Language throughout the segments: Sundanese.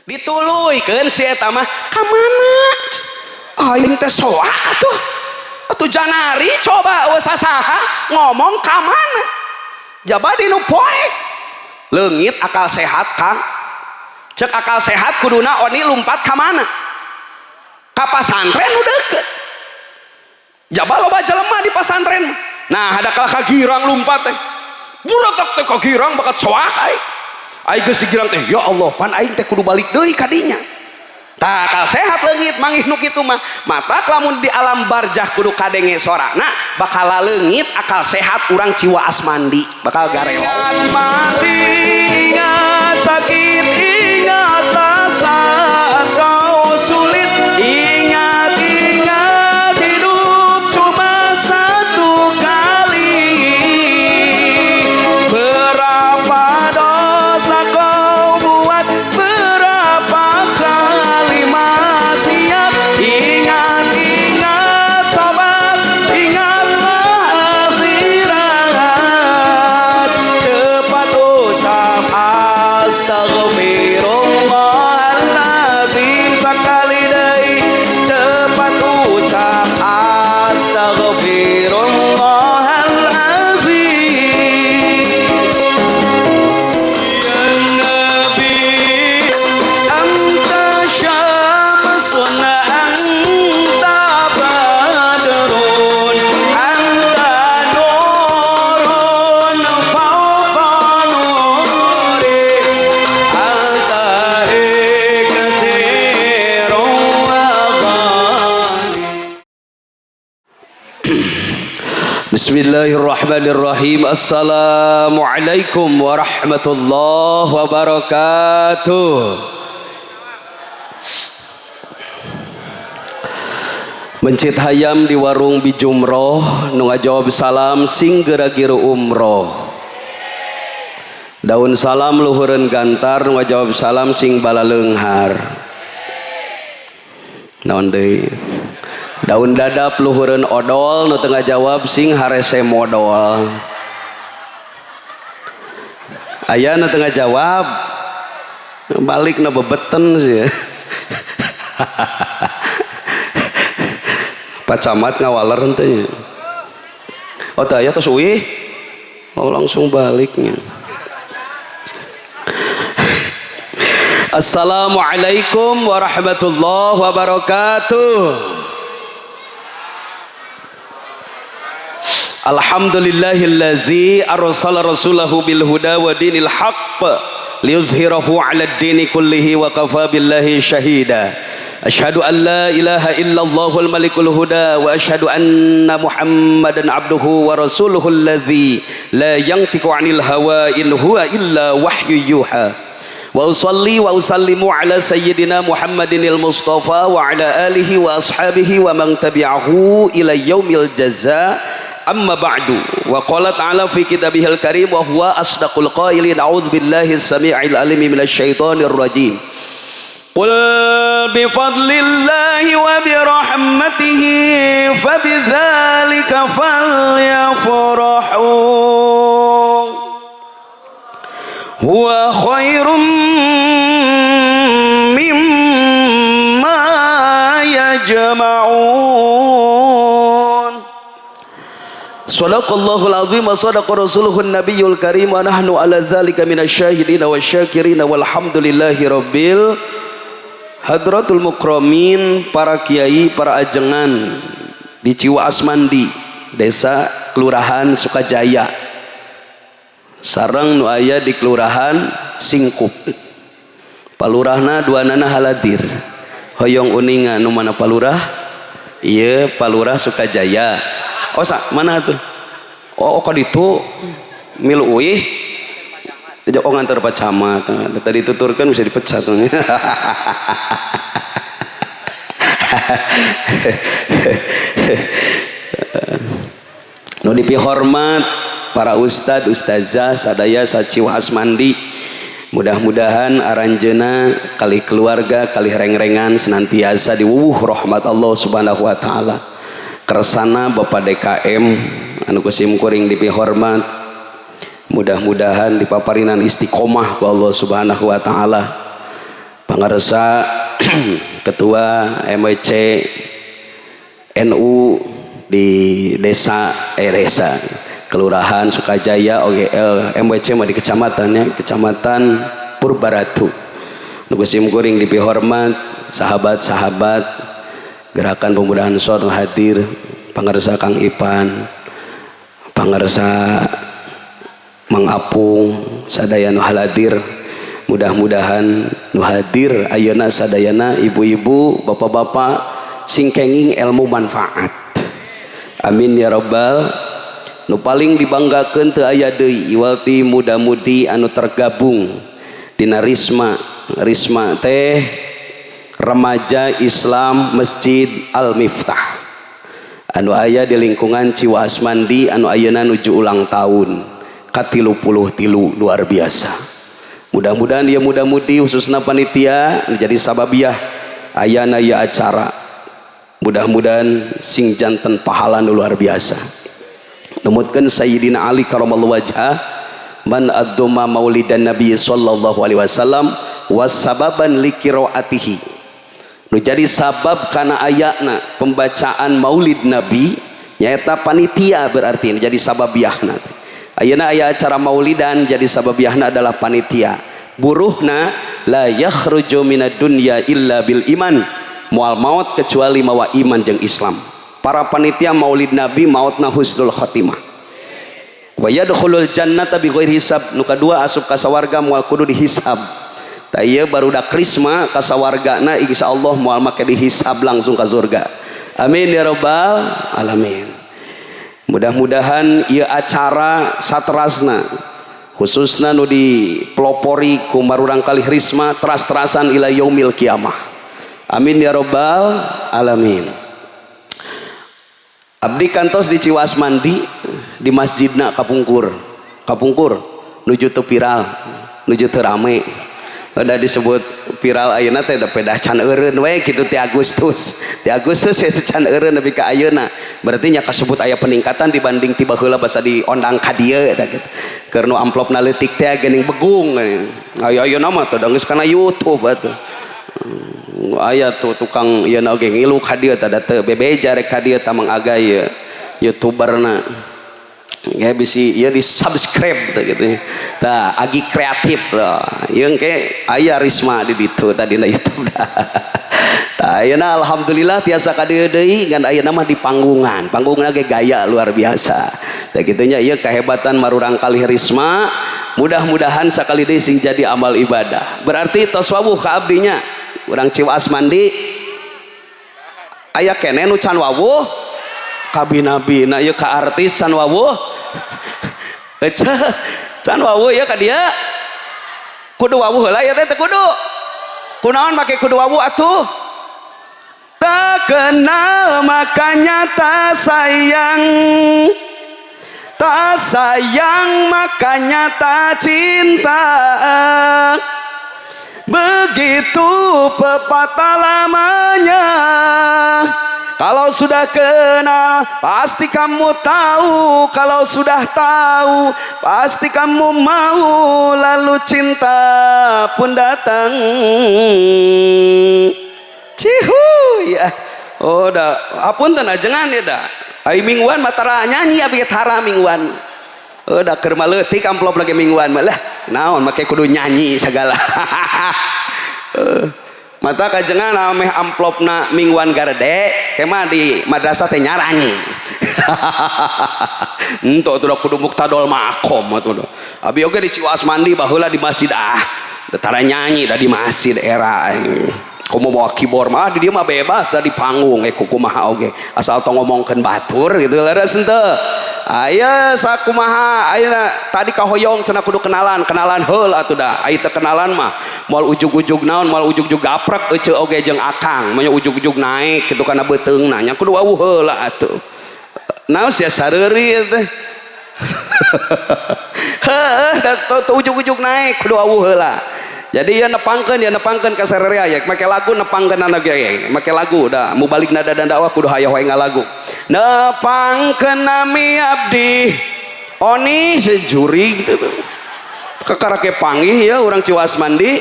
Dituluykeun si eta mah ka mana? Aing teh soak atuh. Atuh janari coba eueuh sasaha ngomong ka mana? Jaba di nu poek. Leungit akal sehat Kang. Cek akal sehat kuduna Oni lumpat ka mana? Ka pasantren nu deukeut. Jaba loba jelema di pasantren. Nah, ada kalah ka girang lumpat teh. Buratak teh ka girang bakat soak aing. Aing geus digirang teh, ya Allah, pan aing teh kudu balik deui ka dinya. Tah akal sehat leungit manggih nu kitu mah. Matak lamun di alam barjah kudu kadenge sorana, bakal leungit akal sehat urang Ciwaas mandi, bakal garelo. Ingat mati, ingat sakit, ingatlah saat kau sulit. Ingat, ingat hidup cuma satu kali. Berapa dosa kau buat, berapa kali maksiat. Ingat, ingat sobat, ingatlah akhirat. Cepat ucap astagfirullahaladzim sekali deui. Cepat ucap astagfirullahaladzim. Ya Nabi, anta syamsun, anta badrun, anta nurun fawqa nuri, anta iksirun wa ghani. Bismillahirrahmanirrahim. Assalamualaikum warahmatullahi wabarakatuh. Mencit hayam di warung Bijumroh, nu ngajawab salam sing gera-giru umroh. Daun salam luhureun gantar, nu ngajawab salam sing balaleunghar. Naon deui? Daun dadap luhureun odol, nu teu ngajawab sing harese modol. Aya nu teu ngajawab, balik na bebeten sih. Pak Camat ngawaler henteu nya. Oh teu aya tos uih. Oh langsung baliknya. Assalamualaikum warahmatullahi wabarakatuh. Alhamdulillahillazi arsala rasulahu bil huda wa dinil haqq liyuzhirahu 'ala ad-dini kullihi wa kafa billahi syahida. Asyhadu an la ilaha illallahul malikul huda wa asyhadu anna Muhammadan abduhu wa rasuluhu allazi la yantiqu 'anil hawa in huwa illa wahyu yuha. Wa usalli wa usallimu ala sayyidina Muhammadinil Mustafa wa ala alihi wa ashabihi wa man tabi'ahu ila yaumil jaza. Amma ba'du. Wa qala ta'ala fi kitabihil karim wa huwa asdaqul qailin. A'udzu billahi samii'il alimi minasy syaithanir rajim. Qul bi fadlillahi wa bi rahmatihi fabidzalika falyafrahu huwa khairum mimma yajma'un. Sadaqallahul azim wa sadaqa rasuluhun nabiyul karim wa nahnu ala dzalika minasyahidina wasyakirin walhamdulillahi rabbil. Hadratul mukramin, para kiai, para ajengan di Ciwaas Mandi, Desa Kelurahan Sukajaya, sareng nu aya di Kelurahan Singkup. Palurahna duanana haladir. Hoyong uninga nu mana palurah? Ieu Palurah Sukajaya. Oh sa, mana tuh? Oh, ka ditu milu uih. Oh nganter Pak Camat. Tadi tuturkan bisa dipecat. Nu dipihormat para ustad, ustazah sadaya saciwaas mandi. Mudah-mudahan aranjeuna kali keluarga kali reng-rengan senantiasa diwuwuh rahmat Allah Subhanahu wa taala. Kersana Bapak DKM anu kusim kuring dipihormat, mudah-mudahan dipaparinan istiqomah ku Allah Subhanahu wa taala. Pangarsa Ketua MWC NU di desa, desa Kelurahan Sukajaya, OGL MWC mah di kecamatannya, Kecamatan Purbaratu. Nu sim kuring dipihormat sahabat-sahabat Gerakan Pemuda Ansor hadir, pangarsa Kang Ipan, pangarsa Mang Apung, sadaya nu haladir. Mudah-mudahan nu hadir ayeuna sadayana, ibu-ibu, bapak-bapak, sing kenging ilmu manfaat, amin ya rabbal. Nu paling dibanggakeun teu aya deui iwal ti muda-mudi anu tergabung dina Risma. Risma teh Remaja Islam Masjid Al Miftah anu aya di lingkungan Ciwaas Mandi, anu ayeuna nuju ulang tahun ka-33. Luar biasa. Mudah-mudahan dia muda-mudi, khususnya panitia menjadi sababiah ayana ya acara, mudah-mudahan sing janten pahala nu luar biasa. Numutkeun Sayyidina Ali karamallahu wajhah, man adzoma maulidan Nabi sallallahu alaihi wasallam wasababan liqiraatihi, nu jadi sabab kana ayatna pembacaan maulid Nabi nyaeta panitia. Berarti nu jadi sababiahna ayeuna aya acara maulidan, jadi sababiahna adalah panitia. Buruhna la yakhruju minad dunya illa bil iman, moal maut kecuali mawa iman jeung Islam. Para panitia maulid Nabi mautna husnul khotimah, wa yadkhulul jannata bi ghairi hisab. Nu kadua, asup ka sawarga moal kudu dihisab. Tah, ieu barudak Risma ka sawargana insyaallah moal make dihisab, langsung ka surga, amin ya rabbal alamin. Mudah-mudahan ieu acara saterasna, khususna nu dipelopori ku marurang kalih Risma, teras-terasan ila yaumil kiamah, amin ya rabbal alamin. Abdi kantos di Ciwaas Mandi, di masjidna kapungkur. Kapungkur nuju teu viral, nuju teu rame. Udah disebut viral ayeuna teh da pedah can eureun we kitu ti Agustus. Ti Agustus itu can eureun nepi ka ayeuna. Berarti nya kasebut aya peningkatan dibanding ti baheula basa diondang ka dieu eta kitu. Keur nu amplopna leutik teh geuning begung. Aya ayeuna mah teh geus kana YouTube atuh. Aya tuh tukang ieu na oge ngilu ka dieu tah, teu bebeja rek ka dieu tah Mang Agay ieu youtuberna ya, bisi ieu di subscribe tuh gitu. Tah, agi kreatif loh ieu ke aya Risma di ditu tadi na YouTube. Tah, ayeuna alhamdulillah tiasa ka dieu deui, ngan ayeuna mah di panggungan. Panggungan ge gaya luar biasa. Tah, kitu nya, ieu kehebatan marurang kalih Risma. Mudah-mudahan sakali deui sing jadi amal ibadah. Berarti tos wawuh ka abdinya urang Ciwaas Mandi. Aya keneh nu can wawuh? Kabina-bina ieu ka artis can wawuh. Eceh, can wawuh ya ka dia. Kudu wawuh heula ya teh, teu kudu? Kunaon make kudu wawuh atuh? Tak kenal makanya tak sayang, tak sayang makanya tak cinta. Begitu pepatah lamanya. Kalau sudah kenal pasti kamu tahu, kalau sudah tahu pasti kamu mau, lalu cinta pun datang. Cihu ya. Oh dah, apunten ajengan ya dah. Ai mingguan matara nyanyi abi tara mingguan. Oh dah, keur leutik amplop lagi mingguan mah lah. Naon make kudu nyanyi segala. Mata kajengan ameh amplopna mingguan garede kema di madrasah teh nyaranyi. Ento tuh kudu muktadol makom atuh. Abi oge di Ciwaas Mandi baheula di masjid, ah tara nyanyi da di masjid era. Komo bawa keyboard mah di dia mah bebas da di panggung, kumaha oge asal tong ngomongkeun batur gitu, leres henteu? Aya sakumaha ayeuna tadi kahoyong cenah kudu kenalan, kenalan heula atuh da. Aya teu kenalan mah moal ujug-ujug naon, moal ujug-ujug gaprek eceu oge jeung akang, mah ujug-ujug naik kitu kana beuteungna nya kudu wawuh heula atuh. Naon sia sareuri teh? Heuh, da teu ujug-ujug naik, kudu wawuh heula. Jadi ya nepangkeun, ya nepangkeun ka sarerea ya make lagu, nepangkeun anak ge make lagu da mubalik nada dan dakwah kudu hayoh we ngalagu. Nepangkeun nami abdi Oni sejuri gitu tuh. Kekarake panggih ya urang Ciwaas Mandi.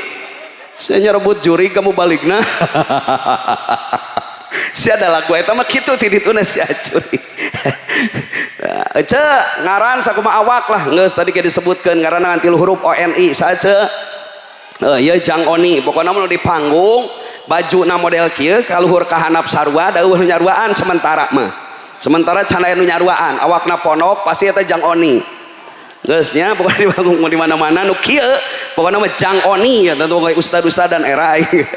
Sia nyerebut jurig kamu balikna. Sia ada lagu eta mah kitu ti dituna sia jurig. Ece ngaran sakumaha awak lah geus tadi ge disebutkeun ngaranna ngan 3 huruf ONI saja. Ieu Jang Oni pokona mah di panggung bajuna model kieu kaluhur ka handap sarua da eueuh nu nyaruaan sementara mah. Sementara can aya nu nyaruaan awakna pondok pasti eta Jang Oni. Geus nya pokona di panggung di mana-mana nu kieu pokona mah Jang Oni ya tentu pokoke ustad-ustad dan era aing.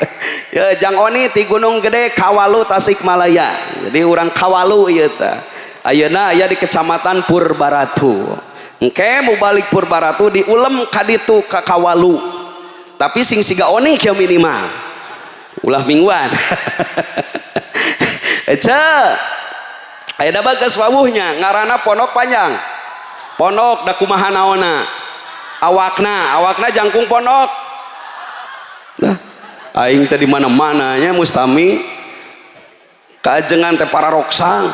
Ya Jang Oni ti Gunung Gede Kawalu Tasikmalaya. Jadi urang Kawalu ieu teh. Ayeuna aya di Kecamatan Purbaratu. Engke mau balik Purbaratu diulem ka ditu ka Kawalu. Tapi sing siga Oni kieu minimal. Ulah mingguan. Ece. Ayeuna mah geus wawuhnya ngaranna pondok panjang. Pondok da kumaha naonna? Awakna, awakna jangkung pondok. Nah, aing teh di mana-mana nya mustami kaajengan teh pararoksang.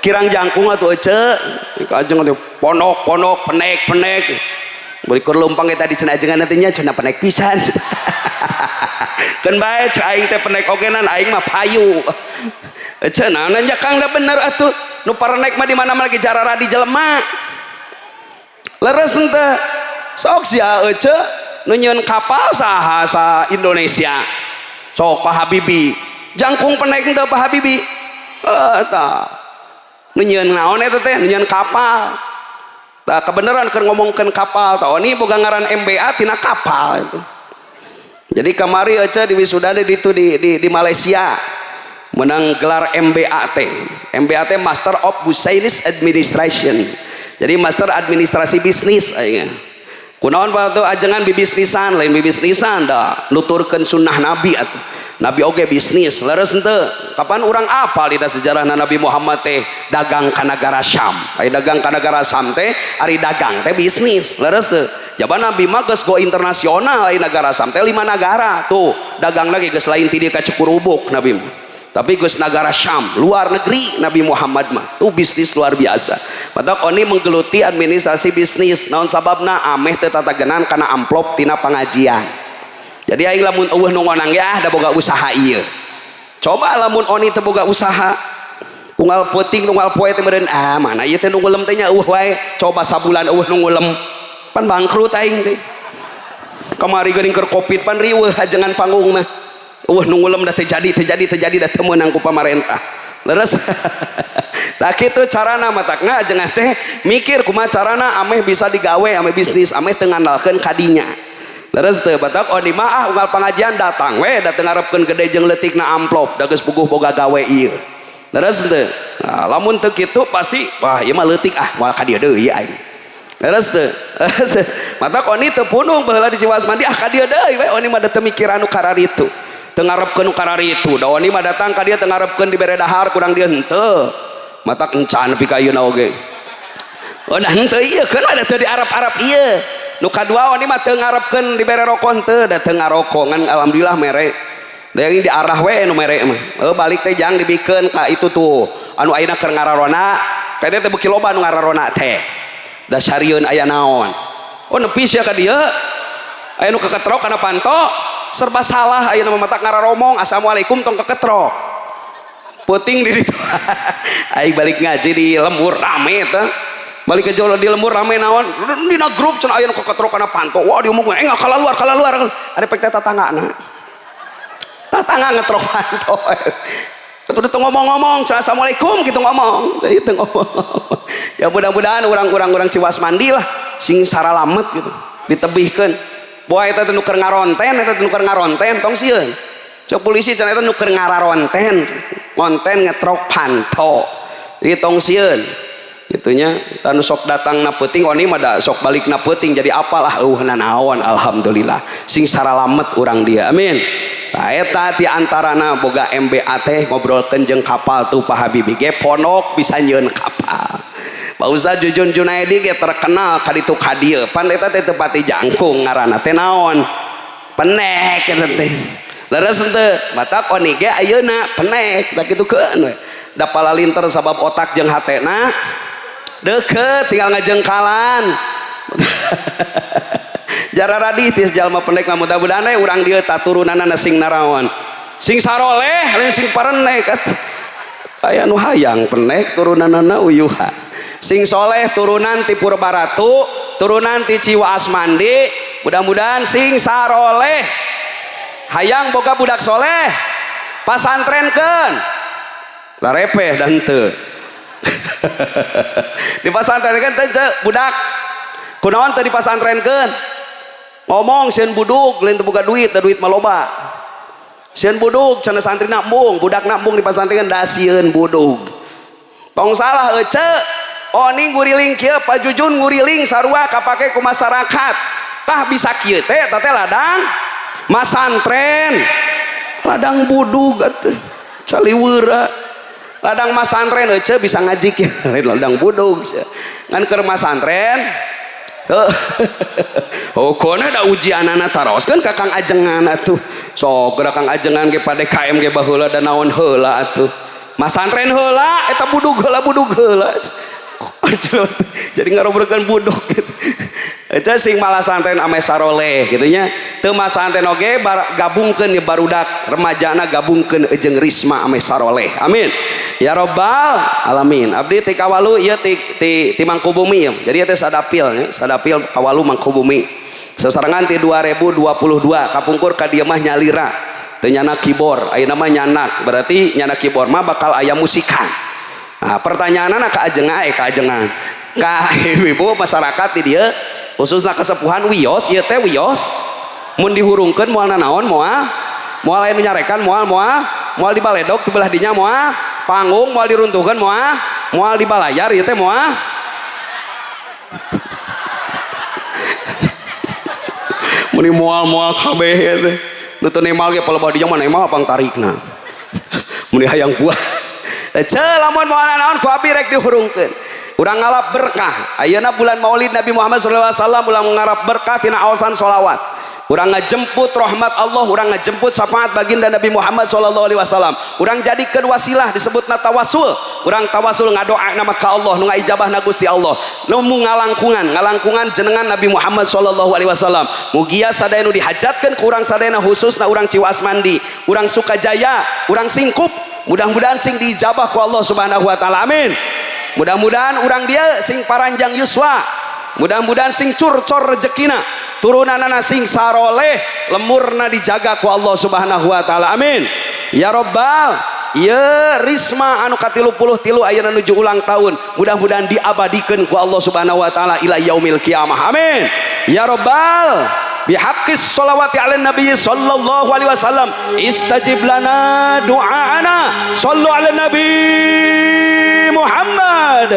Kirang jangkung atuh ece, kaajengan teh pondok-pondok penek-penek. Beri keur leumpang eta di cenah ajengan teh nya cenah penek pisan. Keun bae cek aing teh penek ogenan aing mah payu. Ece naon nya Kang da bener atuh. Nu parenek mah di mana-mana ge jarara di jelema. Leres henteu? Sok sia ece nu nyieun kapal saha sa Indonesia. Sok Pak Habibie. Jangkung penek henteu Pak Habibie? Eta. Nu nyieun naon eta teh? Nu nyieun kapal. Tah kebenaran keur ngomongkeun kapal tah oni boga ngaran MBA tina kapal itu. Jadi kamari ece di wisuda di ditu di Malaysia menang gelar MBA teh. MBA teh Master of Business Administration. Jadi master administrasi bisnis aing. Kunaon Pak tuh ajengan bibisnisan lain bibisnisan da nuturkeun sunnah Nabi atuh. Nabi oge bisnis leres henteu. Kapan urang apal dina sejarah Nabi Muhammad teh dagang ka nagara Syam. Ari dagang ka nagara Syam teh ari dagang teh bisnis leres teu. Jaban Nabi mah geus go internasional ari nagara Syam teh 5 nagara tuh dagang lagi geus lain ti dieu ka Cukurubuk Nabi mah. Tapi geus nagara Syam, luar negeri Nabi Muhammad mah. Tuh bisnis luar biasa. Matak oni menggeluti administrasi bisnis. Naon sababna ameh teu tatagenan kana amplop tina pengajian. Jadi aing lamun eueuh nu ngonang ge ah da boga usaha ieu. Coba lamun oni teu boga usaha, unggal peuting unggal poe teh meureun ah mana ieu teh nu ngulem teh nya eueuh wae. Coba sabulan eueuh nu ngulem, pan bangkrut aing teh. Kamari geuning keur Covid pan riweuh ajengan panggung mah. Eueuh nu ngulem da teu jadi teu jadi teu jadi da teu meunang ku pamarentah. Leres. Tah kitu carana matakna ajengan teh mikir kumaha carana ameh bisa digawe ameh bisnis ameh teu ngandalkeun kadinya. Leres teu batak oni mah ah unggal pengajian datang we da teu ngarepkeun gede jeung leutikna amplop da geus puguh boga gawe ieu. Leres teu? Nah, lamun teu kitu pasti wah ieu mah leutik ah moal ka dieu deui aing. Leres teu? Matak oni teu punung baheula di Ciwas Mandi ah ka dieu deui we oni mah da teu mikiran nu kararitu. Teu ngarepkeun nu kararitu. Da oni mah datang ka dieu teu ngarepkeun dibere dahar kurang dieu henteu. Matak encan nepi ka ayeuna oge. Oh dah henteu ieu keun da teu di Arab-Arab ieu. Nu kadua oni mah teu ngarepkeun dibere rokok henteu da teu ngarokok ngan alhamdulillah mere. Da yang diarah we nu mere mah. Balik teh jang dibikeun ka itu tuh anu ayeuna keur ngararona, kayaknya teh beuki loba nu ngararona teh. Da sarieun aya naon. Oh nepi sia ka dieu. Aya nu keketrok kana panto, serba salah ayeuna mah matak ngararomong assalamualaikum tong keketrok. Peuting di ditu. Aing balik ngaji di lembur rame teh. Balik ke jolo di lembur rame naon. Dina grup cenah aya nu keketrok kana panto. Wah diomongkeun enggal kalaluar kalaluar. Ada pek teh tatanggana. Tatangga ngetrok panto. Udah tuh ngomong-ngomong, cenah assalamualaikum gitu ngomong. Itu ngomong. Ya mudah-mudahan orang-orang orang Ciwas Mandi lah sing saralamet gitu. Ditebihkeun. Boa eta teh nu keur ngaronten, eta teh nu keur ngaronten tong sieun. Cek polisi cenah eta nu keur ngararonten, ngonten ngetrok panto. Jadi tong sieun. Gitunya, tanu sok datang na peuting oni mah da sok balik na peuting jadi apalah eueuhna naon alhamdulillah. Sing saralamet urang dia. Amin. Nah, eta di antarana boga MBA teh ngobrolkeun jeung kapal tuh Pak Habibie ge pondok bisa nyieun kapal. Pak Ustaz Jujun Junaidi ge terkenal ka ditu ka dieu. Pan eta teh teu pati jangkung ngaranna teh naon? Penek eta teh. Leres henteu? Matak oni ge ayeuna penek da kitu keun we. Da palalinter sabab otak jeung hatena deukeut tinggal ngajengkalan. Jararadi tis jalma pendek mah mudah-mudahan we urang dieu taturunanana sing naraon. Sing saroleh lain sing parenek atuh. Aya nu hayang pendek turunanana uyuha. Sing soleh turunan ti Purbaratu, turunan ti Ciwaas Mandi, mudah-mudahan sing saroleh. Hayang boga budak soleh, pasantrenkeun. Larepeh dan teu. Dipasantrenkeun teu ceu budak. Kunaon teu dipasantrenkeun? Ngomong sieun budug lain teu boga duit, da duit mah loba. Sieun budug cenah santrina embung, budakna embung dipasantrenkeun da sieun budug. Tong salah ece. Oni nguriling kieu Pak Jujun nguriling sarua kapake ku masyarakat. Tah bisa kieu teh eta teh ladang masantren. Ladang budug atuh. Caliweura. Ladang masantren ece bisa ngaji kieu. Lain ladang budug. Ngan keur masantren heuh. Oh kona da ujianana taroskeun ka Kang Ajengan atuh. Sok geura Kang Ajengan ge pa DKM ge baheula da naon heula atuh. Masantren heula eta budug heula budug heula. Jadi ngarobrolkeun budug gitu. Eta sing malasantren ame saroleh gitu nya. Teu masantren oge gabungkeun ye barudak remajana gabungkeun jeung Risma ame saroleh. Amin. Ya robbal alamin. Abdi ti Kawalu ieu ti Mangkubumi ya. Jadi ieu teh sadapil nya, sadapil Kawalu Mangkubumi. Sasarengan ti 2022 kapungkur ka dieu mah nyalira. Teu nyana keyboard, ayeuna mah nyanak. Berarti nyana keyboard mah bakal aya musikan. Nah, pertanyaanana ka ajengan, ka ajengan. Ka ibu masyarakat di dieu khususna kesepuhan wios ieu teh wios mun dihurungkeun moal nanaon moal moal aya nu nyarekan moal moal moal dibaledog di belah dinya moal panggung moal diruntuhkeun moal moal dibalayar ieu teh moal muni moal moal kabeh ieu teh nu teu nemal ge palebah dinya mah nemal pangtarikna muni hayang buah. Ece lamun moal nanaon ku abdi rek dihurungkeun. Urang ngalap berkah. Ayeuna bulan Maulid Nabi Muhammad sallallahu alaihi wasallam ulang ngarap berkah tina aosan solawat. Urang ngajemput rahmat Allah, urang ngajemput syafaat baginda Nabi Muhammad sallallahu alaihi wasallam. Urang jadikeun wasilah disebutna tawasul. Urang tawasul ngadoa nama ka Allah nu ngaijabahna Gusti Allah. Nu ngalangkungan, ngalangkungan jenengan Nabi Muhammad sallallahu alaihi wasallam. Mugia sadaya nu dihajatkeun ku urang sadayana khususna urang Ciwaas Mandi, urang Sukajaya, urang Singkup. Mudah-mudahan sing diijabah ku Allah Subhanahu wa taala. Amin. Mudah-mudahan urang dia sing paranjang yuswa. Mudah-mudahan sing curcor rezekina, turunanana sing saroleh, lemurna dijaga ku Allah Subhanahu wa taala. Amin. Ya robbal ya Risma anu ka-33 ayeuna nuju ulang tahun, mudah-mudahan diabadikeun ku Allah Subhanahu wa taala ila yaumil kiamah. Amin. Ya robbal bihaqqis sholawati ala nabi sallallahu alaihi wasallam istajib lana du'aana sallu ala nabi Muhammad.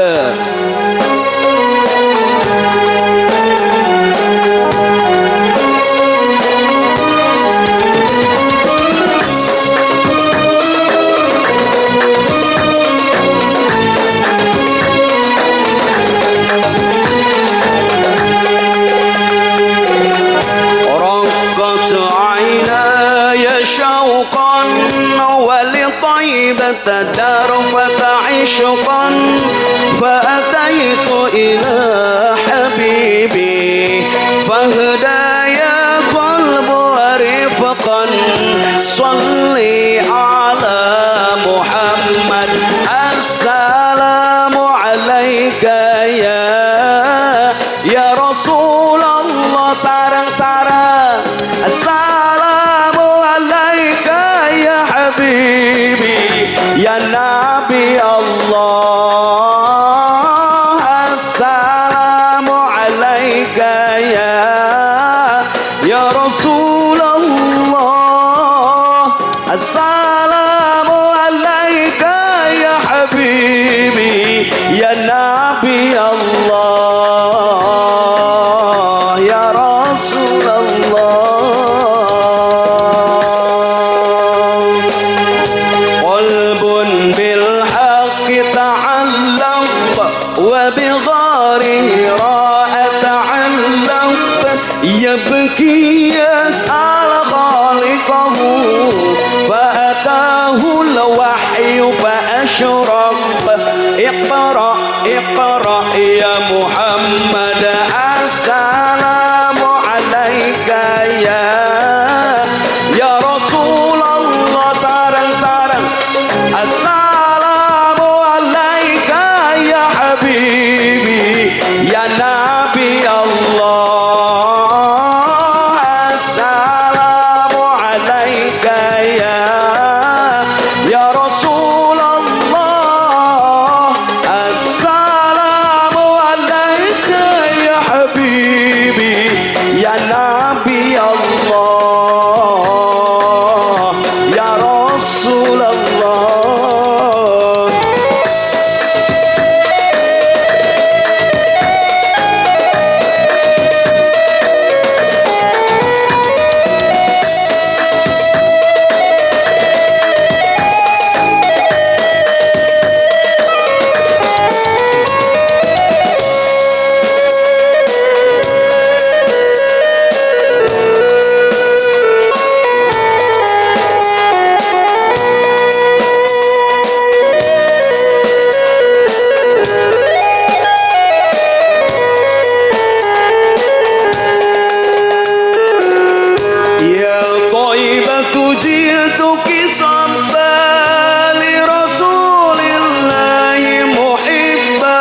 تدرفت عشقا فأتيت إلى حبيبي فاهدى يا قلب ورفقا صلي على محمد السلام عليك يا رسول الله sarang sarang السلام عليك يا حبيبي يا نبي الله السلام عليك يا رسول الله السلام عليك يا حبيبي يا نبي الله يا رسول الله. قلب بالحق تعلق وبغاره راء تعلق يبكي يسأل خالقه فأتاه الوحي فأشرق اقرأ اقرأ يا محمد السلام عليك Jituki sabba li rasulillahi muhibba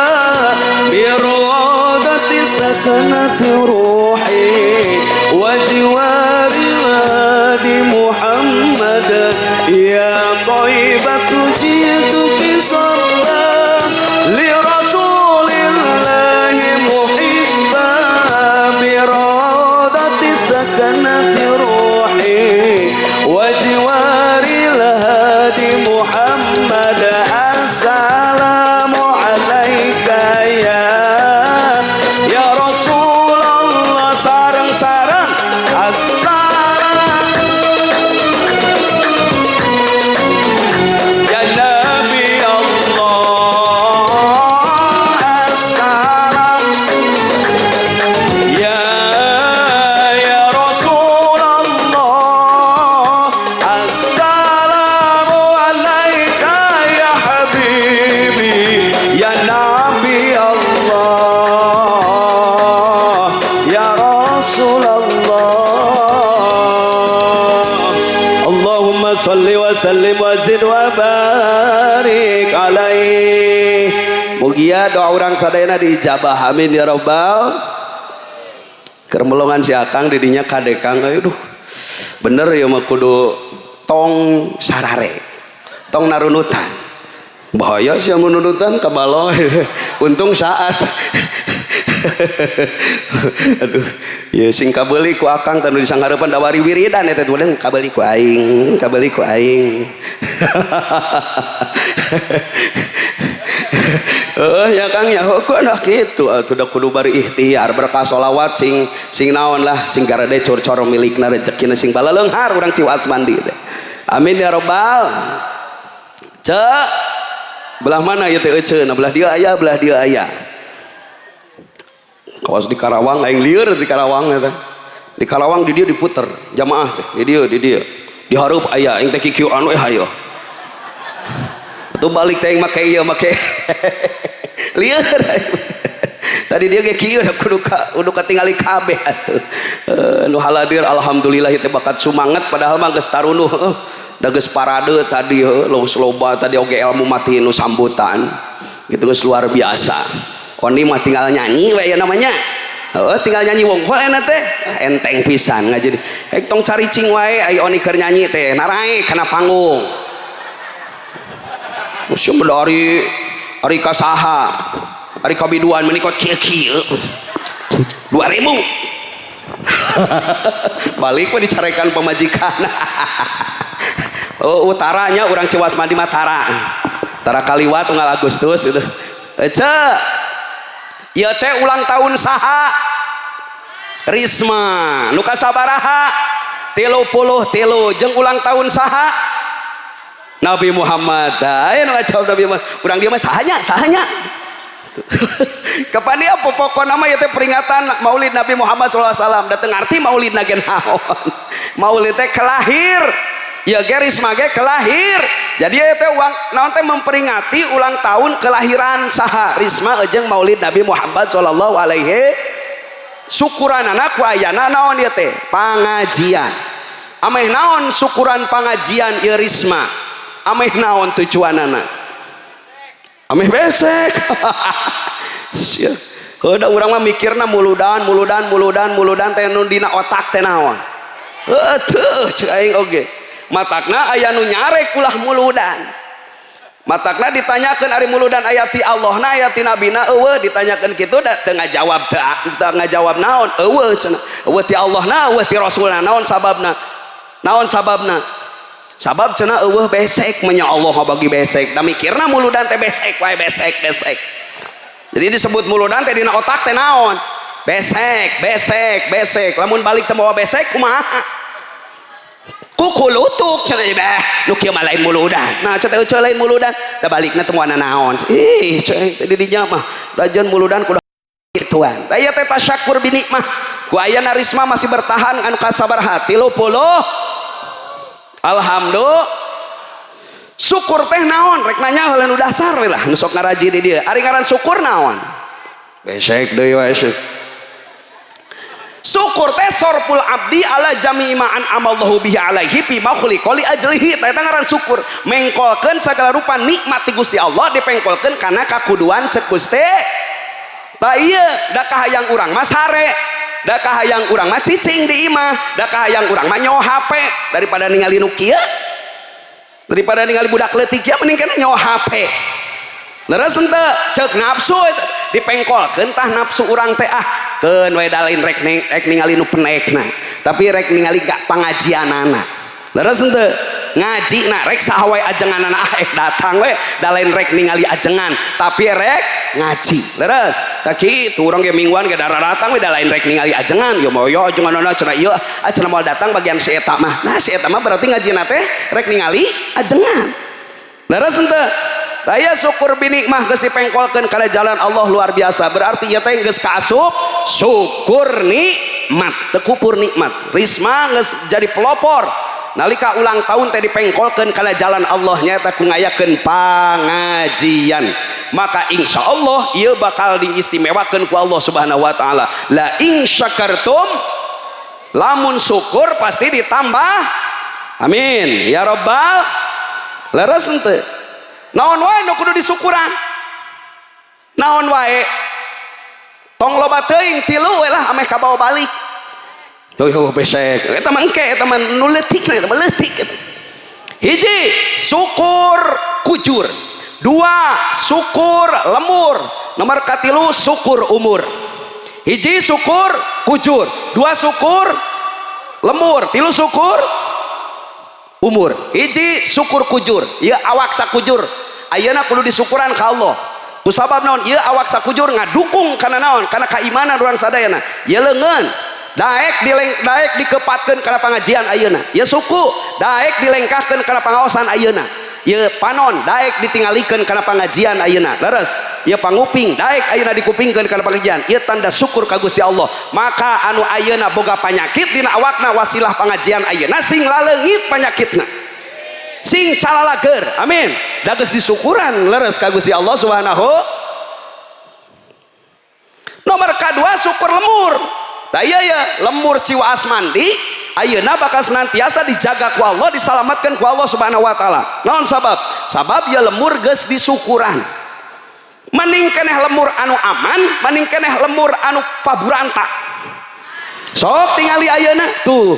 biradati sakanat ruhi wa jiwari hadi Muhammad. Ya taibatu jituki sabba li rasulillahi muhibba biradati sakanat ruhi wa jiwari hadi Muhammad. Assalamu alaika ya ya Rasulullah, sareng-sareng assalam ya Nabi Allah, assalam ya ya Rasulullah, assalamu alaika ya habibi ya Nabi Allah ya Rasulullah. Allahumma salli wa sallim wa zid wa barik alaih. Mugia doa urang sadayana diijabah, amin ya rabbal. Keur melongan si akang didinya kadekang, aduh bener ya mah kudu tong sarare tong narunutan, bahaya sih yang menunutan kabalo. Untung saat aduh ya sing kabeuli ku akang tanu disanghareupan dawari wiridan eta teh kabeuli ku aing, kabeuli ku aing. Heeh ya Kang ya, kok nah kitu atuh da kudu bari ikhtiar berkah solawat sing sing naon lah sing garede curcor milikna rezekina sing balaleunghar urang Ciwas Mandi teh. Amin ya robbal. Cek belah mana ieu teh eceuna, belah dieu aya, belah dieu aya. Kawas di Karawang aing lieur di Karawang eta. Di Karawang di dieu diputer jamaah teh di dieu di dieu. Di hareup aya aing teh kikieu anu hayo. Atuh balik teh aing make ieu make lieur. Tadi dia ge kieu kudu ka kudu katingali kabeh atuh. Nu haladir alhamdulillah teh bakat sumanget padahal mah geus tarunuh heuh. Da geus parade tadi heuh, loba tadi oge ilmu mati nu sambutan. Gitu geus luar biasa. Oni mah tinggal nyanyi we ya namanya. Heeh tinggal nyanyi wongkol enak teh enteng pisan ngaji. Hek tong caricing wae ai oni keur nyanyi teh naraek kana panggung. Musim dari ari kasaha ari kabiduan menikot kieu-kieu 2000 balik we dicarekan pamajikan. Oh utaranya urang Ciwas Mandi mah tara tara kaliwat unggal Agustus gitu. Ece ieu teh ulang tahun saha? Risma nu kasabaraha? 33 jeung ulang tahun saha? Nabi Muhammad. Aya nu ngajawab Nabi Muhammad. Urang dieu mah sahanya? Sahanya? Kapan dia pokokna mah ieu teh peringatan Maulid Nabi Muhammad sallallahu alaihi wasallam. Da teu ngarti maulidna ge naon. Maulid teh kelahir. Ya ge Risma ge kelahir. Jadi ieu teh uang naon teh memperingati ulang tahun kelahiran saha? Risma jeung Maulid Nabi Muhammad sallallahu alaihi. Syukuranana ku ayana naon ieu teh? Pangajian. Ameh naon syukuran pangajian ieu Risma? Ameh naon tujuanana? Ameh besek. Sia. Heuh da urang mah mikirna muludan, muludan, muludan, muludan teh nu dina otak teh naon? Heuh teu ceuk aing oge. Matakna aya nu nyarek ulah muludan. Matakna ditanyakeun ari muludan aya ti Allahna aya ti nabina eueuh, ditanyakeun kitu da teu ngajawab teu ngajawab naon eueuh cenah. Eueuh ti Allahna eueuh ti Rasulna naon sababna? Naon sababna? Sabab cenah eueuh besek menya Allah bagi besek. Da mikirna muludan teh besek wae besek besek. Jadi disebut muludan teh dina otak teh naon? Besek besek besek. Lamun balik teh mawa besek kumaha? Kukulutuk cenah beh nu kieu mah lain muludan. Nah cenah teh lain muludan da balikna teh moal naon. Ih cek di dinya mah dajeun muludan kudu gituan. Da ieu teh tasyakur bi nikmah. Ku ayana Risma masih bertahan anu kasabaraha? 30. Alhamdulillah. Syukur teh naon? Rek nanya heula nu dasar we lah nu sok ngaraji di dieu. Ari ngaran syukur naon? Besek deui wae. Syukur Syukur teh sorful abdi ala jami'i ma an'amallahu bihi alaihi fi ma khuliqa li ajlihi. Tah eta ngaran syukur, mengkolkeun sagala rupa nikmat ti Gusti Allah dipengkolkeun kana kakuduan cek Gusti. Tah ieu da kahayang urang mah sare, da kahayang urang mah cicing di imah, da kahayang urang mah nyaho HP daripada ningali nu kieu, daripada ningali budak leutik kieu mending kana nyaho HP. Leres henteu? Cek nafsu eta dipengkolkeun tah nafsu urang teh, ah keun we da lain rek rek ningali nu penekna, tapi rek ningali gak pangajianana. Leres henteu? Ngaji na rek saha wae ajenganana, ah datang we da lain rek ningali ajengan tapi rek ngaji. Leres? Tah kitu urang ge mingguan ge datang we da lain rek ningali ajengan. Ya moyo ajenganana cenah ieu, ah cenah moal datang bagian si eta mah. Nah, si eta mah berarti ngajina teh rek ningali ajengan. Leres henteu? Daya syukur binikmah geus dipengkolkeun kana jalan Allah luar biasa. Berarti ieu teh geus kaasup syukur nikmat, teu kufur nikmat. Risma geus jadi pelopor. Nalika ulang tahun teh dipengkolkeun kana jalan Allah nyaeta ku ngayakeun pangajian. Maka insya Allah ieu bakal diistimewakeun ku Allah Subhanahu wa taala. La in syakartum, lamun syukur pasti ditambah. Amin ya rabbal. Leres henteu? Naon wae nu kudu disukuran, naon wae, tong loba teuing, tilu we lah ameh kabawa balik. Tuh tuh besek eta mah engke, eta mah nu leutik, eta mah leutik. Hiji, syukur kujur. Dua, syukur lemur. Nomor katilu, syukur umur. Hiji, syukur kujur. Dua, syukur lemur. Tilu, syukur umur. Hiji, syukur kujur. Ieu awak sakujur ayeuna kudu disukuran ka Allah. Kusabab naon? Ieu awak sakujur ngadukung kana naon? Kana keimanan urang sadayana. Ieu leungeun daek dileng, daek dikepatkeun kana pangajian ayeuna. Ieu suku daek dilengkahkeun kana pangaosan ayeuna. Ieu panon daek ditinggalikeun kana pangajian ayeuna. Leres? Ieu panguping daek ayeuna dikupingkeun kana pangajian. Ieu tanda syukur ka Gusti Allah. Maka anu ayeuna boga panyakit dina awakna, wasilah pangajian ayeuna sing laleungit panyakitna, sing calalager. Amin. Da geus disukuran leres ka Gusti Allah Subhanahu. Nomor kedua, syukur lemur. Tah iya ya, lemur Ciwaas Mandi ayeuna bakal senantiasa dijaga ku Allah, diselamatkan ku Allah Subhanahu wa taala. Naon sabab? Sabab ya lemur geus disukuran. Mending keneh lemur anu aman, mending keneh lemur anu paburantak. Sok tingali ayeuna tuh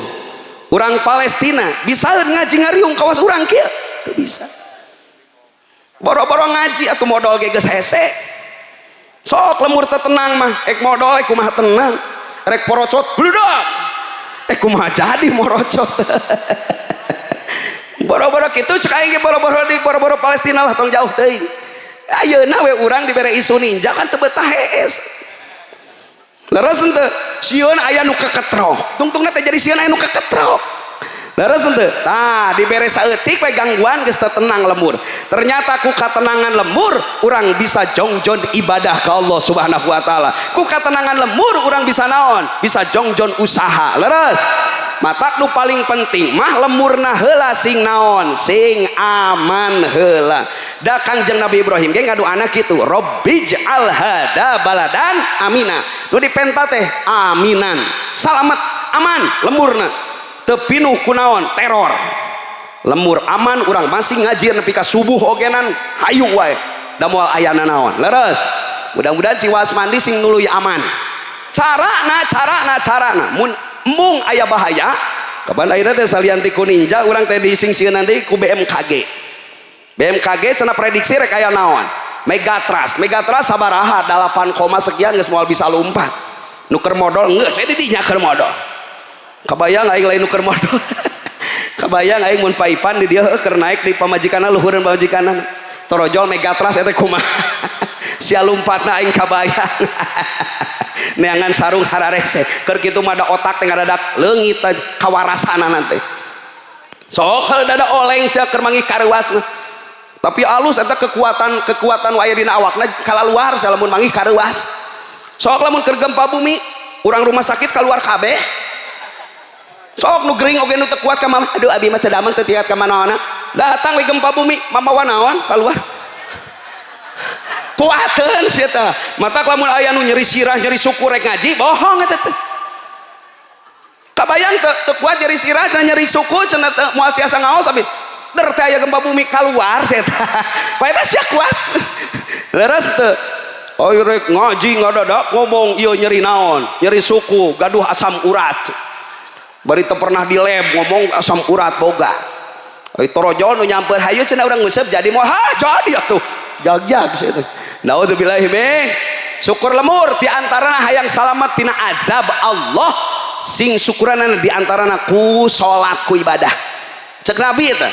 urang Palestina bisa ngaji ngariung kawas urang kieu? Teu bisa. Boro-boro ngaji atuh, modol ge geus hese. Sok lemur teu tenang mah ek modol ek kumaha tenang, rek porocot bludak eh kumaha jadi morocot. Boro-boro kitu, cek aing ge boro-boro di boro-boro Palestina lah, tong jauh teuing. Ayeuna we urang dibere isu ninja kan teu betah hees. Leres henteu? Sieun aya nu keketrok, tungtungna teh jadi sieun aya nu keketrok. Leres henteu? Tah, dibere saeutik we gangguan geus teu tenang lemur. Ternyata ku katenangan lemur urang bisa jongjon ibadah ka Allah Subhanahu wa taala. Ku katenangan lemur urang bisa naon? Bisa jongjon usaha. Leres? Matak nu paling penting mah lemurna heula sing naon? Sing aman heula. Da Kangjeng Nabi Ibrahim ge ngadoana kitu, Rabbij'al hada baladan amina. Nu dipenta teh aminan, salamet, aman lemurna, teu pinuh ku naon? Teror. Lemur aman, urang masih ngaji nepi ka subuh ogenan hayu wae, da moal ayana naon. Leres? Mudah-mudahan Ciwaas Mandi sing nuluy aman. Carana, carana, carana mun embung aya bahaya kapan ayeuna teh salian ti ku ninja, urang teh disingsieunan deui ku BMKG. BMKG cenah prediksi rek aya naon? Megathrust. Megathrust sabaraha? 8 koma sekian, geus moal bisa lompat. Nu keur modol geus we di dinya keur modol. Kabayang aing lain nu keur modol. Kabayang aing mun paipan di dieu keur naik di pamajikanna, luhureun pamajikanna, torojol megathrust eta kumaha sia lumpatna? Aing kabayang neangan sarung hararese keur kitu mah, da otak teh ngadadak leungit kawarasanana teh. Sok dada oleng sia keur manggih kareuwas mah. Tapi alus eta, kekuatan kekuatan nu aya dina awakna kalaluar sia lamun manggih kareuwas. Sok lamun keur gempa bumi urang rumah sakit keluar kabeh. Sok nu gering oge nu teu kuat ka mama, aduh abi mah teu damang, teu tiat ka mana. Datang we gempa bumi mamawa naon keluar, kuateun sia tah. Matak lamun aya nu nyeri sirah, nyeri suku rek ngaji, bohong eta teh. Kabayang teu kuat nyeri sirah cenah, nyeri suku cenah, teu moal tiasa ngaos abi. Der teh aya gempa bumi keluar eta. Pa eta sia kuat. Leres teu? Oh, rek ngaji ngadadak ngomong ieu nyeri naon? Nyeri suku, gaduh asam urat. Bari teu pernah di lab ngomong asam urat boga. Ai torojol nu nyamper hayu cenah urang nguseup jadi moal ha jadi atuh. Jag-jag sia teh. Naudzubillahi min. Syukur lemur di antarana hayang salamat tina azab Allah, sing syukuranana di antarana ku salat, ku ibadah. Cek Nabi eta,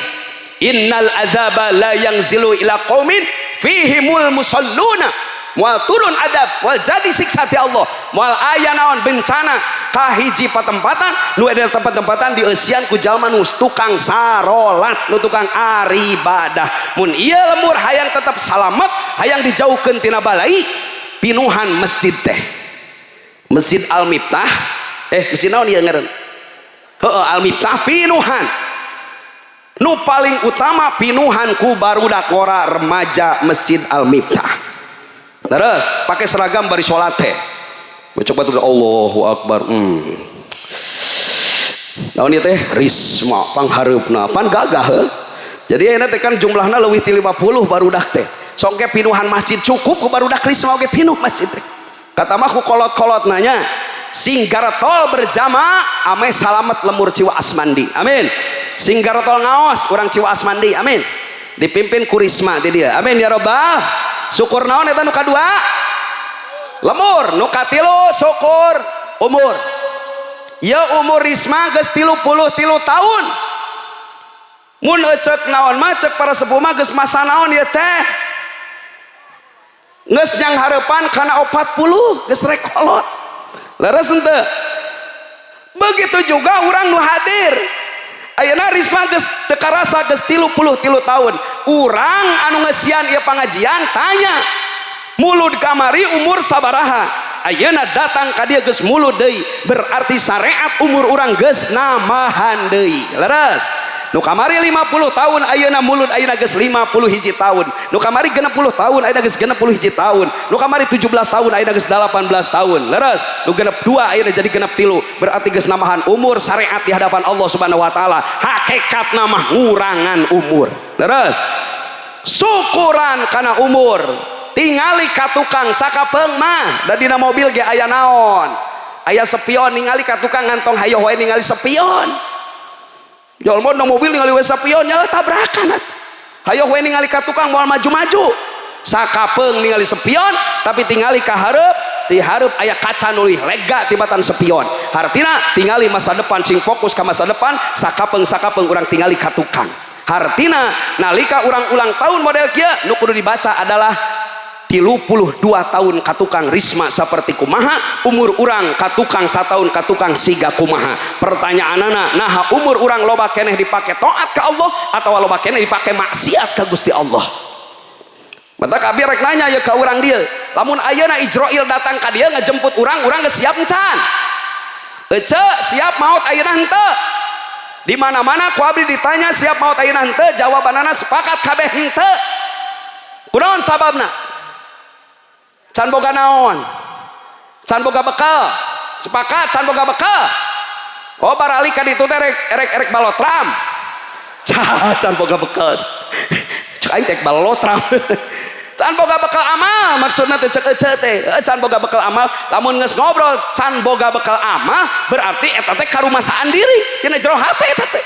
innal azaba la yanzilu ila qaumin fihimul musalluna. Moal turun adab, moal jadi siksa ti Allah, moal aya naon bencana ka hiji patempatan nu ada tempat-tempatan dieusian ku jalma nu tukang sarolat, nu tukang aribadah. Mun ieu lemur hayang tetap salamet, hayang dijauhkeun tina balai, pinuhan masjid teh, Masjid Al Miftah, masjid naon ieu ngaran? Heeh, Al Miftah pinuhan. Nu paling utama pinuhan ku barudak ngora remaja Masjid Al Miftah. Terus pakai seragam bari salat teh. Coba tuh Allahu Akbar. Naon ieu teh? Risma panghareupna. Pan gagah heuh. Jadi ayeuna teh kan jumlahna leuwih ti 50 barudak teh. Sok ge pinuhan masjid cukup ku barudak Risma oge pinuh masjid teh. Kata mah ku kolot-kolot nanya, sing garetol berjamaah ame salamet lemur Ciwaas mandi. Amin. Sing garetol ngaos urang Ciwaas mandi. Amin. Dipimpin ku Risma ti dia. Amin ya robbal. Syukur naon eta nu kadua? Lemur. Nu katilu syukur umur. Ya umur Risma geus 33 tahun. Mun ecek naon mah cek para sepuh mah geus masa naon ieu teh? Geus nyang hareupan kana 40 geus rek kolot. Leres henteu? Begitu juga urang nu hadir. Ayeuna Risma geus teu karasa geus 33 tahun. Urang anu ngeusian ieu pangajian tanya, mulud kamari umur sabaraha? Ayeuna datang ka dieu geus mulud deui, berarti syariat umur urang geus nambahan deui. Leres? Nu kamari 50 tahun ayeuna mulud ayeuna geus 50 hiji tahun. Nu kamari 60 tahun ayeuna geus 60 hiji tahun. Nu kamari 17 tahun ayeuna geus 18 tahun. Leres? Nu 62 ayeuna jadi 63, berarti geus nambahan umur syariat di hadapan Allah Subhanahu wa taala. Hakikatna mah ngurangan umur. Leres? Syukuran kana umur. Tingali ka tukang sakapeung mah da dina mobil ge aya naon? Aya spion, ningali ka tukang ngantong hayoh wae ningali spion. Jalma na mobil ningali we spion nya tabrakan atuh. Hayoh we ningali ka tukang moal maju-maju. Sakapeung ningali spion tapi tingali ka hareup, di hareup aya kaca nu leuwih lega tibatan spion. Hartina tingali masa depan, sing fokus ka masa depan, sakapeung-sakapeung urang tingali ka tukang. Hartina nalika urang ulang tahun model kieu nu kudu dibaca adalah 32 tahun ka tukang Risma seperti kumaha, umur urang ka tukang satahun ka tukang siga kumaha. Pertanyaanana, naha umur urang loba keneh dipake taat ka Allah atau loba keneh dipake maksiat ka Gusti Allah? Mata kabir rek nanya ya ka urang dieu, lamun ayeuna Ijroil datang ka dieu ngejemput urang, urang geus siap encan? Ece siap maut ayeuna henteu? Di mana-mana ku abdi ditanya siap maut ayeuna henteu, jawabanana sepakat kabeh henteu. Kunaon sababna? Can boga naon? Can boga bekal. Sepakat can boga bekal. Oh, barali ka ditu teh rek erek erek balotram. Can boga bekal. Cek aing teh balotram. Can boga bekal amal maksudna teh cek ece teh. Can boga bekal amal. Lamun geus ngobrol can boga bekal amal berarti eta teh karumasaan diri. Tina jero hate eta teh.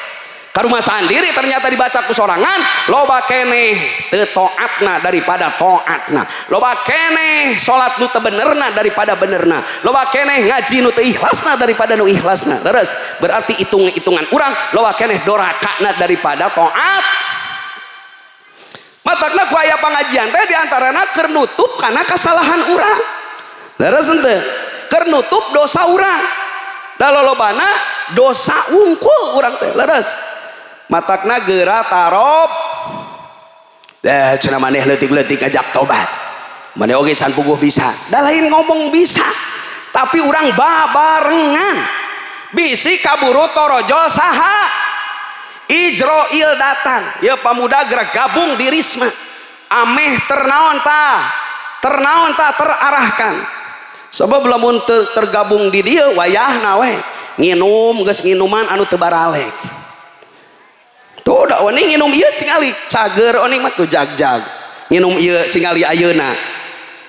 Karumasaan diri ternyata dibaca ku sorangan loba keneh teu taatna daripada taatna, loba keneh salat nu teu benerna daripada benerna, loba keneh ngaji nu teu ikhlasna daripada nu ikhlasna. Terus berarti hitung-hitungan urang loba keneh dorakana daripada taat. Matakna ku aya pangajian teh diantarana keur nutup kana kesalahan urang. Leres henteu? Keur nutup dosa urang. Da lolobana dosa wungkul urang teh. Leres? Matakna geura tarob dah cenah maneh leutik-leutik ngajak tobat maneh oge can puguh bisa. Da lain ngomong bisa, tapi urang babarengan bisi kaburu torojol saha Ijroil datang. Ya pamuda gerak gabung di Risma ameh ternaon ta, ternaon ta, terarahkan. Sebab lamun tergabung di dia wayahna we Nginum geus nginuman anu teu baralek. Tuh da oning nginum ieu cingali cager oning mah tuh jag-jag. Nginum ieu cingali ayeuna.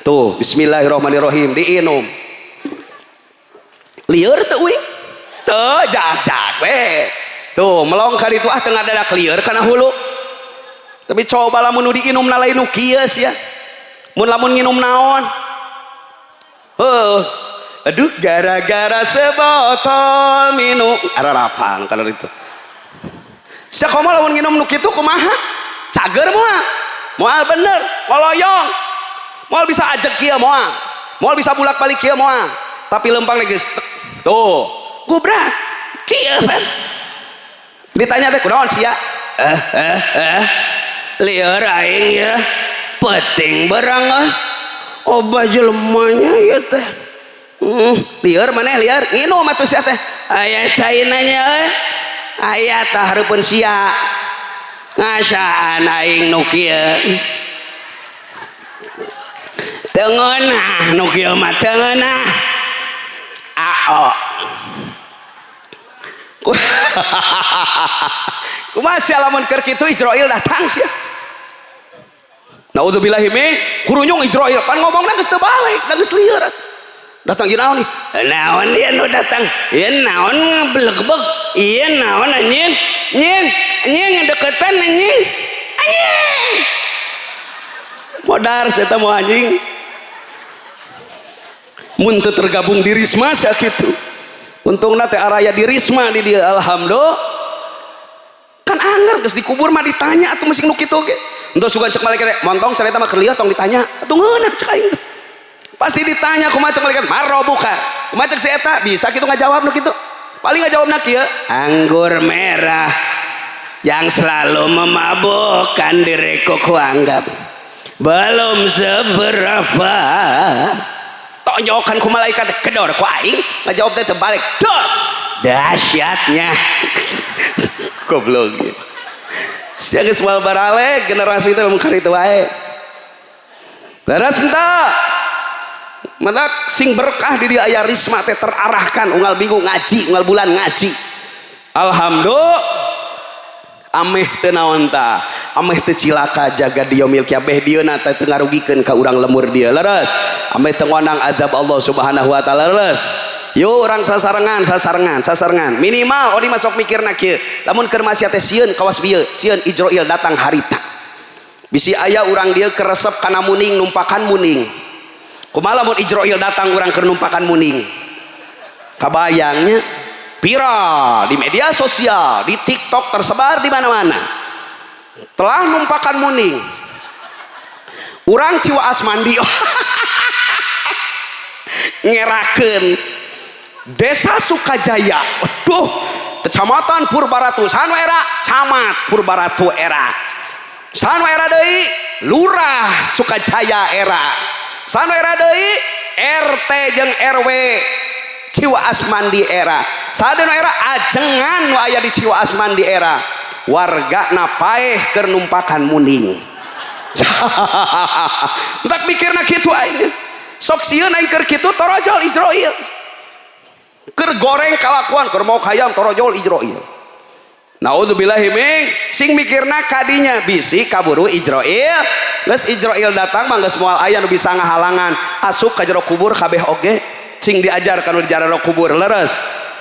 Tuh bismillahirrahmanirrahim diinum. Lieur teu uing? Teu jag-jag we. Tuh melong ka ditu ah teu ngadadak lieur kana hulu. Tapi coba lamun nu diinum na lain nu kieu sia. Mun lamun nginum naon? Heuh. Aduh gara-gara sebotol minum ararapang kana itu. Sia komo lamun nginum nu kitu kumaha? Cager moal. Moal bener, ngoloyong. Moal bisa ajeg kieu moal. Moal bisa bulak-balik kieu moal. Tapi lempang geus tuh, gubrak. Kieu pan. Ditanya teh kunaon sia? Eh eh eh. Lieur aing ya. Penting barang ah. Oba jelemanya ya teh. Lieur maneh lieur nginum atuh sia teh. Aya cainanya euy. Aya tah hareupeun sia. Ngasaan aing nu kieu. Teu ngeunah nu kieu mah teu ngeunah. Ao. Kumaha sia lamun keur kitu Ijroil datang sia. Naudzubillahi min kurunyung Ijroil pan ngomongna geus teu balik, da geus lieur. Datang ieu naon nih? Naon dia nu datang? Ieu naon ngeblegbeg? Ieu naon anjing? Anjing, anjing ngedeketan anjing. Anjing. Modar saya mau anjing. Mun teu tergabung di Risma sia kitu. Untungna teh araya di Risma di dieu alhamdulillah. Kan anger geus dikubur mah ditanya atuh masih nu kitu ge. Entos sugan cek malaikat teh, montong carita mah keur lieur tong ditanya. Atuh ngeunah cek aing. Pasti ditanya kumaha cek malaikat, marrobuka. Kumaha cek si eta bisa kitu ngajawab nu kitu. Paling ngajawabna kieu, anggur merah yang selalu memabukkan diriku kuanggap belum seberapa. Tonjokan ku malaikat kedor ku aing ngajawab teh terbalik. Dor. Dahsyatnya. Goblok gitu. Sia geus moal baralek generasi teh lamun kitu wae. Leres henteu? Matak sing berkah di dia aya Risma teh terarahkan unggal minggu ngaji, unggal bulan ngaji. Alhamdulillah. Ameh teu naon tah? Ameh teu cilaka jaga dia milk beh dieuna teh teu ngarugikeun ka urang lemur dia. Leres. Ameh teu ngondang azab Allah Subhanahu wa taala leres. Yuk urang sasarengan, sasarengan, sasarengan. Minimal oni masuk mikirna kieu. Lamun keur maksiat teh sieun kawas bieu, sieun Ijroil datang harita. Bisi aya urang dieu keresep kana muning numpakan muning. Kumaha lamun Ijroil datang urang keur numpakan muning? Kabayangnya viral di media sosial, di TikTok tersebar di mana-mana. Telah numpakan muning. Urang Ciwaas mandi. Ngerakeun Desa Sukajaya. Aduh, Kecamatan Purbaratu, sanu era Camat Purbaratu era. Sanu era deui Lurah Sukajaya era. Sanu era deui RT jeung RW Ciwaas mandi era. Sadeu era ajengan nu aya di Ciwaas mandi era. Warga na paeh keur numpakan muning. Entak mikirna kitu aing. Sok sieun aing keur kitu torojol Ijroil. Keur goreng kalakuan keur mau hayam torojol Ijroil. Naudzubillahi min sing mikirna kadinya bisi kaburu Ijroil. Geus Ijroil datang mah geus moal aya nu bisa ngahalangan. Asup ka jero kubur kabeh oge cing diajar kanu di jero kubur leres.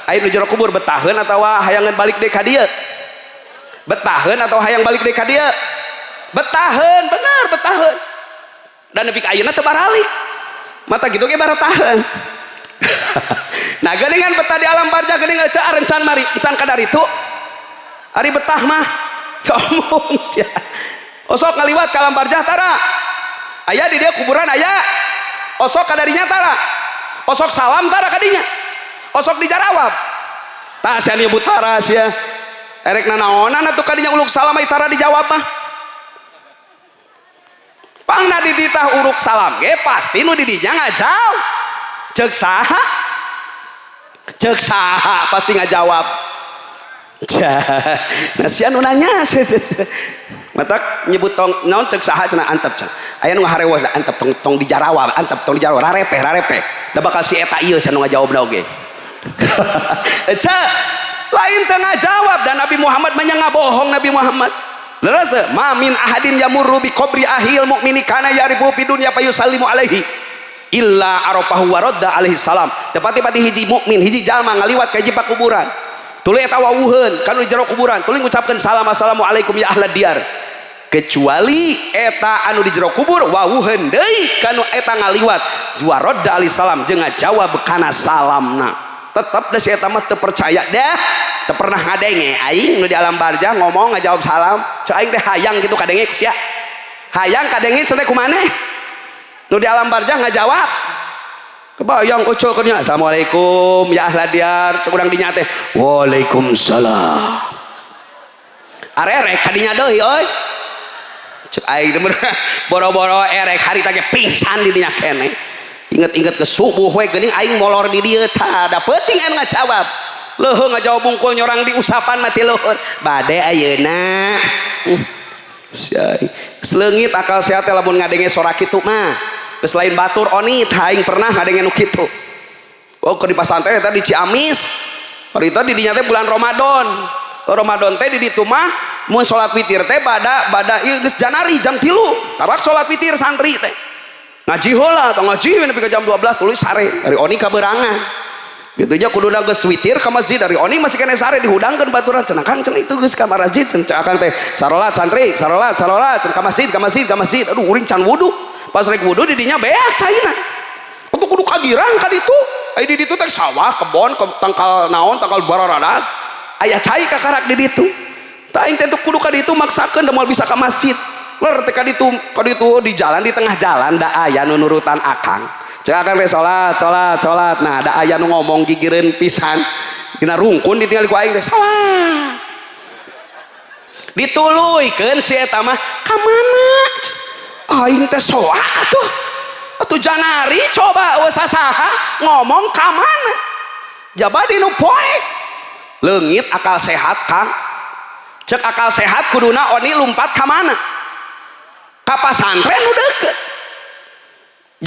Aya nu jero kubur betaheun atawa hayangan balik deui ka dieu? Betaheun atau hayang balik deui ka dieu? Betaheun, bener betaheun. Dan nepi ka ayeuna teu baralik. Mata gitu ge barataheun. Nah geuningan betah di alam barzah geuning ece arencan mari encan kadar itu. Ari betah mah tomong sia. Osok ngaliwat ka alam barzah tara. Aya di dia kuburan aya. Osok kadarinya tara. Osok salam tara kadinya. Osok dijarawab. Tah sia nyebut tara sia. Erek nanaonan atuh kadinya uluk salam ai tara dijawab mah. Pangna dititah uruk salam ge pasti nu di dinya ngajawab. Ceuk saha? Ceuk saha pasti ngajawab. Nah sia nu nanya matak nyebut tong naon ceuk saha cenah antep cenah. Aya nu ngaharewos antep tong tong dijarawab, antep tong dijarawab, rarepeh rarepeh. Da bakal si eta ieu sia nu ngajawabna oge. Ece lain tengah jawab dan Nabi Muhammad mah ngabohong. Nabi Muhammad leres, ma min ahadin yamurru bi qabri ahil mu'mini kana ya'rifu fi dunya fayusallimu alaihi illa arafahu wa radda alaihi salam. Tepati-pati hiji mukmin, hiji jalma ngaliwat ka hiji pakuburan, tuluy eta wawuheun kanu di jero kuburan, tuluy ngucapkeun salam, "Assalamualaikum ya ahla diyar," kecuali eta anu di jero kubur wawuheun deui kanu eta ngaliwat, wa radda alaihi salam, jeung ngajawab kana salamna. Tetep da si eta mah teu percaya dah, teu pernah ngadenge aing nu di alam barjah ngomong, ngajawab salam. Cek aing teh hayang kitu kadenge ku sia, hayang kadenge cenah kumaneh nu di alam barjah ngajawab. Kebayang ucul kernya, "Assalamualaikum ya ahla diyar," cek urang dinya teh, "Waalaikumsalam." Arerek kadinya deui euy. Cek aing teh boro-boro erek, harita ge pingsan di dinya keneh. Inget-inget ke subuh we geuning aing molor di dieu, tah da peuting anu ngajawab. Leuheung ngajawab bungkul nyorang di usapan mati luhur bade ayeuna. Sia leungit akal sehat teh lamun ngadenge sora kitu mah. Geus lain batur onit, aing pernah ngadenge nu kitu. Oh, keur di pasantren eta di Ciamis. Harita di dinya teh bulan Ramadan. Ramadan teh di ditu mah mun salat witir teh bada bada ieu geus janari jam 3. Tarak salat witir santri teh. Ngaji heula atau ngaji nepi ka jam 12, tuluy sare. Dari oni kaberangan. Gitu nya, kuduna geus witir ka masjid, dari oni masih kene sare, dihudangkeun baturan. Cenah, "Kang," cenah, "itu geus ka masjid." Cenah akang teh, "Sarolat santri, sarolat, sarolat," cenah, "ka masjid, ka masjid, ka masjid." Aduh, uring can wudu. Pas rek wudu di dinya beak caina. Atuh kudu kagirang ka ditu. Aya di ditu teh sawah, kebon, ke tangkal naon, tangkal bararadag. Aya cai kakarak di ditu. Tah aing teh kudu ka ditu maksakeun da moal bisa ka masjid. Ler teh ka ditu, ka ditu di jalan, di tengah jalan da aya nu nurutan akang. Cek akang teh, "Salat, salat, salat." Nah, da aya nu ngomong gigireun pisan. Dina rungkun ditinggal ku aing teh salat. Dituluykeun si eta mah, "Ka mana?" Aing teh soak atuh. Atuh janari coba eueuh sasaha ngomong ka mana? Jaba dinu poek. Leungit akal sehat, Kang. Cek akal sehat kuduna oni lumpat ka mana? Ka pasantren nu deukeut.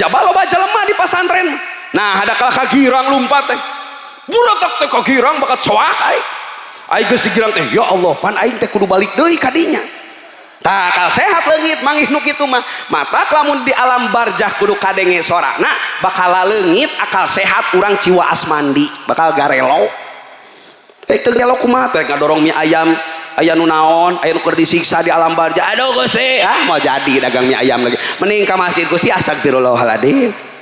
Jaba loba jelema di pasantren. Nah, ada kalah kagirang lumpat teh. Buratak teh kagirang bakat soak aing. Aing geus digirang teh, ya Allah, pan aing teh kudu balik deui ka dinya. Tah akal sehat leungit manggih nu kitu mah. Matak lamun di alam barjah kudu kadenge sorana, bakal leungit akal sehat urang, ciwaas mandi, bakal garelo. Eh, teu gelo kumaha teh ngadorong mie ayam, aya nu naon, aya nu keur disiksa di alam barjah. Aduh Gusti, ah mau jadi dagang mie ayam lagi. Mending ka masjid Gusti, astagfirullahaladzim.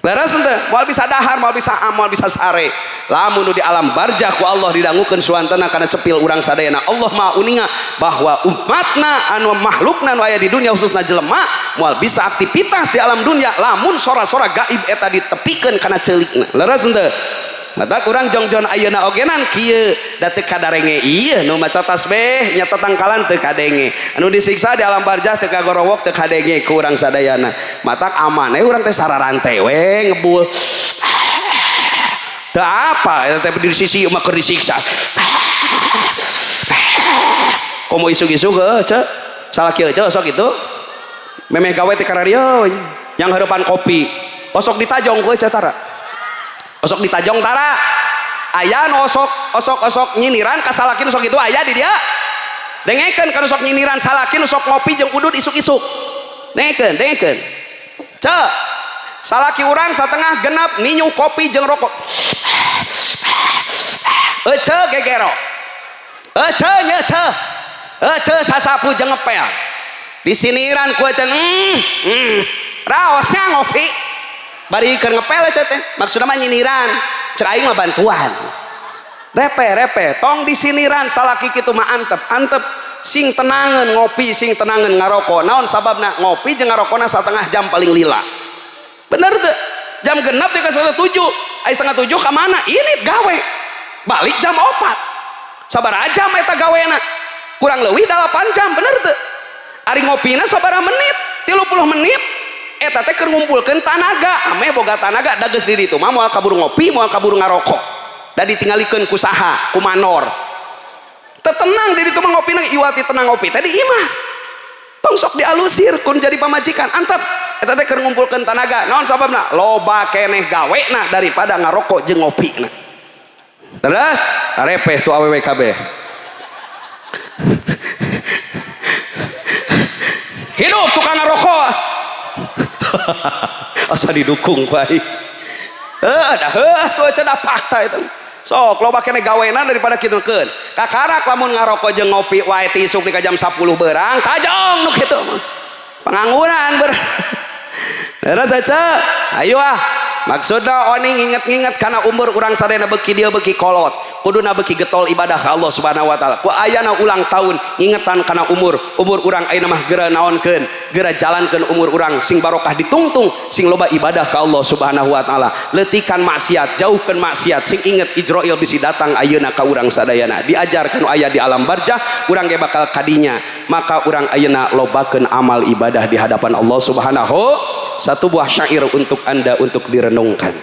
Leres henteu? Moal bisa dahar, moal bisa amal, bisa sare. Lamun nu di alam barjah ku Allah didangukeun suantana kana cepil urang sadayana. Allah Maha uninga bahwa umatna anu makhlukna anu aya di dunia, khususna jelema, moal bisa aktivitas di alam dunia lamun sora-sora gaib eta ditepikeun kana ceulikna. Leres henteu? Mata kurang jongjon ayeuna ogenan kieu da teu kadarenge ieu nu maca tasbih nya tatangkalan teu kadenge, anu disiksa di alam barjah teu kagorowok, teu kadenge ku urang sadayana. Matak aman we urang teh sararante we ngebul, teu apa eta teh di sisi mah keur disiksa. Komo isuk-isuk heuh ceu salah kieu ceu, sok itu memeh gawe teh kararieu yang harapan kopi osok ditajong ku ceu tara, osok ditajong tara. Aya nu osok osok osok nyiniran ka salaki nu sok itu aya di dia. Dengekeun, kana sok nyiniran salaki nu sok ngopi jeung udud isuk-isuk. Dengekeun, dengekeun ceu, salaki urang satengah genap ninyu kopi jeung rokok, ece gegero, ece nyeseh, ece sasapu jeung ngepel, disiniran ku ece, raosnya ngopi bari keur ngepel ece teh. Maksudna mah nyiniran, cek aing mah bantuan. Repe repe, tong disiniran salaki kitu mah. Antep antep, sing tenangan ngopi, sing tenangan ngarokok. Naon sababna? Ngopi jeung ngarokona setengah jam paling lila, bener tuh. Jam genap di 6.30, ai 6.30 ka mana ini gawe, balik jam 4, sabaraha jam eta gawena? Kurang lebih 8 jam, bener tuh. Ari ngopina sabaraha menit? 30 menit. Eta teh keur ngumpulkeun tanaga ame boga tanaga. Da geus di ditu mah moal kaburu ngopi, moal kaburu ngarokok, da ditinggalikeun ku saha? Ku manor. Teu tenang di ditu mah ngopina, iwati tenang ngopi teh di imah. Tong sok dialusir kun jadi pamajikan, antep eta teh keur ngumpulkeun tanaga. Naon sababna? Loba keneh gawena daripada ngarokok jeung ngopina. Terus tarepeh tuh awewe kabeh. Hidup tukang ngarokok. Asa didukung ku aing. Heuh dah heuh tuh cenah fakta itu. Sok loba keneh gawena daripada kitu keun. Kakarak lamun ngarokok jeung ngopi wae ti isuk di ka jam 10 beurang tajong nu kitu mah. Pengangguran ber. Terus aja, ayo ah. Maksudna oning nginget-nginget kana umur urang sadayana beuki dieu beuki kolot. Kuduna beuki getol ibadah ka Allah Subhanahu wa taala. Ku ayana ulang tahun ngingetan kana umur, umur urang ayeuna mah geura naonkeun, geura jalankeun umur urang sing barokah ditungtung, sing loba ibadah ka Allah Subhanahu wa taala. Leutikan maksiat, jauhkeun maksiat, sing inget Ijrail bisi datang ayeuna ka urang sadayana. Diajarkeun aya di alam barjah, urang ge bakal kadinya. Maka urang ayeuna lobakeun amal ibadah di hadapan Allah Subhanahu. Satu buah syair untuk Anda untuk direnungkan.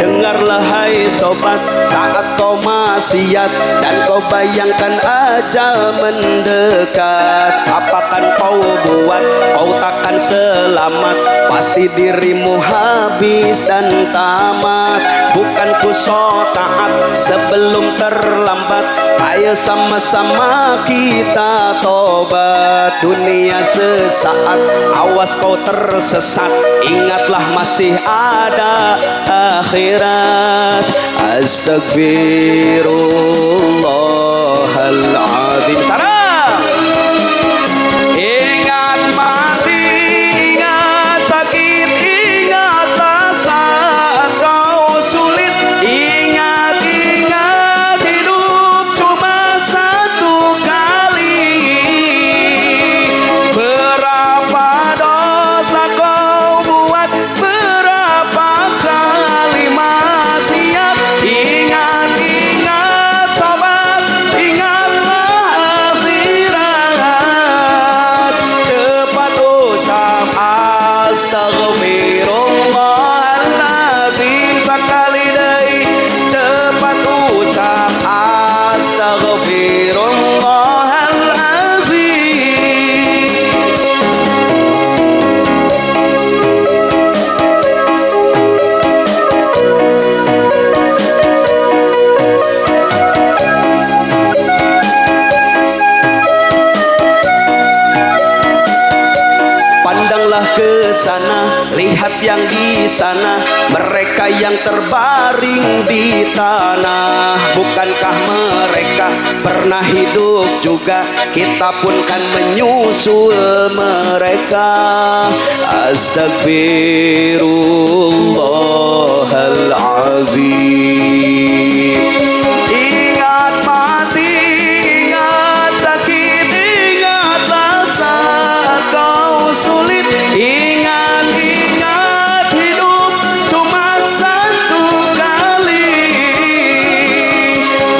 Dengarlah hai sobat, saat kau maksiat dan kau bayangkan ajal mendekat, apakan kau buat? Kau takkan selamat, pasti dirimu habis dan tamat. Bukan ku so taat sebelum terlambat, ayo sama-sama kita tobat. Dunia sesaat, awas kau tersesat, ingatlah masih ada akhirat. Astagfirullahaladzim. Sarah. Ingat mati, ingat sakit, ingatlah saat kau sulit. Ingat, ingat hidup cuma satu kali. Berapa dosa kau buat, berapa kali maksiat. Ingat, ingat sobat, ingatlah akhirat. Cepat ucap astagfirullahaladzim sekali deui. Cepat ucap astagfirullahaladzim. Pandanglah ke sana, lihat yang di sana, mereka yang terbaring di tanah. Bukankah mereka pernah hidup juga? Kita pun kan menyusul mereka. Astagfirullahalazim. Ingat mati, ingat sakit, ingatlah saat kau sulit. Ingat, ingat hidup cuma satu kali.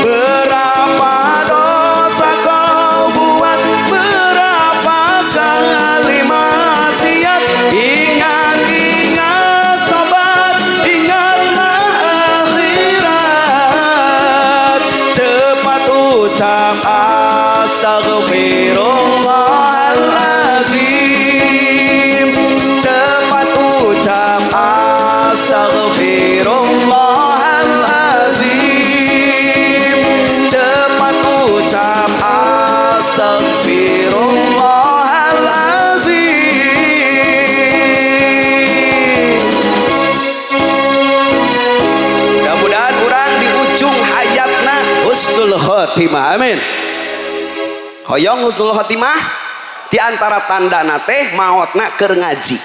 Berapa dosa kau buat, berapa kali maksiat. Ingat, ingat sobat, ingatlah akhirat. Cepat ucap astagfirullahaladzim. Cepat ucap astagfirullahaladzim. Cepat ucap astagfirullahaladzim. Mudah-mudahan urang di ujung hayatna husnul khotimah. Amin. Hoyong husnul khotimah di antara tandana teh maotna keur ngaji.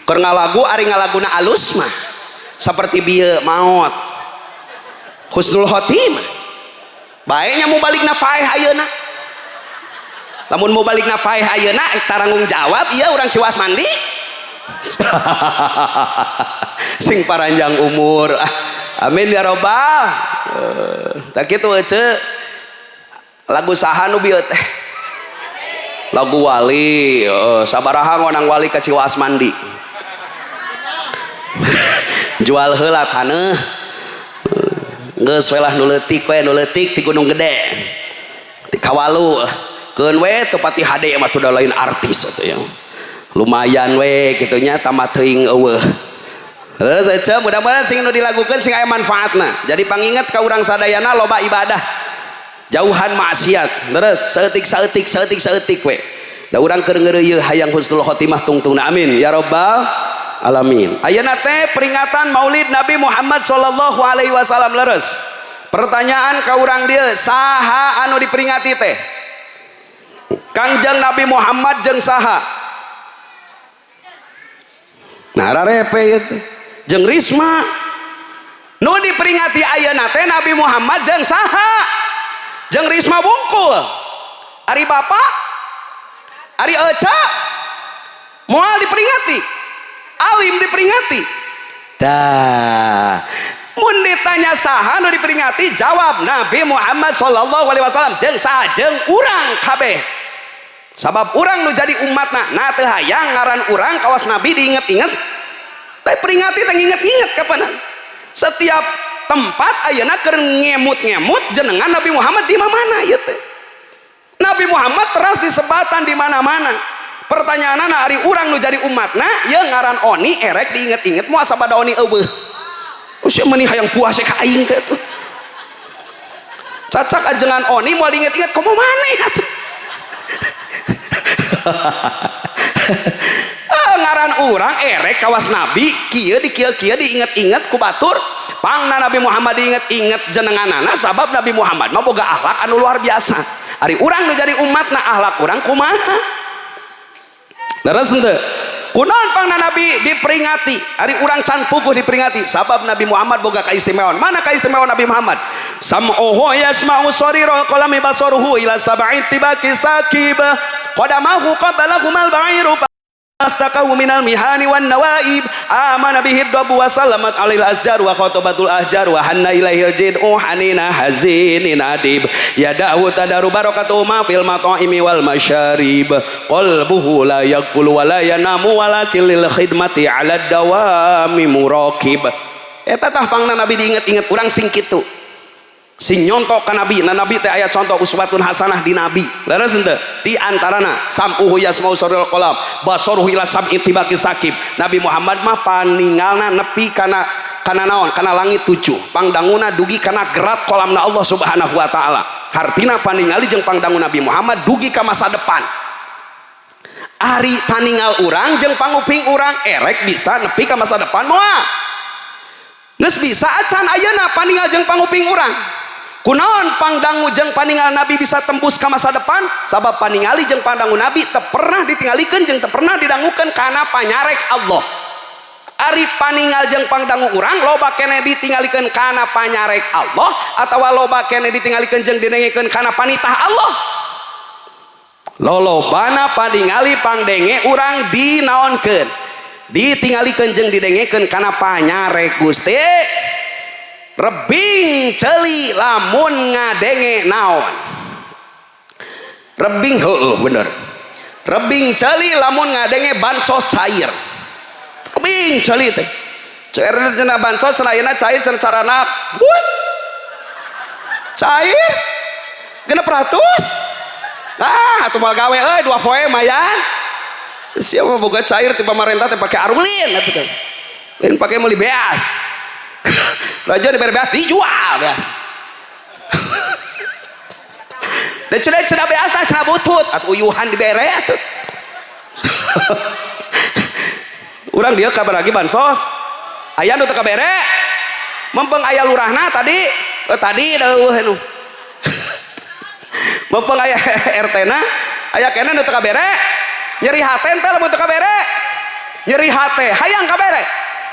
Keur ngalagu ari ngalaguna alus mah seperti bieu maot. Husnul khotimah. Bae nya mau balikna paeh ayeuna. Lamun mau balikna paeh ayeuna taranggung jawab ieu urang Ciwas mandi. Sing paranjang umur. Amin ya robbal. Tak kitu ece. Lagu saha nu bieu teh? Lagu wali, sabaraha ngonang wali ka Ciwaas mandi. Jual heula taneuh. Geus we lah nu leutik we, nu leutik ti Gunung Gede. Ti Kawalu. Keun we teu pati hade mah tuh lain artis atuh ya. Lumayan we kitu nya tamat teuing eueuh. Terus aja mudah-mudahan sing nu dilakukan sing aya manfaatna. Jadi panginget ka urang sadayana loba ibadah. Jauhan maksiat. Terus saeutik saeutik saeutik saeutik we. Da urang keur ngeureuyeuh hayang husnul khotimah tungtungna, amin ya rabbal alamin. Ayeuna teh peringatan Maulid Nabi Muhammad sallallahu alaihi wasallam leres. Pertanyaan ka urang dieu, saha anu diperingati teh? Kangjeng Nabi Muhammad jeung saha? Nah, rarepe ieu teh. Jeung Risma. Nu diperingati ayeuna teh Nabi Muhammad jeung saha? Jeung Risma bungkul. Ari Bapak? Ari Eca? Moal diperingati. Alim diperingati. Dah. Mun ditanya saha nu diperingati, jawab Nabi Muhammad sallallahu alaihi wasallam jeung saha? Jeung urang kabeh. Sabab urang nu jadi umatna, nah teu hayang ngaran urang kawas Nabi diinget-inget. Tapi peringati teh nginget-inget kapanan. Setiap tempat ayeuna keur ngemut-ngemut jenengan Nabi Muhammad di mana-mana ieu teh. Nabi Muhammad teras disebatan di mana-mana. Pertanyaanna ari urang nu jadi umatna, ye ngaran Oni erek diinget-inget moal sabada Oni eueuh. Usia meni hayang puasa ka aing teh tuh. Cacak ajengan Oni moal diinget-inget komo maneh atuh. Ngaran urang erek kawas Nabi kieu di kieu-kieu diinget-inget ku batur. Pangna Nabi Muhammad diinget-inget jenenganana sabab Nabi Muhammad mah boga akhlak anu luar biasa. Ari urang nu jadi umatna akhlak urang kumaha? Leres henteu? Kunaon pangna Nabi diperingati? Ari urang can puguh diperingati sabab Nabi Muhammad boga kaistimewaan. Mana kaistimewaan Nabi Muhammad? Sam'uhu yasma'u sariral qalami basaruhu ila sab'i tibaki sakib. Qadamahu qablahu mal ba'iru astaqahu minal mihani wan nawaib amana bihi dabu wa salamat alil asjar wa khatabatul ahjar wa hanna ilaihil jid'u hanina hazinin adib yadahu tadaru barakatuhu ma fil mata'imi wal masyarib qalbuhu la yaghfulu wa la yanamu walakin lil khidmati ala dawami muraqib. Eta tah pangna Nabi diinget-inget urang sing kitu. Sing nyontok ka Nabi, nah Nabi teh aya contoh uswatun hasanah di Nabi. Leres henteu? Di antarana sam'uhu yasma'u saril qalam basaruhu ila sab'i tibaqi sakib. Nabi Muhammad mah paningalna nepi kana kana naon? Kana langit 7. Pangdanguna dugi kana gerat kolamna Allah Subhanahu wa taala. Hartina paningali jeung pangdangu Nabi Muhammad dugi ka masa depan. Ari paningal urang jeung panguping urang erek bisa nepi ka masa depan moal. Geus bisa acan ayeuna paningal jeung panguping urang. Kunaon pangdangu jeung paningal Nabi bisa tembus ka masa depan? Sabab paningali jeung pangdangu Nabi teu pernah ditinggalikeun jeung teu pernah didangukeun kana panyarek Allah. Ari paningal jeung pangdangu urang loba keneh ditinggalikeun kana panyarek Allah atawa loba keneh ditinggalikeun jeung didengekeun kana panitah Allah. Lolobana paningali pangdenge urang dinaonkeun, ditinggalikeun jeung didengekeun kana panyarek Gusti. Rebing ceuli lamun ngadenge naon? Rebing heueuh bener. Rebing ceuli lamun ngadenge bansos cair. Rebing ceuli teh. Cair cenah bansos cenah ayeuna cair cenah carana. What? Cair? 600? Ah, atuh moal gawe euy 2 poe mayan. Siapa boga cair ti pamarentah teh pake arulin atuh teh. Lain pake meuli beas. Raja diberi beas dijual beas. Dan cenah cenah beas tah cenah butut atuh uyuhan dibere atuh. Urang dia kabar lagi bansos. Aya nu teu kabere. Mempeng aya lurahna tadi, tadi eueuh nu. Mempeng aya RT na, aya keneh nu teu kabere. Nyeri hate teh lamun teu kabere. Nyeri hate hayang kabere.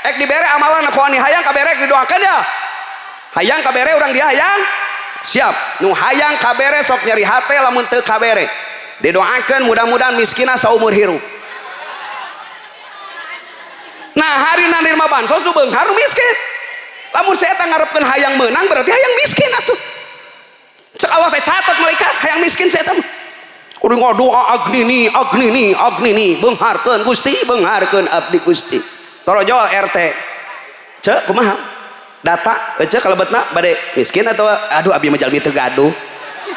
Ek dibere amalan ku ani hayang kabere didoakeun ya. Hayang kabere urang dia hayang. Siap. Nu hayang kabere sok nyeri hate lamun teu kabere. Didoakeun mudah-mudahan miskinna saumur hirup. Nah, hari nanirma bansos nu beunghar nu miskin. Lamun si eta ngarepkeun hayang meunang berarti hayang miskin atuh. Cek Allah teh catet malaikat hayang miskin si eta mah. Kudu ngadoa agnini agnini agnini beungharkeun Gusti beungharkeun abdi Gusti. Torojol RT. Cek kumaha data ece kalebetna bade miskin atau aduh abi mah jalmi teu gaduh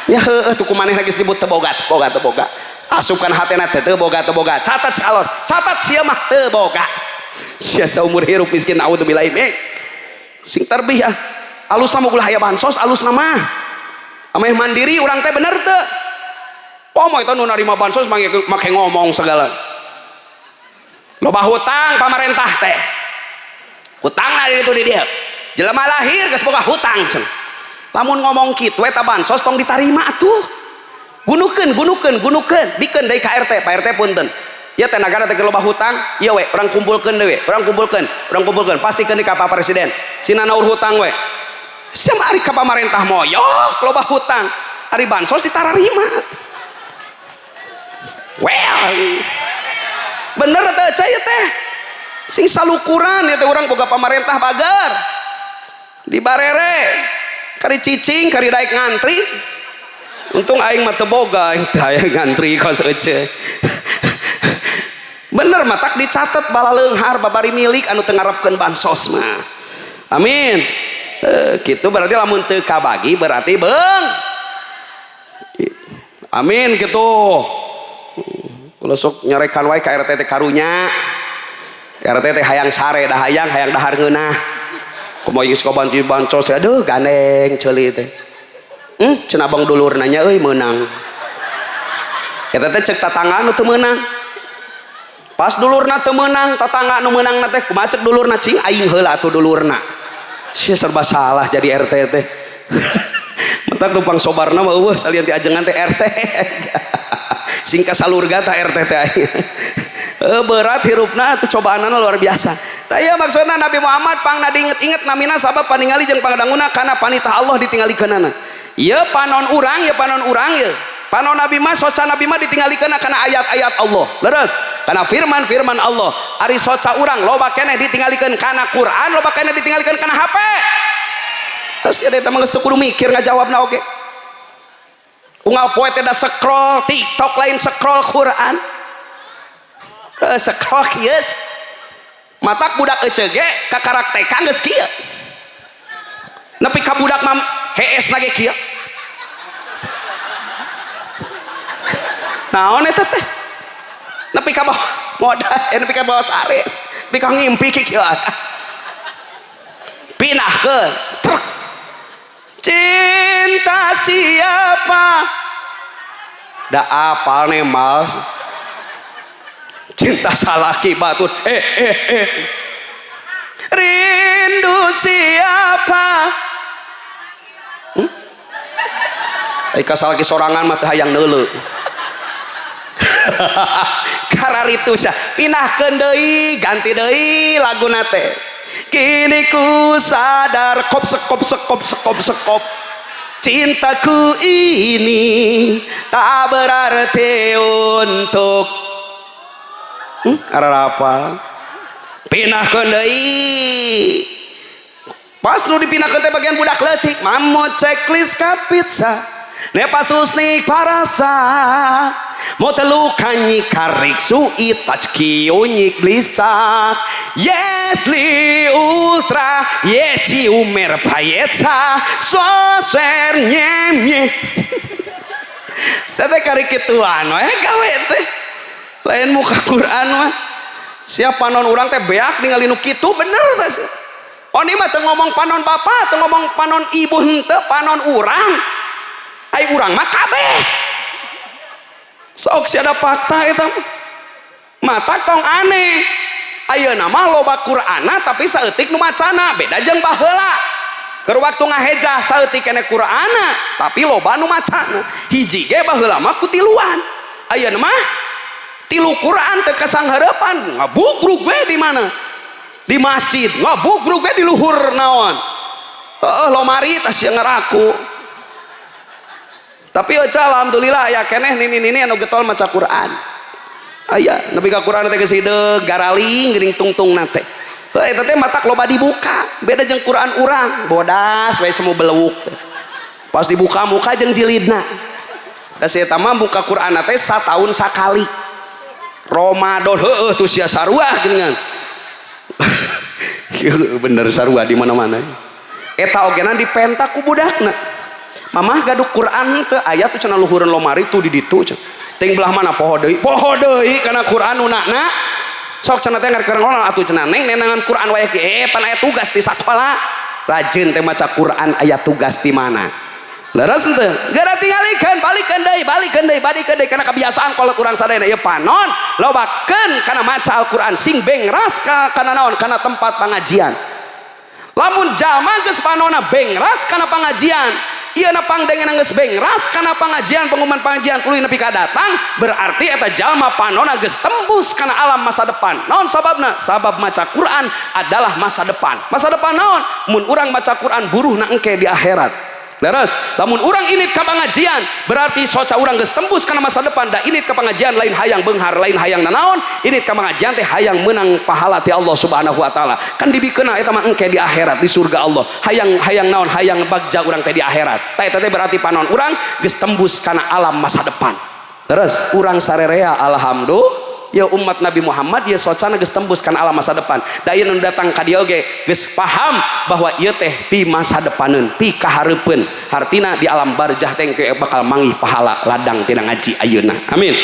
nya heueuh tuh kumaneh lagi disebut teu boga teu boga teu boga asupkan hatena teh teu boga teu boga catat calon catat sia mah teu boga sia saumur hirup miskin naudzubillah min sing tarbih ah alus mah ulah aya bansos alus mah ameh mandiri urang teh bener teu pomo eta nu narima bansos make ngomong segala loba hutang pamarentah teh hutangna di ditu di dieu jelema lahir geus boga hutang cenah lamun ngomong kitu eta bansos tong ditarima atuh gunukeun gunukeun gunukeun bikeun deui ka RT Pak RT punten ieu teh nagara teh loba hutang ieu we urang kumpulkeun deui we urang kumpulkeun pastikeun ka Pak Presiden sina naur hutang we sia mah ari ka pamarentah moyok loba hutang ari bansos ditararima well bener teh cai teh sing salukuran ya teh urang boga pamarentah bager di barere kari cicing kari daek ngantri untung aing mah teu boga aing teh aya ngantri kos ece bener matak dicatat balaleunghar babari milik anu teu ngarepkeun bansos mah amin kitu berarti lamun teu kabagi berarti beung amin kitu kalau sok nyarekan wae ka RT teh karunya RT teh hayang sare dah hayang hayang dahar ngeunah kumaha geus kabanci bancos aduh gandeng ceuli teh cenah abang dulur nanya euy meunang eta teh cek tatangga nu teu meunang pas dulurna teu meunang tatangga nu meunangna teh kumaha cek dulurna cing aing heula atuh dulurna sia serba salah jadi RT teh mentak numpang sobarna mah eueuh salian ti ajengan teh RT sing kasalurga tah RT teh aing berat hirupna atuh cobaanana luar biasa. Tah ieu maksudna Nabi Muhammad pangna diinget-inget namina sabab paningali jeung pangadanguna kana panitah Allah ditinggalikeunana. Ieu panon urang, ieu panon urang ieu. Panon Nabi mah soca Nabi mah ditinggalikeunna kana ayat-ayat Allah. Leres, kana firman-firman Allah. Ari soca urang loba keneh ditinggalikeun kana Quran, loba keneh ditinggalikeun kana HP. Terus ya eta mah geus teu kudu mikir ngajawabna oge. Unggal poe teh da scroll TikTok lain scroll Quran. Scroll kieu matak budak ece ge kakarak TK geus kieu nepi ka budak mah hees lagi kieu naon eta teh nepi ka bawah modal nepi ka bawah sares nepi ka ngimpi kieu pinahkeun truk cinta siapa da apal nemal cinta salaki batur rindu siapa Ika salaki sorangan mah teu hayang neuleu kararitu sia pinahkeun deui ganti deui laguna teh kini ku sadar kop sekop sekop sekop sekop cintaku ini tak berarti untuk arapa pinahkeun deui pas nu dipinahkeun teh bagian budak leutik mamo checklist ka pizza nepa susnik parasa mo telu kanyi karik sui tachki unyik blisak yesli ultra yeci umer payeca soser nyemye saya teh karik kituan we gawe teh lain muka Quran mah siapa panon urang teh beak ningali nu kitu bener teh oh ini mah teu ngomong panon bapak teu ngomong panon ibu henteu panon urang ai urang mah kabeh sok si ada fakta eta mata tong aneh ayeuna mah loba Qur'ana tapi saeutik nu macana beda jeung baheula keur waktu ngahejah saeutik keneh Qur'ana tapi loba nu macana hiji ge baheula mah ku tiluan ayeuna mah tilu Quran teu kasanghareupan ngabugrug we di mana di masjid ngabugrug we di luhur naon heueuh lomari tas sia ngeraku tapi oca alhamdulillah aya keneh nini-nini anu getol maca Quran aya nepi ka Quran teh geus hideung garaling geuning tungtungna teh heuh eta teh matak loba dibuka beda jeung Quran urang bodas we semu belewuk pas dibuka muka jeung jilidna da si eta mah buka Quran teh sataun sakali Ramadan heueuh tuh sia sarua geuningan Bener sarua di mana-mana. Eta ogena dipenta ku budakna. Mamah gaduh Quran teu aya tuh cenah luhureun lomari tuh di ditu cenah. Ting belah mana poho deui? Poho deui kana Quran nu na. Sok cenah teh ngarkeun atuh cenah neng nenangan Quran wae ge pan aya tugas di sakola. Rajin teh maca Quran aya tugas di mana? Leres henteu? Geura tingalikeun, balikeun deui, balikeun deui, balikeun deui kana kebiasaan kolot urang sadayana ieu panon lobakeun kana maca Al-Qur'an sing bengras kana naon? Kana tempat pengajian. Lamun jalma geus panonna bengras kana pengajian, ieu na pangdengeuna geus bengras kana pengajian, pengumuman pengajian tuluy nepi ka datang, berarti eta jalma panonna geus tembus kana alam masa depan. Naon sababna? Sabab maca Quran adalah masa depan. Masa depan naon? Mun urang maca Quran buruhna engke di akhirat. Leres, lamun urang init ka pengajian berarti soca urang geus tembus kana masa depan. Da init ka pengajian lain hayang beunghar, lain hayang nanaon, init ka pengajian teh hayang menang pahala ti Allah Subhanahu wa taala. Kan dibikeuna eta mah engke di akhirat di surga Allah. Hayang hayang naon? Hayang bagja urang teh di akhirat. Tah eta teh berarti panon urang geus tembus kana alam masa depan. Terus urang sarerea alhamdulillah ya umat Nabi Muhammad ya socana geus tembus kana alam masa depan. Da ieu nu datang ka dieu oge geus paham bahwa ieu teh pi masa depaneun, pi kahareupeun. Hartina di alam barzah teh bakal manggih pahala ladang tina ngaji ayeuna. Amin.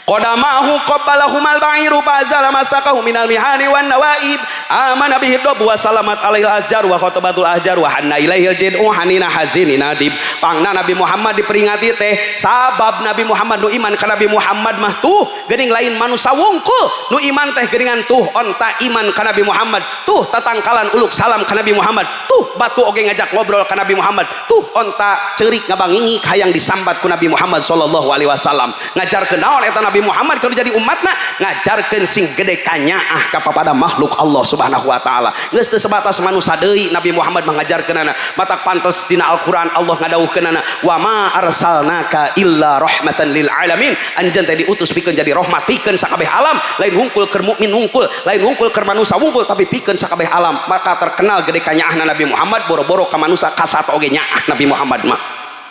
Qadamahu qabbalahu mal ba'iru fazala mastaqahu minal mihani wan nawaib amana bihi dhabu wa salamat alaihi asjar wa khatabatul ahjar wa hanna ilaihil jid'u hanina hazini nadib. Pangna Nabi Muhammad diperingati teh sabab Nabi Muhammad nu iman ka Nabi Muhammad mah tuh geuning lain manusa wungkul, nu iman teh geuningan tuh onta iman ka Nabi Muhammad, tuh tatangkalan uluk salam ka Nabi Muhammad, tuh batu oge ngajak ngobrol ka Nabi Muhammad, tuh onta ceurik ngabangingik hayang disambat ku Nabi Muhammad sallallahu alaihi wasallam. Ngajarkeun naon eta Nabi Muhammad kalau jadi umatna? Ngajarkeun sing gede kanyaah kepada makhluk Allah Subhanahu wa taala. Geus teu sebatas manusia deui Nabi Muhammad mengajarkeunana. Matak pantes dina Al-Qur'an Allah ngadawuhkeunana wa ma arsalnaka illa rahmatan lil alamin. Anjeun teh diutus pikeun jadi rahmat pikeun sakabeh alam, lain wungkul keur mukmin wungkul, lain wungkul keur manusia wungkul, tapi pikeun sakabeh alam. Maka terkenal gede kanyaahna Nabi Muhammad, boro-boro ka manusia kasat oge nyaah Nabi Muhammad mah.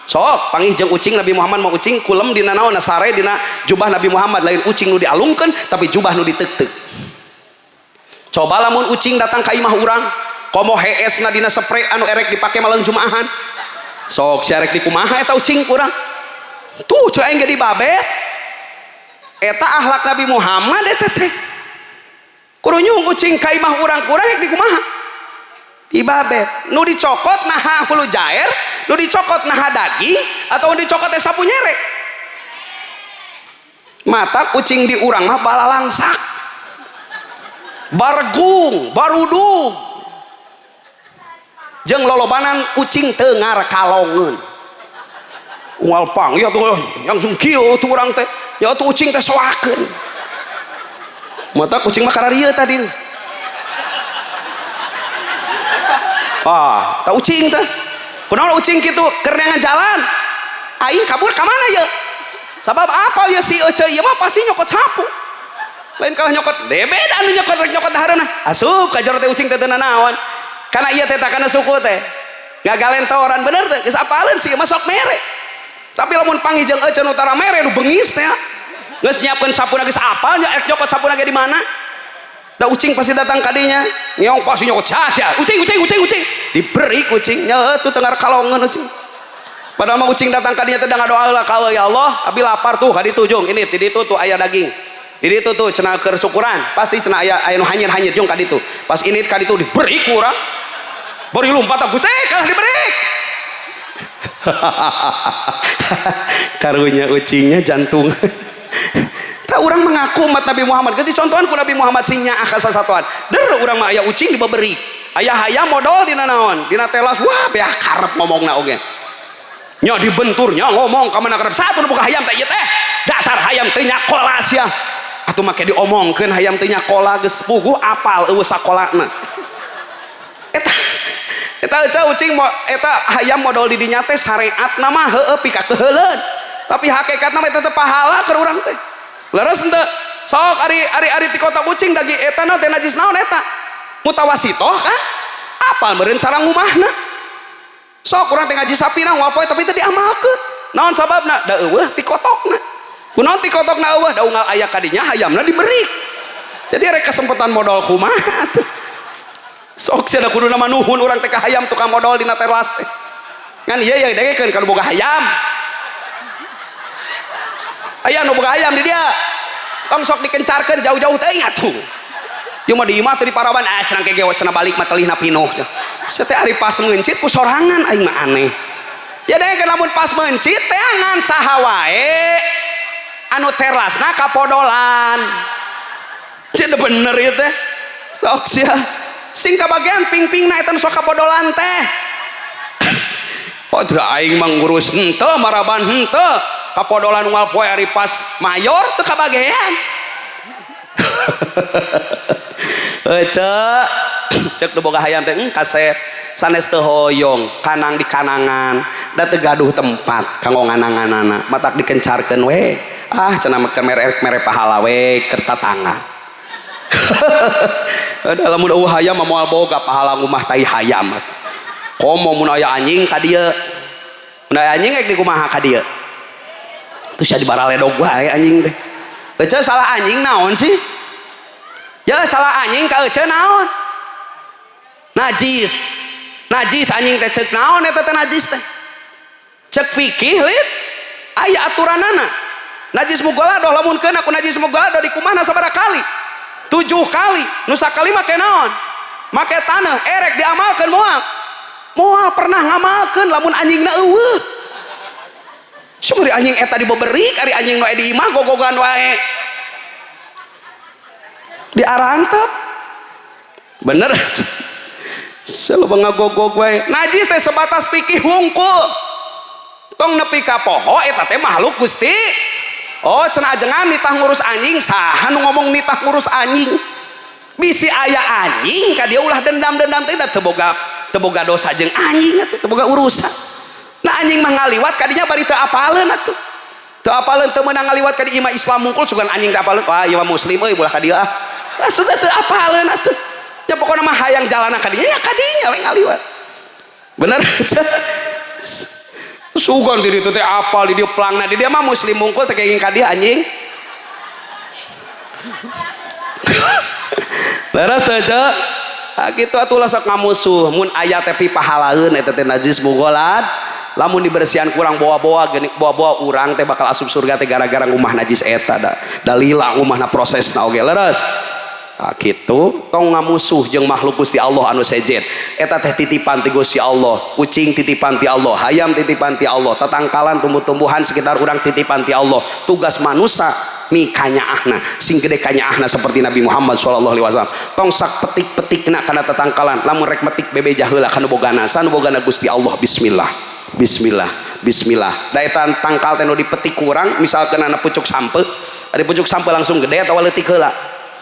Sok panggih jeung ucing Nabi Muhammad mau ucing kulem dina naon sare dina jubah Nabi Muhammad, lain ucing nu dialungkeun tapi jubah nu diteuk-teuk. Coba lamun ucing datang ka imah urang komo heesna dina spray anu erek dipake malam jumaahan, sok si erek dikumaha eta ucing kurang tuh cuy aing ge dibabet. Eta akhlak Nabi Muhammad eta teh kurunyung ucing ka imah urang kurang rek dikumaha dibabet. Nu dicokot naha hulu jair, nu dicokot naha daging, atau nu dicokot teh sapu nyere. Mata kucing di urang mah balalangsak bargung barudug jeung lolobanan kucing tengar kalongeun unggal pang ya tuh langsung kieu tuh urang teh ya tuh ucing teh soakeun. Mata kucing mah kararieu tadi. Ah, tak ucing teh. Kunaon ucing kitu keur neangan jalan? Aing kabur ka mana ye? Sabab apa ya si ece ieu mah pasti nyokot sapu. Lain kalah nyokot, beda anu nyokot rek nyokot dahareuna. Asup ka jero teh ucing teh teu nanaon. Kana ieu teh kana suku teh. Ngagalentoran bener teh, geus apaleun si mah sok mere. Tapi lamun panggih jeung ece nu tara mere nu bengis teh. Geus nyiapkeun sapuna geus apal nya rek nyokot sapuna ge di mana? Da ucing pasti datang kadinya, ngeong pasti nyokot sia, ucing ucing ucing ucing, diberi kucing, nya tuh tengar kalongan ucing. Padahal mah ucing datang kadinya teh ngadoa lah ka ya Allah, abi lapar tuh ka ditu jung, ini di ditu tuh aya daging. Di ditu tuh cenah keur syukuran, pasti cenah aya aya nu hanyir-hanyir jung ka ditu. Pas ini ka ditu diberi ku urang. Bari lumpat Gusti kalah diberi. Karunya ucingnya jantung. Tak orang mengaku umat Nabi Muhammad. Jadi contohan ku Nabi Muhammad sing nyaah ka sasatuan. Der urang mah aya ucing dibeberi. Aya hayam modol dina naon? Dina telas. Wah, beah karep ngomongna oge. Nya dibenturnya ngomong ka mana karep satu nu buka hayam teh ieu teh. Dasar hayam teh nyakola sia. Atuh make diomongkeun hayam teh nyakola geus puguh apal eueuh sakolana. Eta eta ucing eta hayam modol di dinya teh syariatna mah heueuh pikakeuheuleun. Tapi hakikatna mah eta teh pahala keur urang teh. Leres henteu? Sok ari ari ari ti kota ucing dagi eta na teh najis naon eta? Mutawasitoh kan? Apal meureun cara ngumahna? Sok urang teh ngaji sapina unggal poe tapi teu diamalkeun. Naon sababna? Da eueuh ti kotokna. Kunaon ti kotokna eueuh? Da unggal aya kadinya hayamna diberi. Jadi rek kesempatan modal kumaha tuh. Sok sia da kuduna mah nuhun urang teh ka hayam tukang modal dina teras teh. Ngan ieu ya dengekeun kalau boga hayam. Aya nu boga hayam di dia. Tong sok dikencarkeun jauh-jauh teuing atuh. Ieu mah di imah teh di paraban ah cenah ke ge cenah balik mah telihna pinuh. Sia teh ari pas meuncit ku sorangan aing mah aneh. Ya dengekeun lamun pas meuncit teangan saha wae anu terasna kapodolan. Cenah bener ieu teh. Sok sia. Sing kabagian ping-pingna eta nu sok kapodolan teh. Oh, tidak aing mah ngurus henteu maraban henteu kapodolan unggal poe ari pas mayor teu kabagean. Cek cek nu boga hayam teh kasep sanes teu hoyong kanang di kanangan da teu gaduh tempat kanggo ngananganana matak dikencarkeun we ah cenah mah mere pahala we keur tatangga. Da lamun eueuh hayam mah moal boga pahala ngumah tai hayam. Komo mun aya anjing ka dieu. Mun aya anjing rek dikumaha ka dieu? Terus jadi baraledog wae anjing teh. Ece salah anjing naon sih? Ya salah anjing ka ece naon? Najis. Najis anjing teh cek naon eta teh najis teh? Cek fikih lip aya aturanana. Najis mugoladoh lamun keuna ku najis mugoladoh dikumahna sabaraha kali? 7 kali. Nu sakali make naon? Make taneuh erek diamalkeun moal. Moal pernah ngamalkeun lamun anjingna eueuh. Sumuri anjing eta dibeberik ari anjing nu di imah gogogan wae. Diarantep. Bener. Selalu ngagogog wae. Najis teh sebatas pikih hungkul. Tong nepi ka poho eta teh makhluk Gusti. Oh cenah ajengan nitah ngurus anjing saha nu ngomong nitah ngurus anjing. Bisi aya anjing ka dia ulah dendam-dendam teh da teu boga dosa jeung anjing atuh teu boga urusan. Nah anjing mah ngaliwat kadinya bari teu apaleun atuh. Teu apaleun teu meunang ngaliwat ka di imah Islam mungkul sugan anjing teu apaleun. Wah ieu mah muslim euy ulah ka dieu ah. Lah sudah teu apaleun atuh. Ya pokona mah hayang jalana ka dinya ya ka dinya we ngaliwat. Bener? Sugan di ditu teh apal di dieu plangna di dia mah muslim mungkul teh kenging ka dieu anjing. Leres teh ceu? Ah kitu atuh lah sok ngamusuh mun aya teh pipahalaeun eta teh najis mugolad. Lamun dibersihan kurang bawa-bawa geuning bawa-bawa urang teh bakal asup surga teh gara-gara ngumah najis eta da. Dalila ngumahna prosesna oge leres. Ah kitu tong ngamusuh jeung makhluk Gusti Allah anu sejen. Eta teh titipan ti Gusti Allah, kucing titipan ti Allah, hayam titipan ti Allah, tatangkalan tumbuh-tumbuhan sekitar urang titipan ti Allah. Tugas manusia mi kanyaahna, sing gede kanyaahna seperti Nabi Muhammad sallallahu alaihi wasallam. Tong sak petik-petikna kana tatangkalan, lamun rek metik bebeja heula kana bogana, sanu bogana Gusti Allah. Bismillah. Bismillah, bismillah. Da eta tangkal teh nu dipetik ku urang, misalkeun ana pucuk sampe, ari pucuk sampe langsung gede atawa leutik heula?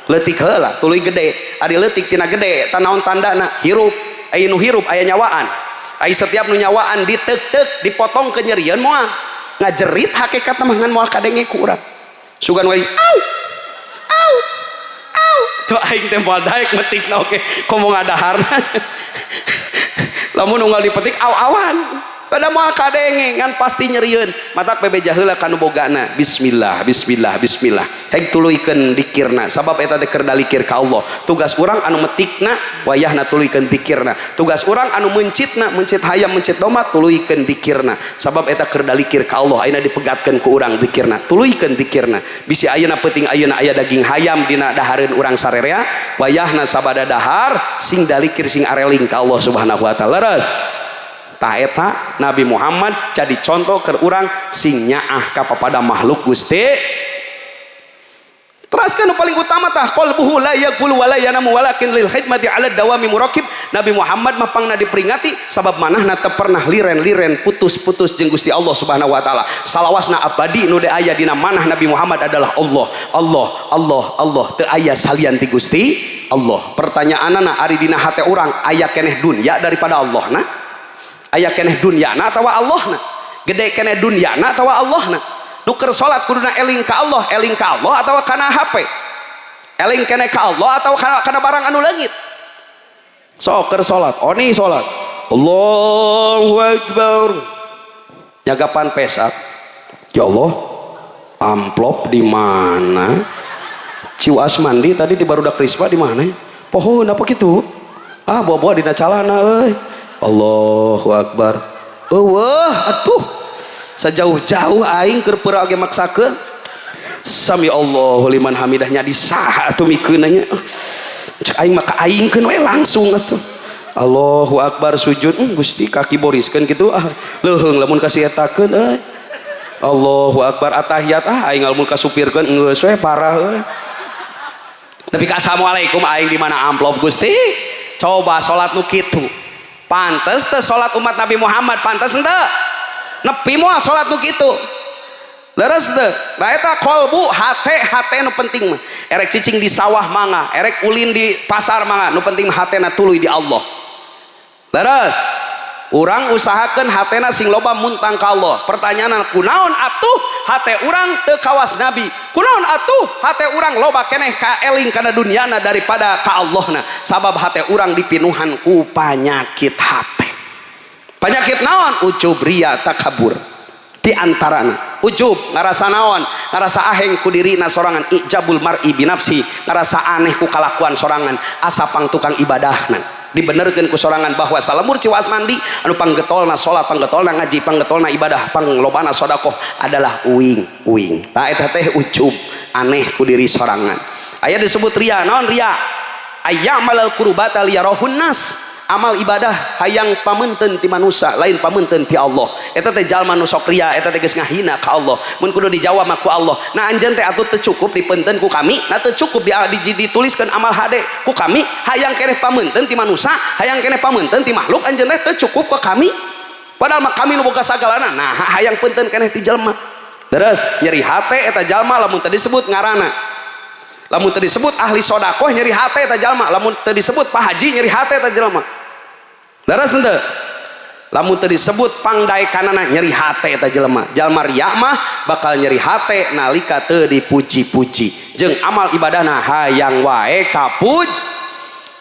Leutik heula, tuluy gede. Ari leutik tina gede, eta naon tandana? Hirup. Aya nu hirup aya nyawaan. Ai setiap nu nyawaan diteuk-teuk, dipotong ke nyerieun moal. Ngajerit hakikatna mah ngan moal kadenge ku urang. Sugan wae, au. Au. Au. Tuh aing teh moal daek metikna oge, komo ngadaharna. Lamun unggal dipetik aw-awan. Pada moal kadenge ngan pasti nyerieun. Matak bebeja heula ka nu bogana. Bismillah, bismillah, bismillah. Heg tuluykeun dikirna sabab eta teh keur dalikir ka Allah. Tugas urang anu metikna wayahna tuluykeun dikirna. Tugas urang anu mencitna, mencit hayam, mencit domba tuluykeun dikirna. Sabab eta keur dalikir ka Allah. Ayeuna dipegatkeun ku urang dikirna. Tuluykeun dikirna. Bisi ayeuna peuting ayeuna aya daging hayam dina dahareun urang sarerea, wayahna sabada dahar sing dalikir sing areling ka Allah Subhanahu wa taala. Leres. Tah eta Nabi Muhammad jadi contoh keur urang sing nyaah ka papada makhluk Gusti. Teraskeun nu paling utama tah qalbuhu la yaqulu wa la yanamu walakin lil khidmati ala dawami muraqib. Nabi Muhammad mah pangna diperingati sabab manahna teu pernah liren-liren putus-putus jeung Gusti Allah Subhanahu wa taala. Salawasna abadi nu aya dina manah Nabi Muhammad adalah Allah, Allah, Allah, Allah. Teu aya salian ti Gusti Allah. Pertanyaanana ari dina hate urang aya keneh dunya daripada Allah na? Aya keneh dunyana atawa Allahna? Gede keneh dunyana atawa Allahna? Nu keur salat kuduna eling ka Allah, eling ka Allah atawa kana HP? Eling keneh ka Allah atawa kana barang anu leungit? Sok keur salat, oni salat. Allahu Akbar. Nyagapan pesak. Ya Allah, amplop di mana? Ciwaas mandi tadi di barudak Risma di mana? Pohon apa gitu? Ah, bawa-bawa dina calana euy. Allahu Akbar. Eueuh, atuh. Sejauh-jauh aing keur peura ge maksakeun. Sami Allahu liman hamidahnya di saha atuh mikeunna nya. Cek aing mah ka aingkeun we langsung atuh. Allahu Akbar sujud, Gusti kaki boriskeun kitu ah leuheung lamun kasih etakeun euy. Allahu Akbar atahiyat, ah aing lamun kasupirkeun geus we parah euy. Nepi ka assalamualaikum aing di mana amplop Gusti? Coba salat nu kitu. Pantes teh salat umat Nabi Muhammad, pantes henteu? Nepi moal salat nu kitu. Leres teu? Nah, eta kolbu hate, hate nu penting mah. Erek cicing di sawah mangga, erek ulin di pasar mangga, nu penting mah hatena tuluy di Allah. Leres. Urang usahakeun hatena sing loba muntang ka Allah. Pertanyaan, kunaon atuh hate urang teu kawas Nabi? Kunaon atuh hate urang loba keneh ka eling kana duniana daripada ka Allahna? Sabab hate urang dipinuhan ku panyakit hate. Penyakit naon? Ujub, ria, takabur. Di antarana ujub, ngarasa naon? Ngarasa aheng ku dirina sorangan, ijabul mar'i binafsi, ngarasa aneh ku kalakuan sorangan, asa pang tukang ibadahna. Dibenerkeun ku sorangan bahwa salemur Ciwaas mandi anu panggetolna salat, panggetolna ngaji, panggetolna ibadah, panglobana sedekah adalah uing uing. Tah, eta teh ujub, aneh ku diri sorangan. Aya disebut ria. Naon ria? Ayyamalal qurbata liyarahun nas, amal ibadah hayang pamenten ti manusia, lain pamenten ti Allah. Eta teh jalma nu sok ria, eta teh geus ngahina ka Allah. Mun kudu dijawab mah ku Allah, nah anjeun teh atuh teu cukup dipenten ku kami, nah teu cukup dituliskeun amal hade ku kami, hayang keneh pamenten ti manusia, hayang keneh pamenten ti makhluk, anjeun teh teu cukup ke kami, padahal mah kami nu boga sagalana. Nah, hayang penten keneh ti jelema. Terus nyeri hate eta jalma lamun teu disebut ngaranna, lamun teu disebut ahli sodakoh nyeri hate eta jalma, lamun teu disebut Pak Haji nyeri hate eta jalma. Leres henteu? Lamun teu disebut pangdaekanana nyeri hate eta jelema. Jalma riya mah bakal nyeri hate nalika teu dipuji-puji, jeung amal ibadahna hayang wae kapuj.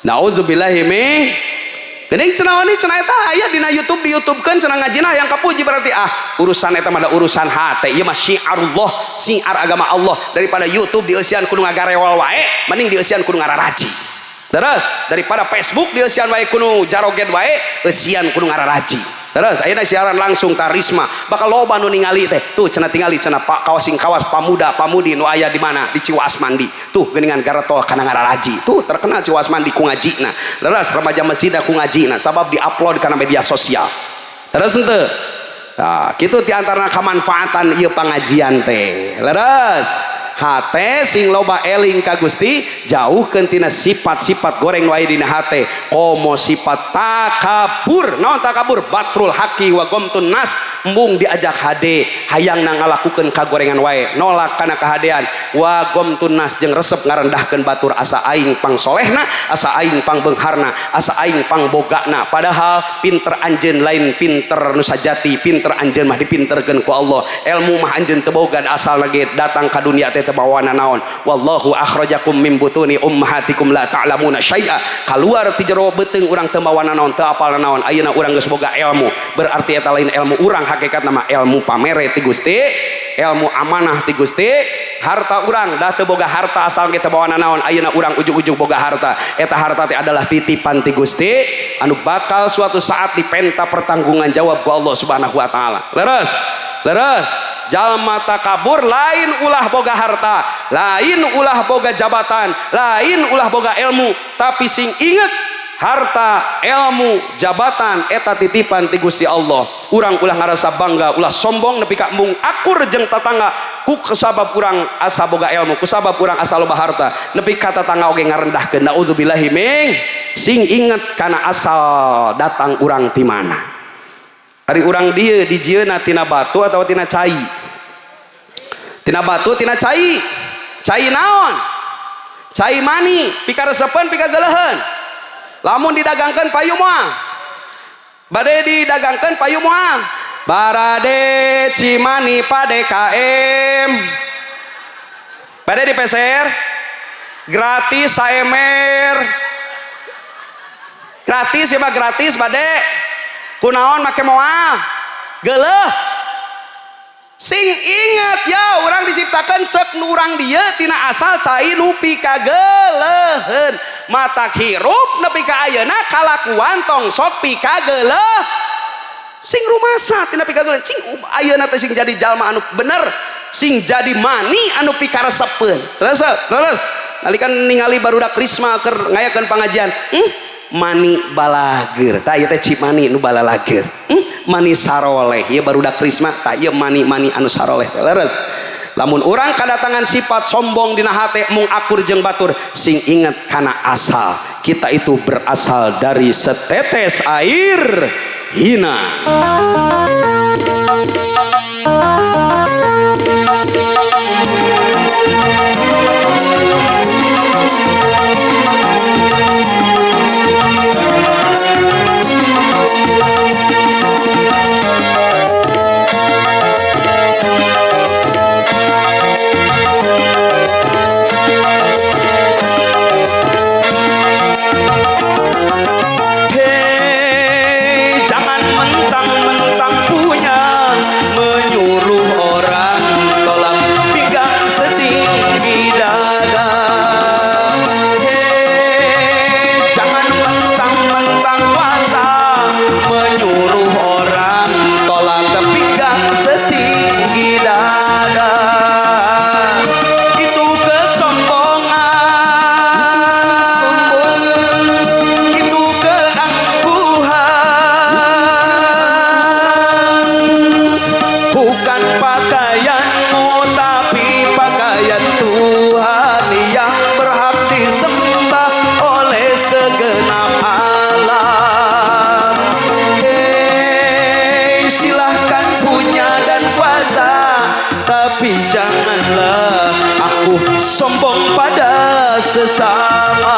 Naudzubillahi min. Geuning cenah wani cenah eta aya dina YouTube, di YouTube-keun cenah ngajina hayang kapuji, berarti ah urusan eta mah da urusan hate. Ieu mah syiarullah, syiar agama Allah. Daripada YouTube dieusian kudu ngagarewol wae, mending dieusian kudu ngararaji. Terus daripada Facebook dieusian wae kudu jaroget wae, eusian kudu ngararaji. Terus ayeuna siaran langsung karisma bakal loba nu ningali teh. Tuh cenah tingali cenah pak kawasing kawas pamuda pamudi nu aya di mana, di Ciwaas mandi tuh geuningan garetol kana ngararaji. Tuh terkenal Ciwaas mandi ku ngajina. Leres, remaja masjid ku ngajina sabab diupload kana media sosial. Terus henteu? Nah, kitu di antara kemanfaatan ieu pengajian teh. Leres, hate sing loba eling ka Gusti, jauhkeun tina sifat-sifat goreng nu aya dina hate, komo sifat takabur. Naon takabur? Batrul haqi wa gomtun nas, embung diajak hade, hayang na ngalakukeun kagorengan wae, nolak kana kahadean, wa gomtun nas jeung resep ngarendahkeun batur, asa aing pang solehna, asa aing pang beungharna, asa aing pang bogana. Padahal pinter anjeun lain pinter nu sajati, pinter anjeun mah dipinterkeun ku Allah. Ilmu mah anjeun teu boga, asal ge datang ka dunia teh teu bawa naon. Wallahu akhrajakum min butuni ummahatikum la ta'lamuna syai'a, kaluar ti jero beuteung urang teu mawa naon, teu apal naon. Ayeuna urang geus boga ilmu, berarti eta lain ilmu urang, hakikatna mah ilmu pamere ti Gusti, ilmu amanah ti Gusti. Harta urang dah teu boga harta, asal kita bawa naon, ayeuna urang ujug-ujug boga harta, eta harta teh adalah titipan ti Gusti anu bakal suatu saat dipenta pertanggungan jawab ku Allah Subhanahu wa taala. Leres, leres, jalma takabur lain ulah boga harta, lain ulah boga jabatan, lain ulah boga ilmu, tapi sing inget harta, ilmu, jabatan eta titipan ti Gusti Allah. Urang ulah ngarasa bangga, ulah sombong nepi ka embung akur jeung tatangga ku sabab urang asa boga ilmu, ku sabab urang asa loba harta, nepi ka tatangga oge ngarendahkeun. Naudzubillahi min. Sing inget kana asal datang urang ti mana. Ari urang dieu dijieunna tina batu atau tina cai? Tina batu, tina cai. Cai naon? Cai mani, pikaresepeun, pikageleuheun. Lamun didagangkeun payu moal? Bade didagangkeun payu moal? Barade Cimani pade KM. Bade dipeser gratis saemer. Gratis ya mah gratis bade. Kunaon make moal? Geuleuh. Sing ingat ya, urang diciptakan cek nu urang dieu tina asal cai nu pikageleuheun. Matak hirup nepi ka ayeuna kalakuan tong sok pikageleuh. Sing rumasa tina pikageleuheun, cing ayeuna teh sing jadi jalma anu bener, sing jadi mani anu pikaresepeun. Terus terus nalikan ningali barudak Risma keur ngayakeun pangajian, mani balageur. Tah ieu teh cimani nu balalageur. Mani saroleh ieu barudak Risma, tah ieu mani-mani anu saroleh. Leres. Lamun urang kadatangan sifat sombong dina hate mung akur jeung batur, sing inget kana asal. Kita itu berasal dari setetes air hina. Hei, jangan mentang-mentang punya menyuruh orang tolak pinggang setinggi dada. Hei, jangan mentang-mentang kuasa menyuruh orang tolak pinggang setinggi dada. Itu kesombongan, itu keangkuhan, bukan pakaianmu tapi pakaian Tuhan yang berhak disembah oleh segenap alam. Hei, silahkan punya dan kuasa, tapi janganlah aku sombong pada sesama.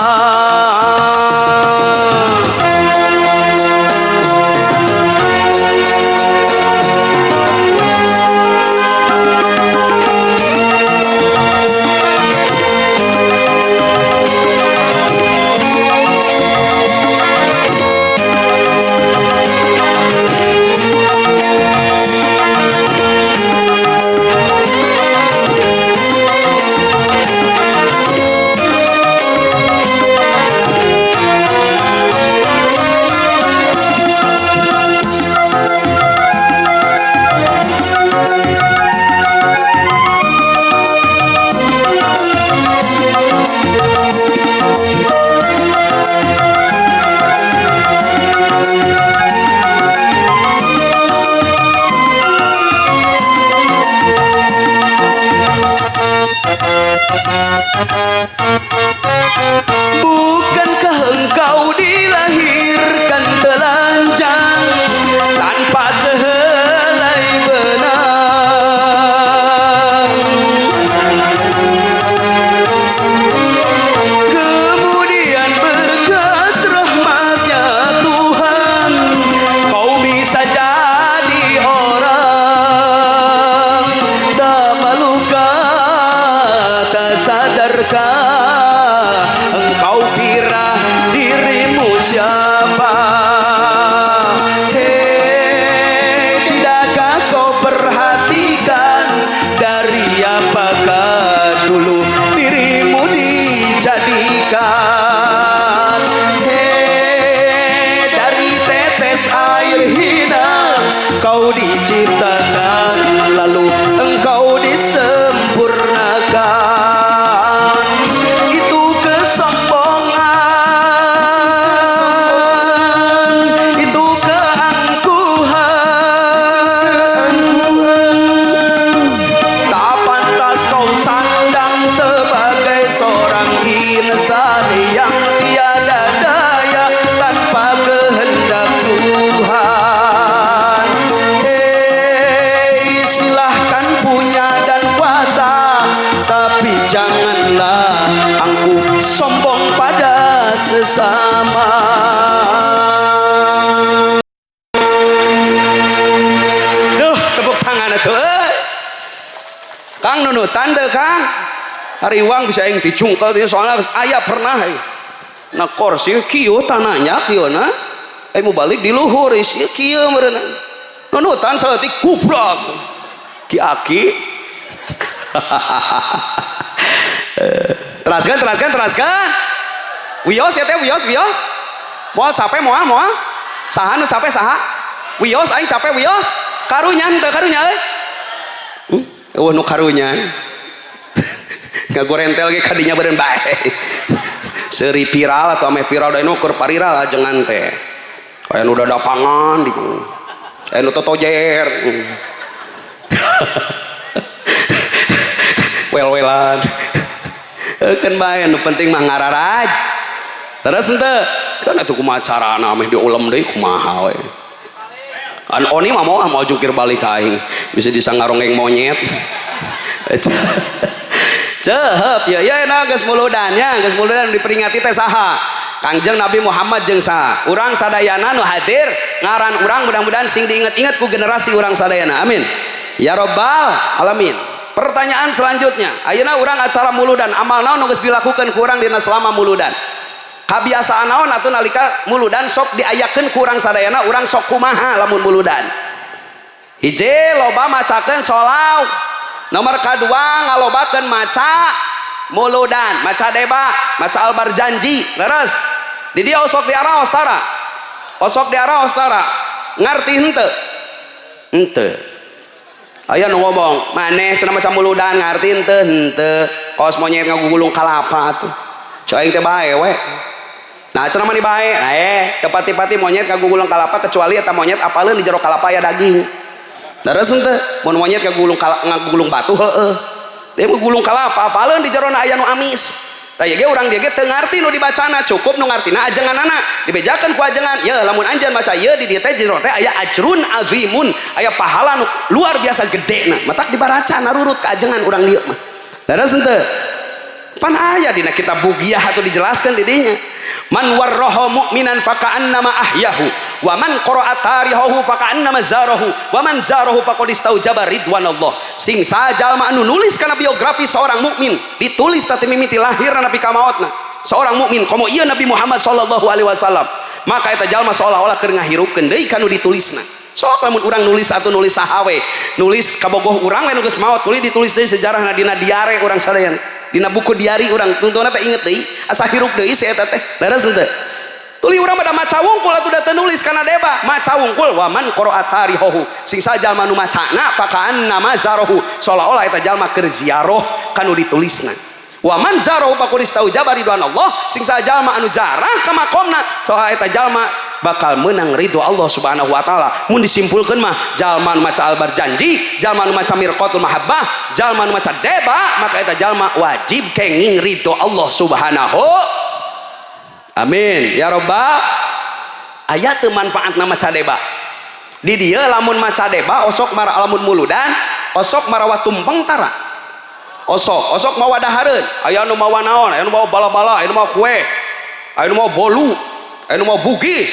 Bukankah engkau dilahirkan telanjang tanpa sehelai benang? Kemudian berkat rahmatnya Tuhan, kau bisa jadi orang. Tak malukah, tak sadarkah engkau kira dirimu siapa? Hei, tidakkah kau perhatikan dari apakah dulu dirimu dijadikan? Hei, dari tetes air hina kau diciptakan, lalu engkau disempurnakan. Itu kesombongan, itu keangkuhan. Tak pantas kau sandang sebagai seorang insan yang tiada daya tanpa kehendak Tuhan. Hei, silahkan punya dan kuasa, tapi janganlah angkuh sombong pada sesama. Duh, tepuk tangan atuh euy. Kang nunutan teu Kang? Hari uang bisa aing dicungkel teh soalnya aya pernah aing. Na kursi kieu tanahnya kieu na. Aing mau balik di luhur ieu kieu meureun. Nunutan saeutik gubrak. Ki Aki. Teraskan teraskan teraskan. Wios ya teh wios wios. Moal capek moal moal. Saha nu capek saha? Wios aing capek wios. Karunya henteu karunya euy. Eueuh nu karunya. Ngagorentel ge kadinya beureun bae. Seuri viral atau ameh viral da nu keur pariral ajengan teh. Aya nu dadapangan di aya nu totojer. Wel-welan. Keun bae nu penting mah ngararaj. Terus henteu? Kan atuh kumaha carana ameh diulem deui kumaha we. An oni mah moal moal jungkir balik ka aing. Bisa disangarongeng monyet. Ceuheup ya ya na geus muludan nya, geus muludan diperingati teh saha? Kangjeng Nabi Muhammad jeung saha? Urang sadayana nu hadir ngaran urang mudah-mudahan sing diinget-inget ku generasi urang sadayana. Amin. Ya robbal alamin. Pertanyaan selanjutnya, ayeuna urang acara muludan, amal naon nu geus dilakukeun ku urang dina selama muludan? Kabiasaan naon atuh nalika muludan sok diayakeun ku urang sadayana, urang sok kumaha lamun muludan? Hiji loba macakeun sholawat. Nomor kadua ngalobakeun maca muludan, maca deba, maca albar janji. Leres. Di dia osok diaraos tara. Osok diaraos tara. Ngarti henteu? Henteu. Aya nu ngomong, maneh cenah maca muludan ngarti henteu? Henteu. Kos monyet ngagugulung kalapa atuh. Cek aing teh bae we. Nah cenah mah bae. Nah teu pati-pati monyet ngagugulung kalapa kecuali eta monyet apaleun di jero kalapa aya daging. Leres henteu? Mun monyet ngagugulung ngagugulung batu heueuh. Dia ngagugulung kalapa apaleun di jerona aya nu amis. Tah ieu ge urang dieu ge teu ngarti nu dibacana, cukup nu ngartina ajenganana. Dibejakeun ku ajengan, yeuh lamun anjeun maca ieu di dieu teh jero teh aya ajrun azimun, aya pahala nu luar biasa gedena. Matak dibaraca narurut ka ajengan urang dieu mah. Leres henteu? Pan aya dina kitab Bugiyah atuh dijelaskeun di dinya. Man warraha mu'minan faka'annama ahyahu wa man qara'a tarihahu faka'annama zarahu wa man zarahu faqad istaujaba ridwanallah. Sing sajalma anu nulis kana biografi seorang mukmin, ditulis tadi mimiti lahirna nepi ka maotna. Seorang mukmin komo ieu Nabi Muhammad sallallahu alaihi wasallam, maka eta jalma seolah-olah keur ngahirupkeun deui kanu ditulisna. Sok lamun urang nulis atau nulis saha we, nulis kabogoh urang we nu geus maot, tuluy ditulis deui sejarahna dina diare urang sadayana. Dina buku diari urang tungtungna teh inget deui, asa hirup deui si eta teh. Leres henteu? Tuluy urang pada maca wungkul atuh da teu nulis kana deba, maca wungkul wa man qara'a tarihahu. Sing sajalma nu macana faka'annama zarahu, seolah-olah eta jalma keur ziarah kanu ditulisna. Wa man zarahu faqad istaujaba ridwanallah. Sing sajalma anu jarah ka makomna, soal eta jalma bakal menang ridho Allah Subhanahu wa taala. Mun disimpulkeun mah jalma nu maca albar janji, jalma nu maca mirqatul mahabbah, jalma nu maca deba, maka eta jalma wajib kenging ridho Allah Subhanahu. Amin ya robbal. Aya teu manfaatna maca deba? Di dieu lamun maca deba osok mara lamun muludan, osok marawa tumpeng tara. Osok, osok mawa dahareun, aya nu mawa naon, aya nu mawa bala-bala, aya nu mawa kue, aya nu mawa bolu, aya nu mawa bugis,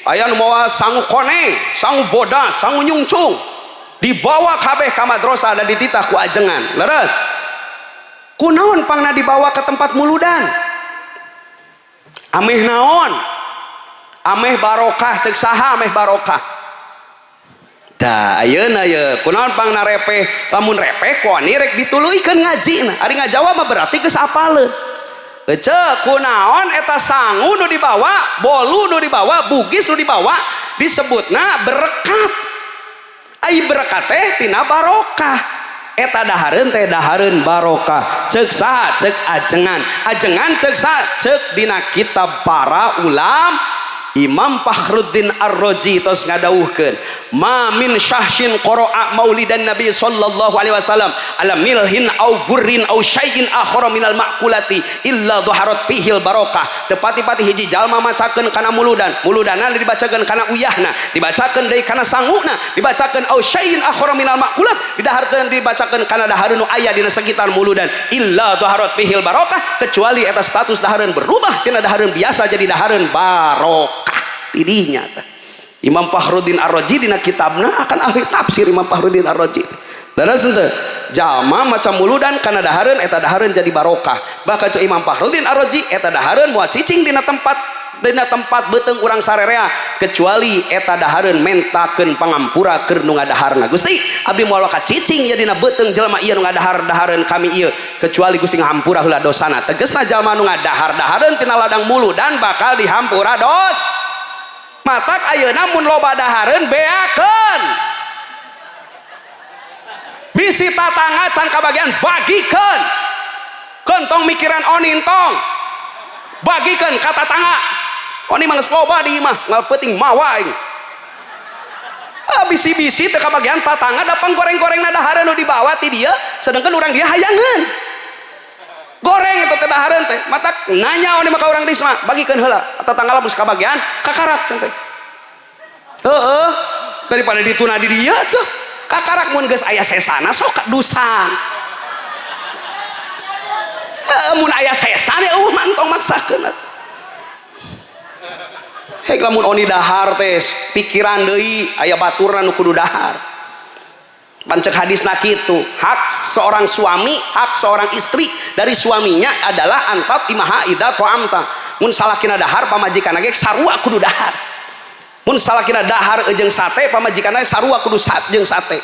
aya nu mawa sangu koneng, sangu bodas, sangu nyungcung. Dibawa kabeh ka madrasah dan dititah ku ajengan. Leres. Kunaon pangna dibawa ke tempat muludan? Ameh naon? Ameh barokah cek saha ameh barokah? Dah ayeuna ye kunaon pangna repeh? Lamun repeh kuani rek dituluykeun ngajina. Ari ngajawab mah berarti geus apaleun. Ece kunaon eta sangu nu dibawa, bolu nu dibawa, bugis nu dibawa disebutna berkat. Ai berkat teh tina barokah. Eta dahareun teh dahareun barokah. Cek saha? Cek ajengan. Ajengan cek saha? Cek dina kitab para ulama. Imam Fakhruddin Ar-Razi tos ngadawuhkeun, ma min syahsin qara'a maulidan Nabi sallallahu alaihi wasallam ala milhin au burrin au syai'in akhara minal ma'kulati illa dhaharat fihil barokah. Tepati-pati hiji jalma macakeun kana muludan, muludanna dibacakeun kana uyahna, dibacakeun deui kana sanguna, dibacakeun au syai'in akhara minal ma'kulat, didaharkeun dibacakeun kana dahareun nu aya dina sekitar muludan, illa dhaharat fihil barokah, kecuali eta status dahareun berubah tina dahareun biasa jadi dahareun barokah. Tidinya teh Imam Fakhruddin Ar-Razi dina kitabna akan ahli tafsir Imam Fakhruddin Ar-Razi. Leres henteu? Jalma maca muludan kana dahareun eta dahareun jadi barokah. Bahkan cek Imam Fakhruddin Ar-Razi eta dahareun moal cicing dina tempat dina tempat beuteung urang sarerea kecuali eta dahareun mentakeun pangampura keur nu ngadaharna. Gusti abdi moal ka cicing ieu dina beuteung jelema ieu nu ngadahar dahareun kami ieu kecuali Gusti ngahampura heula dosana. Tegasna jalma nu ngadahar dahareun tina ladang muludan bakal dihampura dos. Matak ayeuna mun loba dahareun beakeun. Bisi tatangga can kabagian bagikeun. Keun tong mikiran onin tong. Bagikeun ka tatangga. Oni mah geus loba di imah, ngal peuting mawa aing. Ah, bisi-bisi teu kabagian tatangga da panggoreng-gorengna dahareun nu dibawa ti dieu, sedangkan urang dia hayangeun. Goreng eta teh dahareun teh, matak nanya oni mah ka urang Risma, bagikeun heula. Tatangga lamun kabagian kakarak can teh. Heeh, daripada dituna di dieu tuh. Kakarak mun geus aya sesana sok dusan. Heeh, mun aya sesan ya eueuh mah entong maksakeun. Hek lamun oni dahar teh pikiran deui aya baturna nu kudu dahar. Pancek hadisna kitu, hak seorang suami, hak seorang istri dari suaminya adalah antap imaha idza ta'amta. Mun salakina dahar pamajikanna ge sarua kudu dahar. Mun salakina dahar jeung sate pamajikanna sarua kudu jeung sate.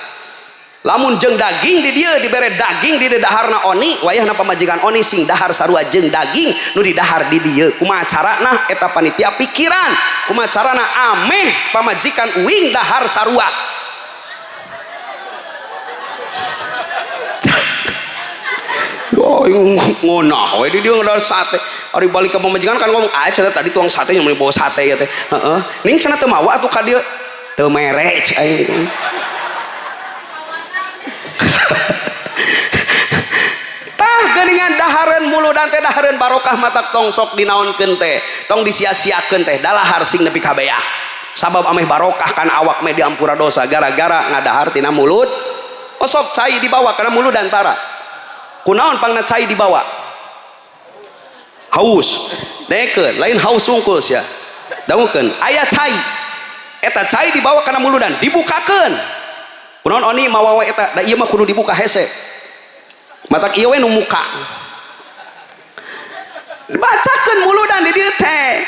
Lamun jeung daging di dieu dibere daging di daharna oni, wayahna pamajikan oni sing dahar sarua jeung daging nu didahar di dieu. Kumaha carana eta panitia pikiran, kumaha carana ameh pamajikan uing dahar sarua. Oh, ngonah we di dieu ngadahar sate. Ari balik ka pamajikan kan ngomong, "Ah, cenah tadi tuang sate yang bawa sate ya teh." Heeh. Ning cenah teu mawa atuh ka dieu. Teu mere cek aing. Tah geuningan dahareun muludan teh dahareun barokah matak tong sok dinaonkeun teh, tong disia-siakeun teh, dalahar sing nepi ka beak. Sabab ameh barokah kana awak meh diampura dosa gara-gara ngadahar tina mulut. Osok cai dibawa kana muludan tara. Kunaon pangna cai dibawa? Haus. Dekeun, lain haus sungkul sia. Dangukeun, aya cai. Eta cai dibawa kana muludan, dibukakeun. Kunaon oni mawa we eta, da ieu mah kudu dibuka hese. Matak ieu we nu muka. Dibacakeun muludan di dieu teh.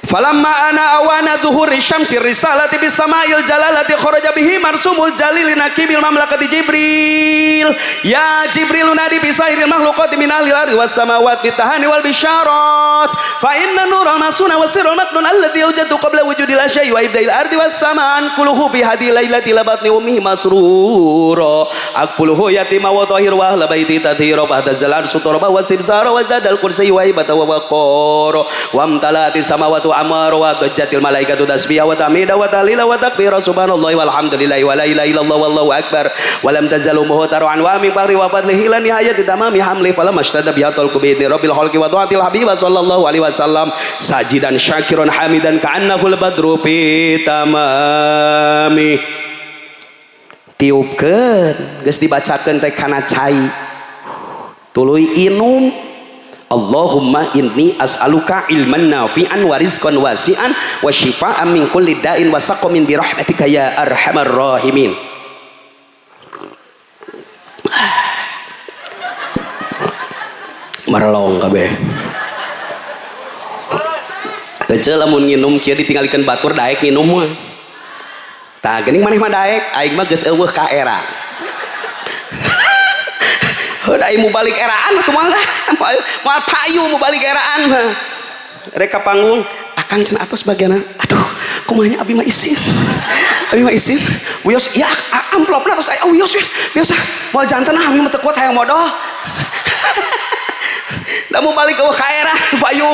Falamma ana awana zuhuri syamsi risalati bis samail jalalati kharaja bihi marsumul jalil nakibil mamlakati Jibril. Ya Jibril nadi bisairil makhluqati min ahli ardi was samawati bitahani wal bisyarat. Fa inna nural masuna wasirul maknun alladhi yujadu qabla wujudil asyai wa ibda'il ardi was samaan kuluhu bi hadi lailati labatni ummihi masrura. Akpuluhu yatima wa tahir wa ahla baiti tadhira ba'da zalar sutura wa istibsara wa zadal kursi wa ibata wa waqara wa amtalati samawati amar wa dajjatil malaikatu tasbiha wa tahmida wa tahlila wa takbira subhanallahi walhamdulillahi wa la ilaha illallah wallahu akbar wa lam tazalu muhtaru an wa min bahri wa fadlihi ila nihayati tamami hamli falam astada bi hatal kubidi rabbil khalqi wa du'atil habib sallallahu alaihi wasallam sajidan syakiran hamidan ka'annahu al-badru fi tamami. Tiupkeun geus dibacakeun teh kana cai tuluy inum. Allahumma inni as'aluka ilman nafi'an wa rizqan wasi'an wa shifaan min kulli da'in wa saqamin bi rahmatika ya arhamar rahimin. Marlong kabeh. Kecil lamun nginum kieu ditinggalikeun batur daek nginum mah. Tah geuning maneh mah daek, aing mah geus eueuh ka era. Heuh aing mau balik eraan atuh moal moal payu mau balik eraan mah. Rek ka panggung, akang cenah atos bagianna. Aduh, kumaha nya abi mah isin. Abi mah isin. Wios ya amplopna tos aya wios biasa. Moal janten ah abi mah teu kuat hayang modal. Da mau balik eueuh ka era payu.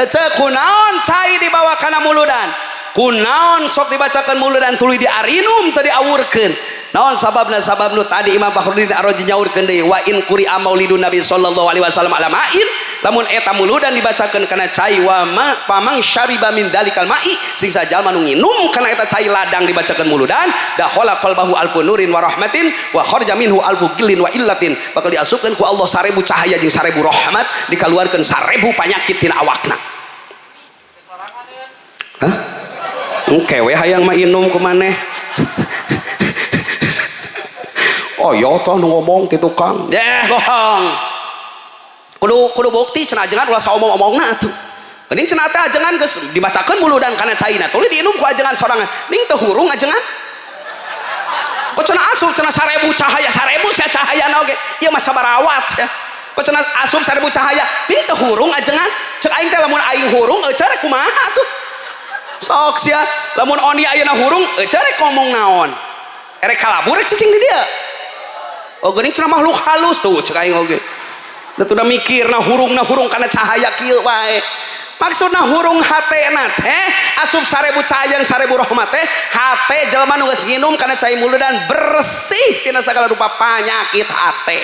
Ece kunaon cai dibawa kana muludan. Kunaon sok dibacakeun muludan tuluy diarinum teu diawurkeun. Naon sababna sabab nu tadi Imam Fakhruddin Ar-Razi nyaurkeun deui wa in quri'a maulidun Nabi sallallahu alaihi wasallam ala ma'in lamun eta muludan dibacakeun kana cai wa ma pamang syariba min dalikal ma'i sing sajalma nu nginum kana eta cai ladang dibacakeun muludan dakhala qalbahu alfu nurin wa rahmatin wa kharaja minhu alfu gillin wa illatin bakal diasupkeun ku Allah 1000 cahaya jeung 1000 rahmat dikaluarkeun 1000 panyakit tina awakna. Hah? Engke we hayang mah inum ku maneh. Oh ya toh nu ngomong ti tukang. Yeh bohong. Kudu kudu bukti cenah ajengan, ulah saomong-omongna atuh. Geuning cenah teh ajengan geus dibacakeun muludan kana caina, tuluy diinum ku ajengan sorangan. Ning teu hurung ajengan. Kok cenah asup cenah 1000 cahaya, 1000 sia cahayana oge. Ieu mah sabarawat sia. Kok cenah asup 1000 cahaya, ning teu hurung ajengan. Cek aing teh lamun aing hurung euceu rek kumaha atuh? Sok sia, lamun oni ayeuna hurung euceu rek ngomong naon? Erek kalabur rek cicing di dieu. Oh, geuning cenah makhluk halus tuh cek aing oge. Da tuh mikir na hurung kana cahaya kieu wae. Maksudna hurung hatena teh asup 1000 cahaya, 1000 rahmat teh hate jelema nu geus nginum kana cai muludan bersih tina sagala rupa penyakit hate.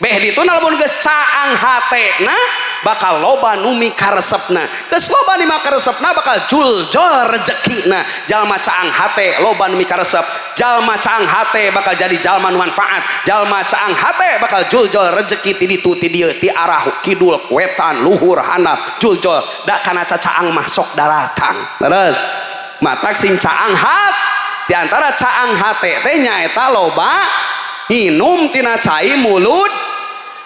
Beh ditu lamun geus caang hatena bakal loba nu mikaresepna. Geus loba nu mikaresepna bakal juljol rezekina. Jalma caang hate loba nu mikaresep. Jalma caang hate bakal jadi jalma nu manfaat. Jalma caang hate bakal juljol rezeki ti ditu ti dieu, ti arah kidul, wetan, luhur, handap, juljol da kana cacaang mah sok daratang. Terus matak sing caang hat, di antara caang hate teh nyaeta loba nginum tina cai mulud,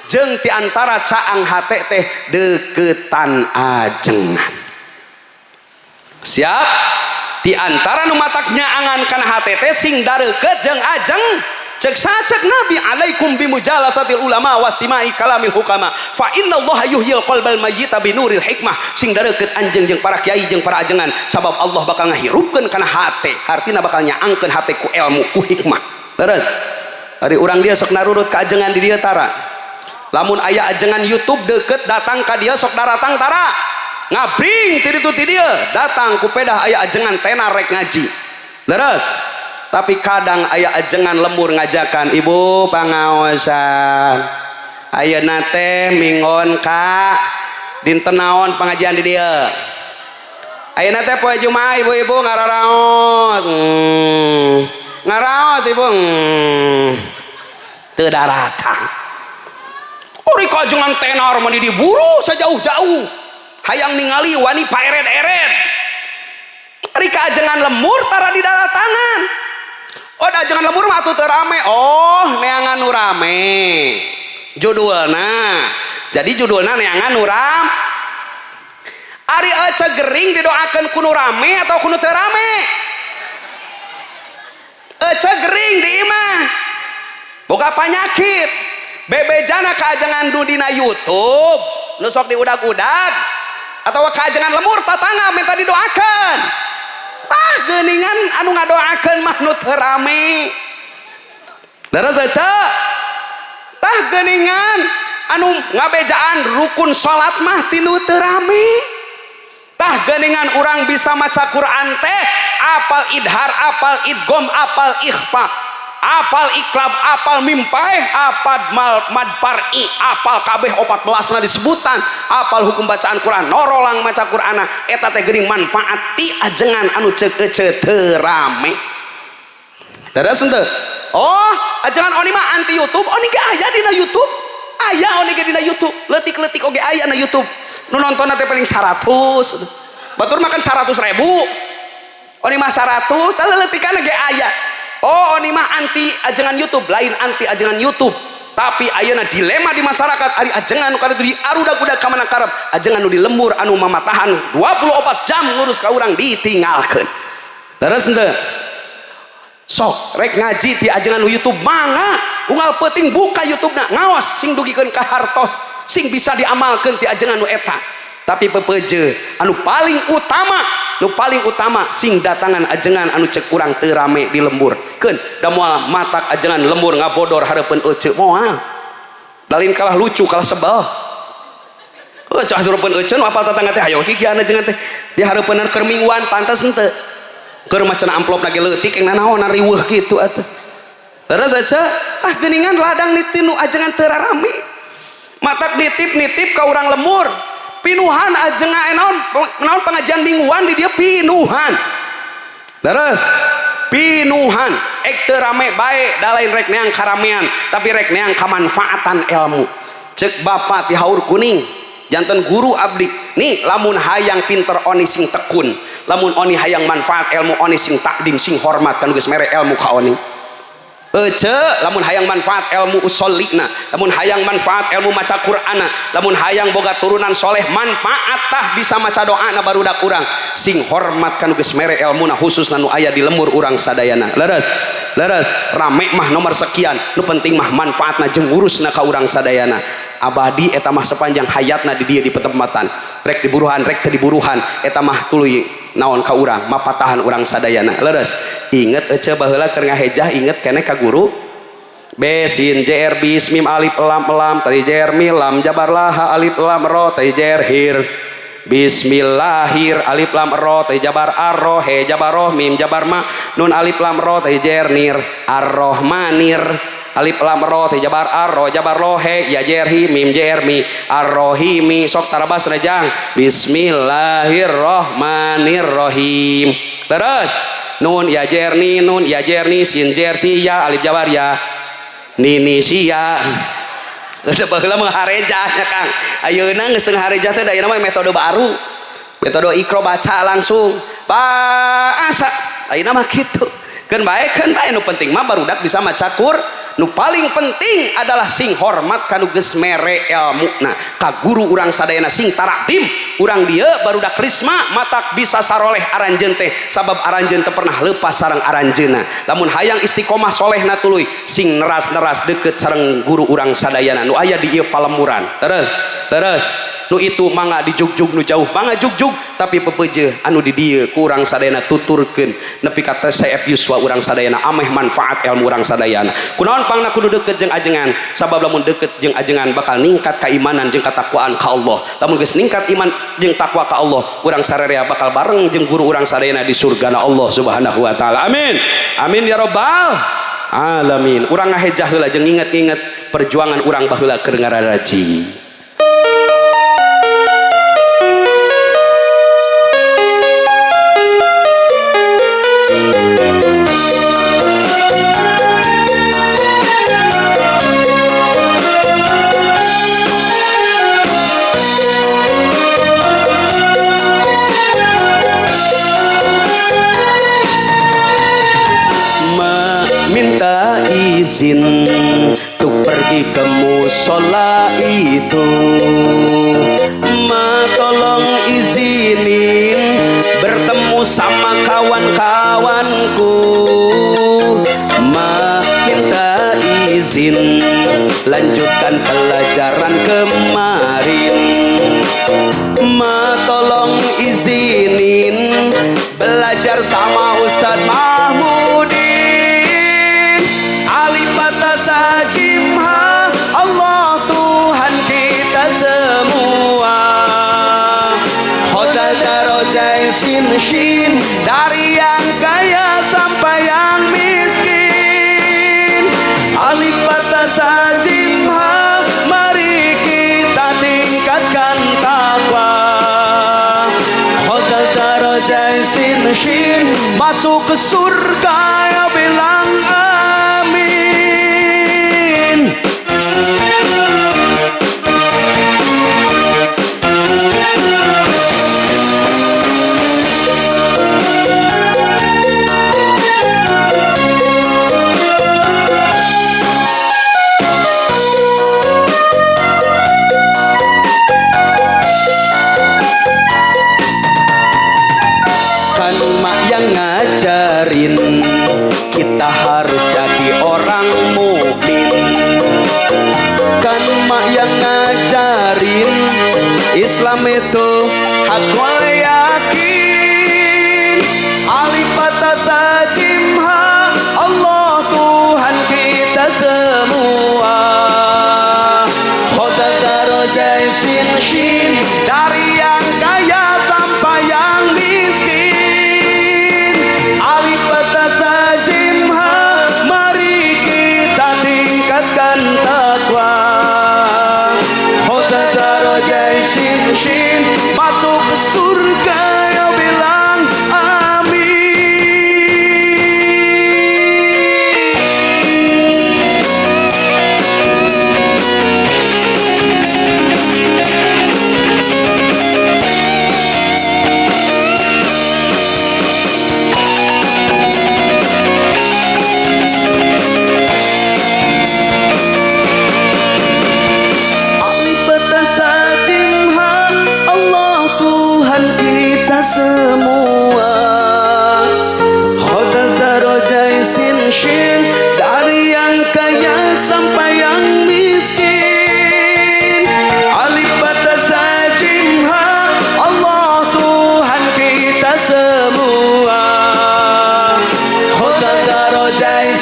jeung ti antara caang hate teh deketan ajengan. Siap? Di antara nu matak nyaangan kana hate teh sing dareukeut jeung ajeng. Cek cek Nabi, alaikum bimujalasatil ulama wastima'i kalamil hukama fa innallaha yuhyil qalbal mayyita binuril hikmah. Sing dareukeut anjeun jeung para kiai jeung para ajengan, sabab Allah bakal ngahirupkeun kana hate, hartina bakal nyaangkeun hate ku ilmu, ku hikmah. Terus ari urang dia sok narurut ka ajengan di dieu tara? Lamun aya ajengan YouTube deket datang ka dia sok daratang tara? Ngabring ti ditu ti dieu datang ku pedah aya ajengan tenar rek ngaji. Leres? Tapi kadang aya ajengan lembur ngajakan ibu pangaosan, ayeuna teh minggon ka dinten naon pengajian di dieu, ayeuna teh poe Jumaah, ibu-ibu ngararaos, ngaraos ibu, teu daratang. Ori ka ajengan tenar mah diburu sejauh-jauh hayang ningali wani paered-ered. Ari ka ajengan lemur tara di daratangan. Oh, da ajengan lemur mah atuh teu rame. Oh, neangan nu rame judulna, jadi judulna neangan nu ram. Ari ece gering didoakeun ku nu rame atau ku nu teu rame? Ece gering di imah boga panyakit, bebejana ka ajengan du dina YouTube nu sok diudag-udag atau ka ajengan lemur tatangga minta didoakan? Tah, geuningan anu ngadoakeun mah nu teu rame. Leres ece? Tah, geuningan anu ngabejaan rukun salat mah tinu teu rame. Tah, geuningan urang bisa maca Quran teh apal idhar, apal idgham, apal ikhfa, apal iqlab, apal mim paeh, apal mal mad far'i, apal kabeh 14 na disebutan, apal hukum bacaan Quran, norolang maca Qur'ana. Eta teh geuning manfaat ti ajengan anu ceuk ece teu rame. Terus henteu? Oh, ajengan oni mah anti YouTube. Oni ge aya dina YouTube, aya oni ge dina YouTube, leutik-leutik oge aya na YouTube. Nu nonton teh paling 100, batur makan 100 ribu, oni mah 100. Tah, leuletikan ge aya. Oh, oni mah anti ajengan YouTube. Lain anti ajengan YouTube, tapi ayeuna dilema di masyarakat, ari ajengan nu kada di arudag-udag ka mana karep, ajengan nu di lembur anu mamatahan 24 jam ngurus ka urang ditinggalkeun. Terus henteu? Sok rek ngaji ti ajengan nu YouTube mangga, unggal peuting buka YouTube na ngaos, sing dugikeun ka hartos, sing bisa diamalkeun ti ajengan nu eta. Tapi pepeje anu paling utama, nu paling utama sing datangan ajengan anu cek urang teu rame di lembur. Keun da moal matak ajengan lembur ngabodor hareupeun ece, moal lain kalah lucu, kalah sebel. Oh, cah hareupeun ece nu apal tetangga teh, hayo kikian ajengan teh di hareupeun keur mingguan, pantes henteu? Keur mah cenah amplop lagi leutik yang nanaonan riweuh kitu atuh. Terus aja ah, geuningan ladang nitinu ajengan teu rame, matak nitip-nitip ka urang lemur pinuhan ajengan naon naon pengajian mingguan di dia pinuhan. Terus pinuhan ek teu rame bae, da lain rek neang karamean, tapi rek neang kamanfaatan ilmu. Cek bapak ti Haur Kuning, janten guru abdi nih, lamun hayang pinter oni sing tekun, lamun oni hayang manfaat ilmu oni sing takdim, sing hormat kan geus mere ilmu ka oni. Ece lamun hayang manfaat ilmu usolina, lamun hayang manfaat ilmu maca Qur'ana, lamun hayang boga turunan soleh manfaat tah bisa maca doana barudak urang. Sing hormat ka nu geus mere elmuna khususna nu aya di lembur urang sadayana. Leres, leres, rame mah nomor sekian, nu penting mah manfaatna jeung ngurusna ka urang sadayana. Abadi eta mah sepanjang hayatna di dieu di petempatan. Rek diburuhan, rek teu diburuhan, eta mah tuluy naon ka urang, mapatahan urang sadayana. Leres, inget ece baheula keur ngahejah inget keneh ka guru. B sin J R bis mim alif lam lam tadi J R mi lam jabar la ha alif lam ro tadi J R hir. Bismillahir alif lam ro tadi jabar arro he jabar roh mim jabar ma nun alif lam ro tadi J R nir arrohmanir alif lam ro tadi jabar arro jabar ro he ya J R hi mim J R mi arrohimi sok tarabas rejang bismillahirrohmanirrohim. Terus nun ya J R ni nun ya J R ni sin J R si ya alif jabar ya nini sia. Udah baheula mah hareja nya Kang. Ayeuna geus teu hareja teh da ayeuna mah metode baru. Metode ikro baca langsung. Bahasa ayeuna mah kitu. Keun bae nu penting mah barudak bisa maca Qur. Nu paling penting adalah sing hormat ka nu geus mere elmuna. Ka guru urang sadayana sing taraktim. Urang dieu barudak krisma matak bisa saroleh aranjeun teh sabab aranjeun teu pernah leupas sareng aranjeunna. Lamun hayang istiqomah solehna tuluy sing neras-neras deukeut sareng guru urang sadayana nu aya di ieu palemuran. Terus, terus nu itu mangga dijugjug nu jauh mangga jugjug tapi pepeje anu di dieu ku urang sadayana tuturkeun nepi ka teh seep yuswa urang sadayana ameh manfaat ilmu urang sadayana. Kunaon pangna kudu deukeut jeung ajengan sabab lamun deukeut jeung ajengan bakal ningkat keimanan jeung katakwaan ka Allah. Lamun geus ningkat iman jeung takwa ka Allah urang sararea bakal bareng jeung guru urang sadayana di surgana Allah Subhanahu wa taala. Amin. Amin ya rabbal alamin. Urang ngahejah heula jeung nginget-nginget perjuangan urang baheula keur ngararaji. Minta izin untuk pergi ke musola itu, ma tolong izinin bertemu sama kawan-kawanku. Ma minta izin lanjutkan pelajaran kemarin. Ma tolong izinin belajar sama Ustadz Mahmudin. Alif bata jim ha, Allah Tuhan kita semua. Kota darajai sin shin, dari yang kaya sampai yang miskin. Alif bata jim ha, mari kita tingkatkan takwa. Kota darajai sin shin, masuk ke surga ya bilang amin. Kan mak yang ngajarin kita harus jadi orang mukmin. Kan mak yang ngajarin Islam itu hakul yakin. Alif bata jim ha, Allah Tuhan kita semua. Kota darajai sin shin, dari yang kaya sampai yang miskin. Alif bata jim ha, mari kita tingkatkan takwa. Kota darajai sin shin, masuk ke surga ya bilang amin.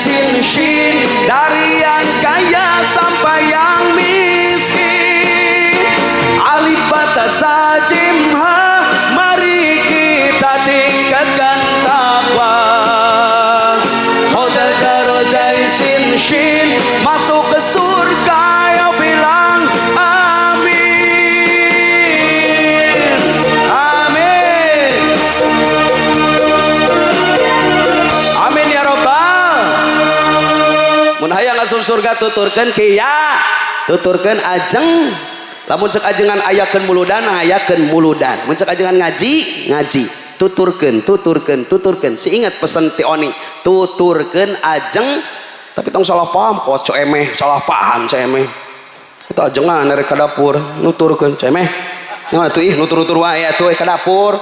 sin shin, dari yang kaya sampai yang miskin. Alif ba ta sa jim ha, mari kita tingkatkan takwa. Kho zal ja ro zai sin shin, masuk ke surga ya bilang amin. Amin. Amin ya robbal. Mun hayang asup surga tuturkeun kiya, tuturkeun ajeng. Lamun cek ajengan ayakeun muludan, ayakeun muludan. Mun cek ajengan ngaji, ngaji. Tuturkeun, tuturkeun, tuturkeun. Si ingat pesen ti Oni, tuturkeun ajeng, tapi tong salah paham kok cek emeh, salah paham cek emeh. Itu ajengan rek ka dapur, nuturkeun cek emeh. Nah atuh ih nutur-nutur wae atuh ka dapur.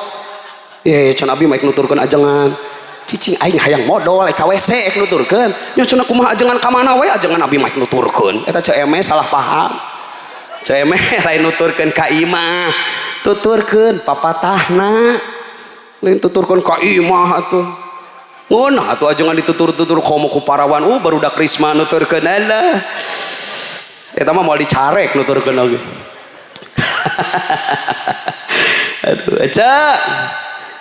Ye can abi mah nuturkeun ajengan. Cicing aing hayang modol ka WC ek nuturkeun. Nya cenah kumaha ajengan ka mana we ajengan abi mah nuturkeun. Eta cek emeh salah paham. Cek emeh lain nuturkeun ka imah. Tuturkeun papatahna. Lain tuturkeun ka imah atuh. Ngeunah atuh ajengan ditutur-tutur komo ku parawan. Barudak Risma nuturkeun alah. Eta mah moal dicarek nuturkeun oge. Aduh, Ece.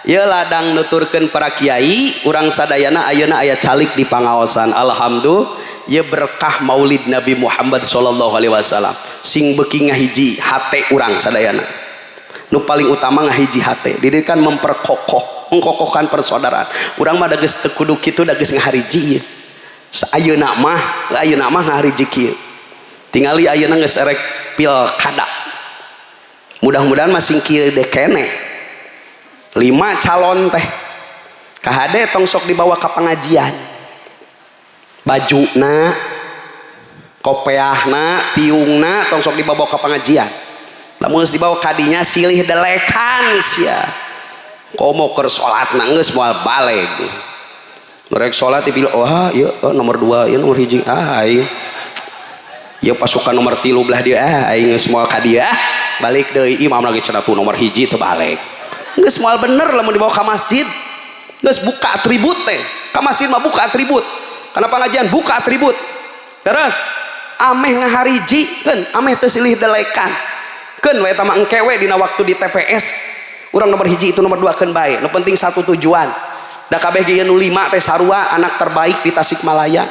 Ieu ladang nuturkeun para kiai, urang sadayana ayeuna aya calik di pangaosan. Alhamdulillah, ieu berkah Maulid Nabi Muhammad sallallahu alaihi wasallam. Sing beuki ngahiji hate urang sadayana. Nu paling utama ngahiji hate. Di dieu kan memperkokoh, mengkokohkan persaudaraan. Urang mah da geus teu kudu kitu da geus ngahariji ieu. Ayeuna mah, ayeuna mah ngahariji kieu. Tingali ayeuna geus erek pilkada. Mudah-mudahan masing kieu de keneh. 5 calon teh kahade tong sok dibawa ka pengajian, bajuna kopeahna tiungna tong sok dibawa ka pengajian. Lamun geus dibawa kadinya silih delekan sia, komo keur salatna geus moal baleg. Rek salat dipilih, wah ieu oh, nomor 2 ieu nomor 1, ah aing ieu pasukan nomor 3 belah dia, ah aing geus moal ka dieu, ah balik deui imam lagi cenah tuh nomor 1 teu balik. Geus moal bener lamun dibawa ka masjid. Geus buka atribut teh. Ka masjid mah buka atribut. Kana pengajian buka atribut. Terus ameh ngahariji keun, ameh teu silih delekan. Keun we eta mah engke we dina waktu di TPS. Urang nomor 1 itu nomor 2 keun bae. Nu penting satu tujuan. Da kabeh ge nu 5 teh sarua anak terbaik di Tasikmalaya.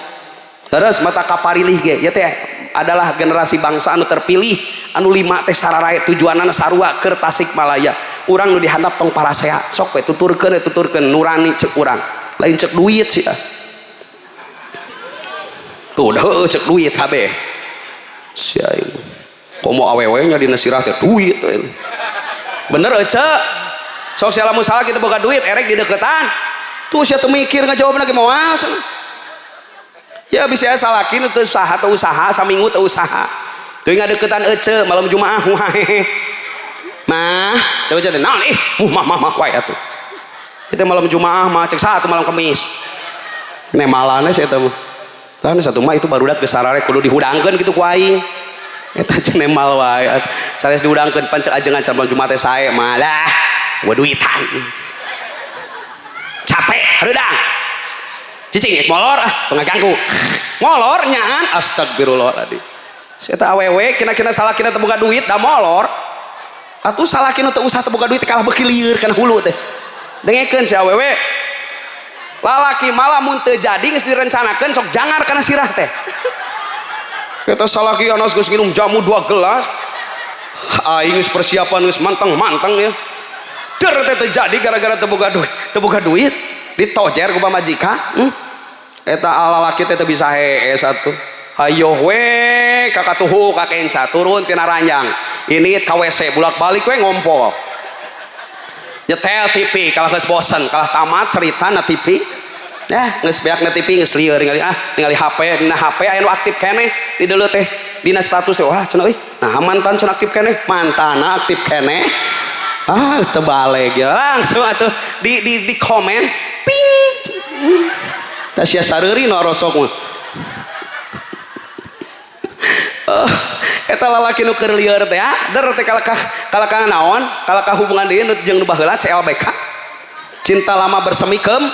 Terus mata kaparilih ge ieu teh adalah generasi bangsa anu terpilih anu 5 teh sararae tujuanana sarua keur Tasikmalaya. Urang nu dihandap tong parasea sok we tuturkeun we tuturkeun nurani cek urang lain cek duit sih ah. Tuh dah heueuh cek duit kabeh sia aing komo awewe nya dina sirah teh duit we. Bener ece sok sia lamun salah kita boga duit erek di deketan tuh sia teu mikir ngajawabna ge moal cenah. Ya bisa salaki nu teu usaha teu usaha saminggu teu usaha teu ngadeukeutan ece malam Jumaah wae. Mah, coba jadi naon ih, mah mah mah wae atuh. Itu malam Jumaah mah cek satu malam Kamis. Nemalana sih eta mah. Tah satu mah itu barudak geus sarare kudu dihudangkeun kitu ku aing. Eta cenah nemal wae. Sanes dihudangkeun pan cek ajengan malam Jumaah teh sae malah duitan. Capek hareudang. Cicing ek molor ah, tong ngaganggu. Molor nyaan astagfirullahaladzim. Si eta awewe kina-kina salah kina teu boga duit da molor. Atuh salah kina teu usah teu boga duit kalah beuki lieur kana hulu teh. Dengekeun si awewe. Lalaki malah mun teu jadi geus direncanakeun sok jangar kana sirah teh. Kita salaki anas geus nginum jamu 2 gelas. Aing geus persiapan geus manteng-manteng ya. Der teh teu jadi gara-gara teu boga duit, teu boga duit ditojer ku pamajikan. Eta alalaki teh teu bisa hees atuh. Hayoh we kakatuhu kakenca turun tina ranjang. Ini ka WC bolak-balik we ngompol. Nyetel TV kalah geus bosen, kalah tamat cerita na TV. Yah, geus beak na TV geus lieur ningali ah, ningali HP, dina HP aya nu aktif keneh di deuleu teh. Dina status teh wah cenah euy, nah mantan cenah aktif keneh, mantana aktif keneh. Ah, geus teu baleg ya. Langsung atuh di komen ping. Tah sia sareuri nu arosok mah. Eta lalaki nu keur lieur teh ah, der teh kalakah naon? Kalakah hubungan deui nu jeung nu baheula CLBK. Cinta lama bersemi kem.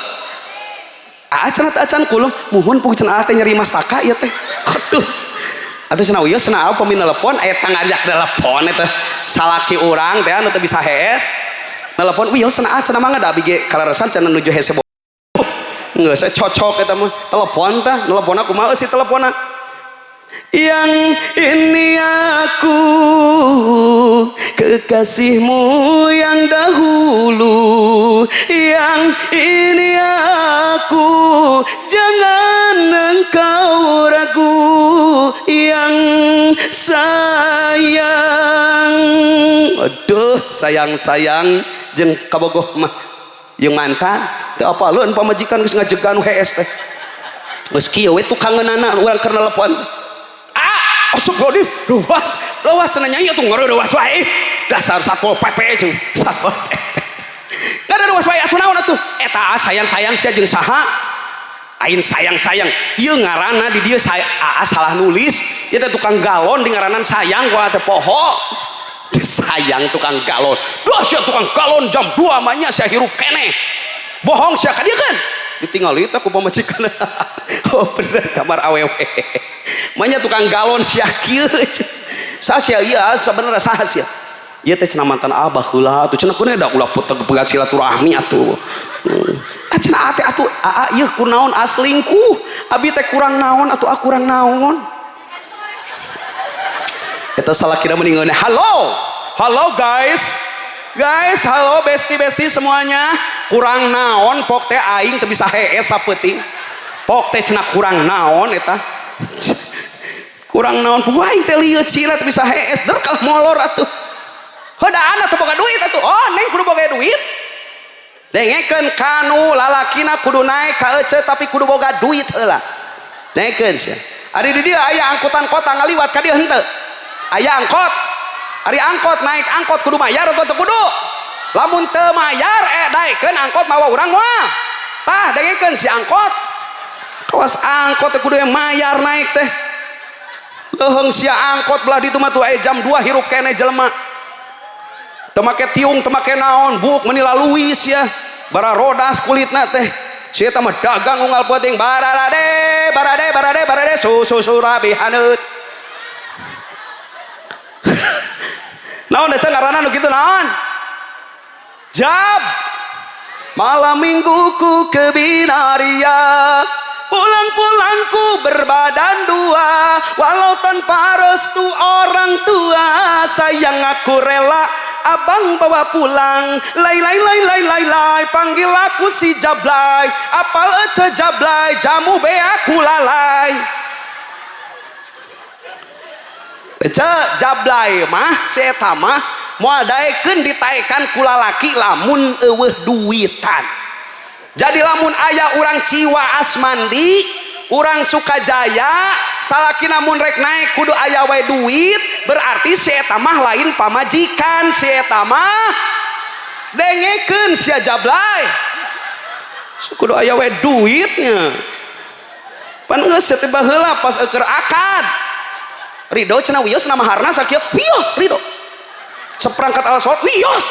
Aa cenah teh acan kulum muhun pung cenah teh nyeri mastaka ieu teh. Aduh. Atuh cenah wios cenah pami telepon aya tangajak telepon eta salaki urang teh anu teu bisa hees. Telepon wios cenah cenah mangga da abi ge kaleresan cenah nuju hese. Geus cocok eta mah. Telepon tah, teleponna kumaha si teleponna? Yang ini aku kekasihmu yang dahulu, yang ini aku jangan engkau ragu, yang sayang. Aduh sayang-sayang jeung kabogoh mah jeung mantan teu apaleun pamajikan geus ngajegan hees teh. Geus kieu we tukangeunana urang keur nelepon. Astagfirullahaladzim, luas, luas cenah nyai atuh ngareurewas wae. Dasar Satpol PP jeung Satpol PP. Ngareurewas wae atuh naon atuh? Eta sayang-sayang sia jeung saha? Ain sayang-sayang. Ieu ngaranna di dieu saya aa salah nulis. Ieu teh tukang galon di ngaranan sayang ku teh poho. Sayang tukang galon. Duh sia tukang galon jam 2 mah nya sia hirup keneh. Bohong sia ka dieu kan? Ditingali teh ku pamajikan. Oh bener kamar awewe. Manya tukang galon sia kieu. Saha sia ieu sabenerna saha sia? Ieu teh cenah mantan abah heula atuh cenah kunaon da ulah putek pegat silaturahmi atuh. Ah cenah ate atuh aa ieu kunaon aslingkuh. Abi teh kurang naon atuh ah kurang naon. Eta salakina mendingan halo. Halo guys. Guys, halo besti-besti semuanya. Kurang naon pok teh aing teu bisa hees sapeuting. Pok teh cenah kurang naon eta. Kurang naon aing teh lieut sira teu bisa hees der kalah molor atuh. Heudaan atuh boga duit atuh. Oh, neng kudu boga duit. Dengekeun kanu lalakina kudu naek ka ece tapi kudu boga duit heula. Dengekeun sia. Ari di dieu aya angkutan kota ngaliwat ka dieu henteu. Aya angkot. Ari angkot naik angkot kudu mayar atau teu kudu? Lamun teu mayar daekeun angkot mawa urang moal. Tah dengekeun si angkot. Kawas angkot teh kudu mayar naik teh. Leuheung sia angkot belah ditu mah tuh aya jam 2 hirup keneh jelema. Teu make tiung, teu make naon, buk meuni laluis ya. Bara rodas kulitna teh. Si eta mah dagang unggal peuting bararade, barade, barade, barade susu surabi haneut. Naon da ngaranna nu kitu naon? Jab. Malam mingguku ke Binaria, pulang-pulangku berbadan dua, walau tanpa restu orang tua, sayang aku rela abang bawa pulang. Lai lai lai lai lai lai, panggil aku si Jablay, apal ece Jablay, jamu be aku lalai. Ece Jablay mah si eta mah moal daekeun ditaekan ku lalaki lamun eueuh duitan. Jadi lamun aya urang Ciwaas mandi, urang Sukajaya, salakina mun rek naik kudu aya wae duit, berarti si eta mah lain pamajikan, si eta mah dengekeun sia Jablay. Kudu aya wae duitnya. Pan geus teh baheula pas eueur akad. Ridho cenah wios nama harna sakieu, wios ridho. Seperangkat alat sholat wios.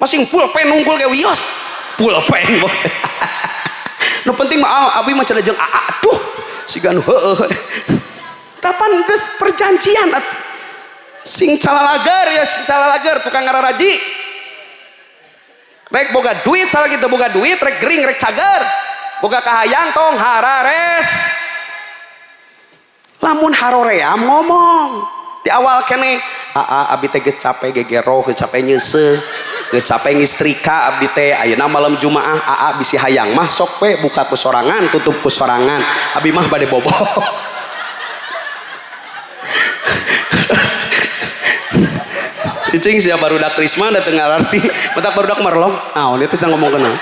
Masing pulpen nungkul ge wios. Pulpen. Nu penting mah abi mah cenah jeung aa aduh siga nu heueuh. Kapan geus perjanjian sing calalager ya sing calalager tukang ngararaji. Rek boga duit salah kitu boga duit rek gering rek cager. Boga kahayang tong harares. Lamun haroream ngomong di awal kene aa abi teh geus capek gegeroh geus capek nyeuseuh geus capek ngistrika abdi teh ayeuna malam Jumaah aa bisi hayang mah sok we buka ku sorangan tutup ku sorangan abi mah bade bobo. Cicing sia barudak Risma da teu ngararti matak barudak merlong naon ieu teh cenah ngomong kana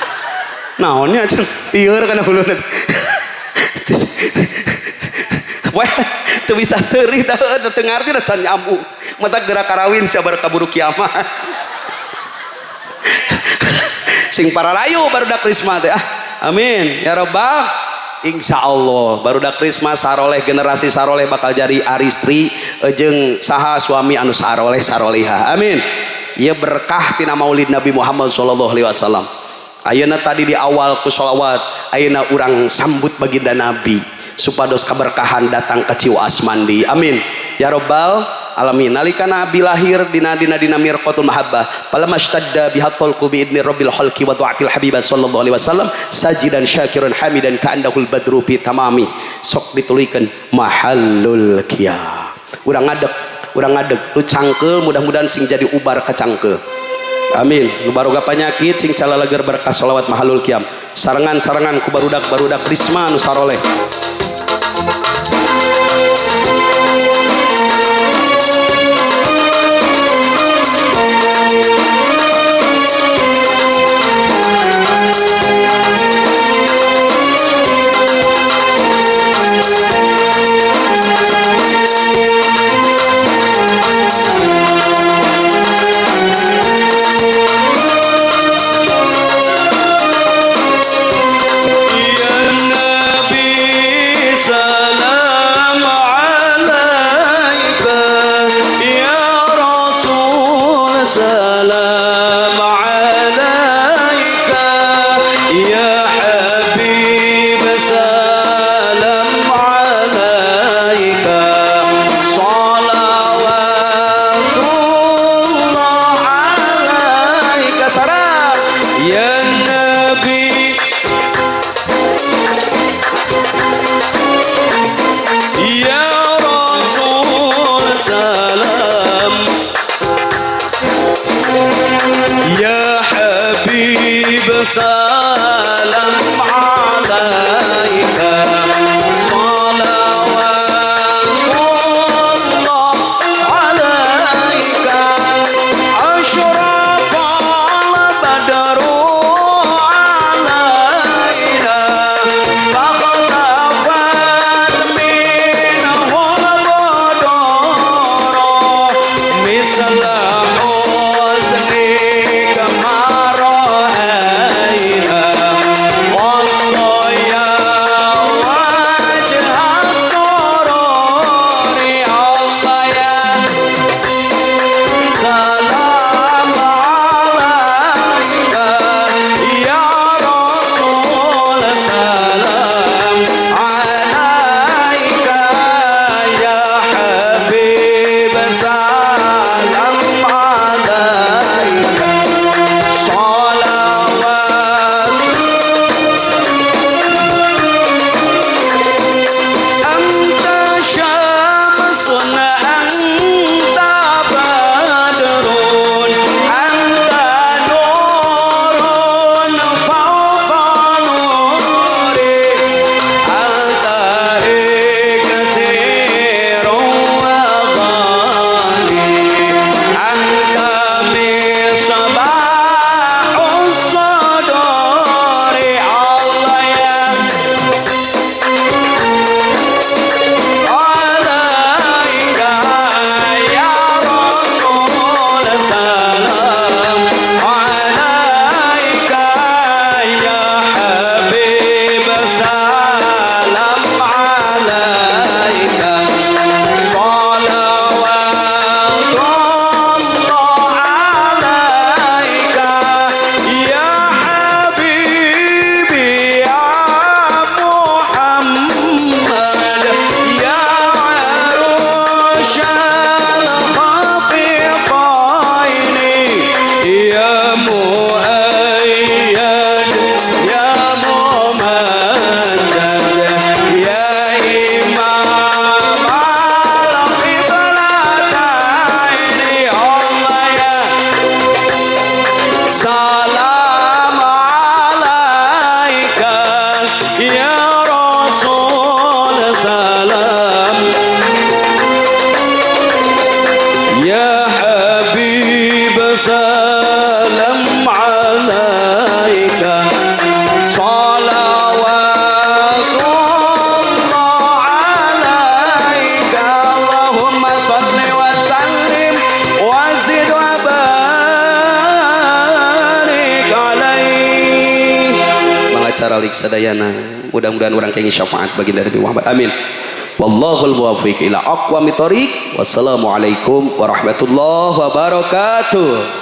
naon nya cenah ieur kana huluna. Wah, teu bisa seurih da teu ngarti da can nyambung. Mata gerak karawin sia baru kaburu kiamat. Sing pararayu barudak Risma teh ah. Amin ya rabbal. Insyaallah barudak Risma saroleh generasi saroleh bakal jadi aristri jeung saha suami anu saroleh saroliha. Amin. Ieu berkah tina Maulid Nabi Muhammad sallallahu alaihi wasallam. Ayeuna tadi di awal ku sholawat, ayeuna urang sambut baginda Nabi supados kaberkahan datang ke Ciwaas Mandi. Amin ya robbal alamin. Nalika Nabi lahir dina dina dina mirqatul mahabbah, falamma ishtadda biha talqu bi idni rabbil khalqi wa du'atil habibah sallallahu alaihi wasallam sajidan syakiran hamidan ka'annahul badru fi tamami. Sok ditulikeun mahallul qiyam. Urang ngadeg, urang ngadeg nu cangkeul mudah-mudahan sing jadi ubar ka cangkeul. Amin. Nu baroga panyakit sing calalager berkah sholawat mahalul qiyam. Sarengan-sarengan ku barudak-barudak risma nu saroleh. Sadayana mudah-mudahan orang kenging syafaat baginda Nabi Muhammad. Amin. Wallahul muwaffiq ila aqwamit thoriq. Wassalamualaikum warahmatullahi wabarakatuh.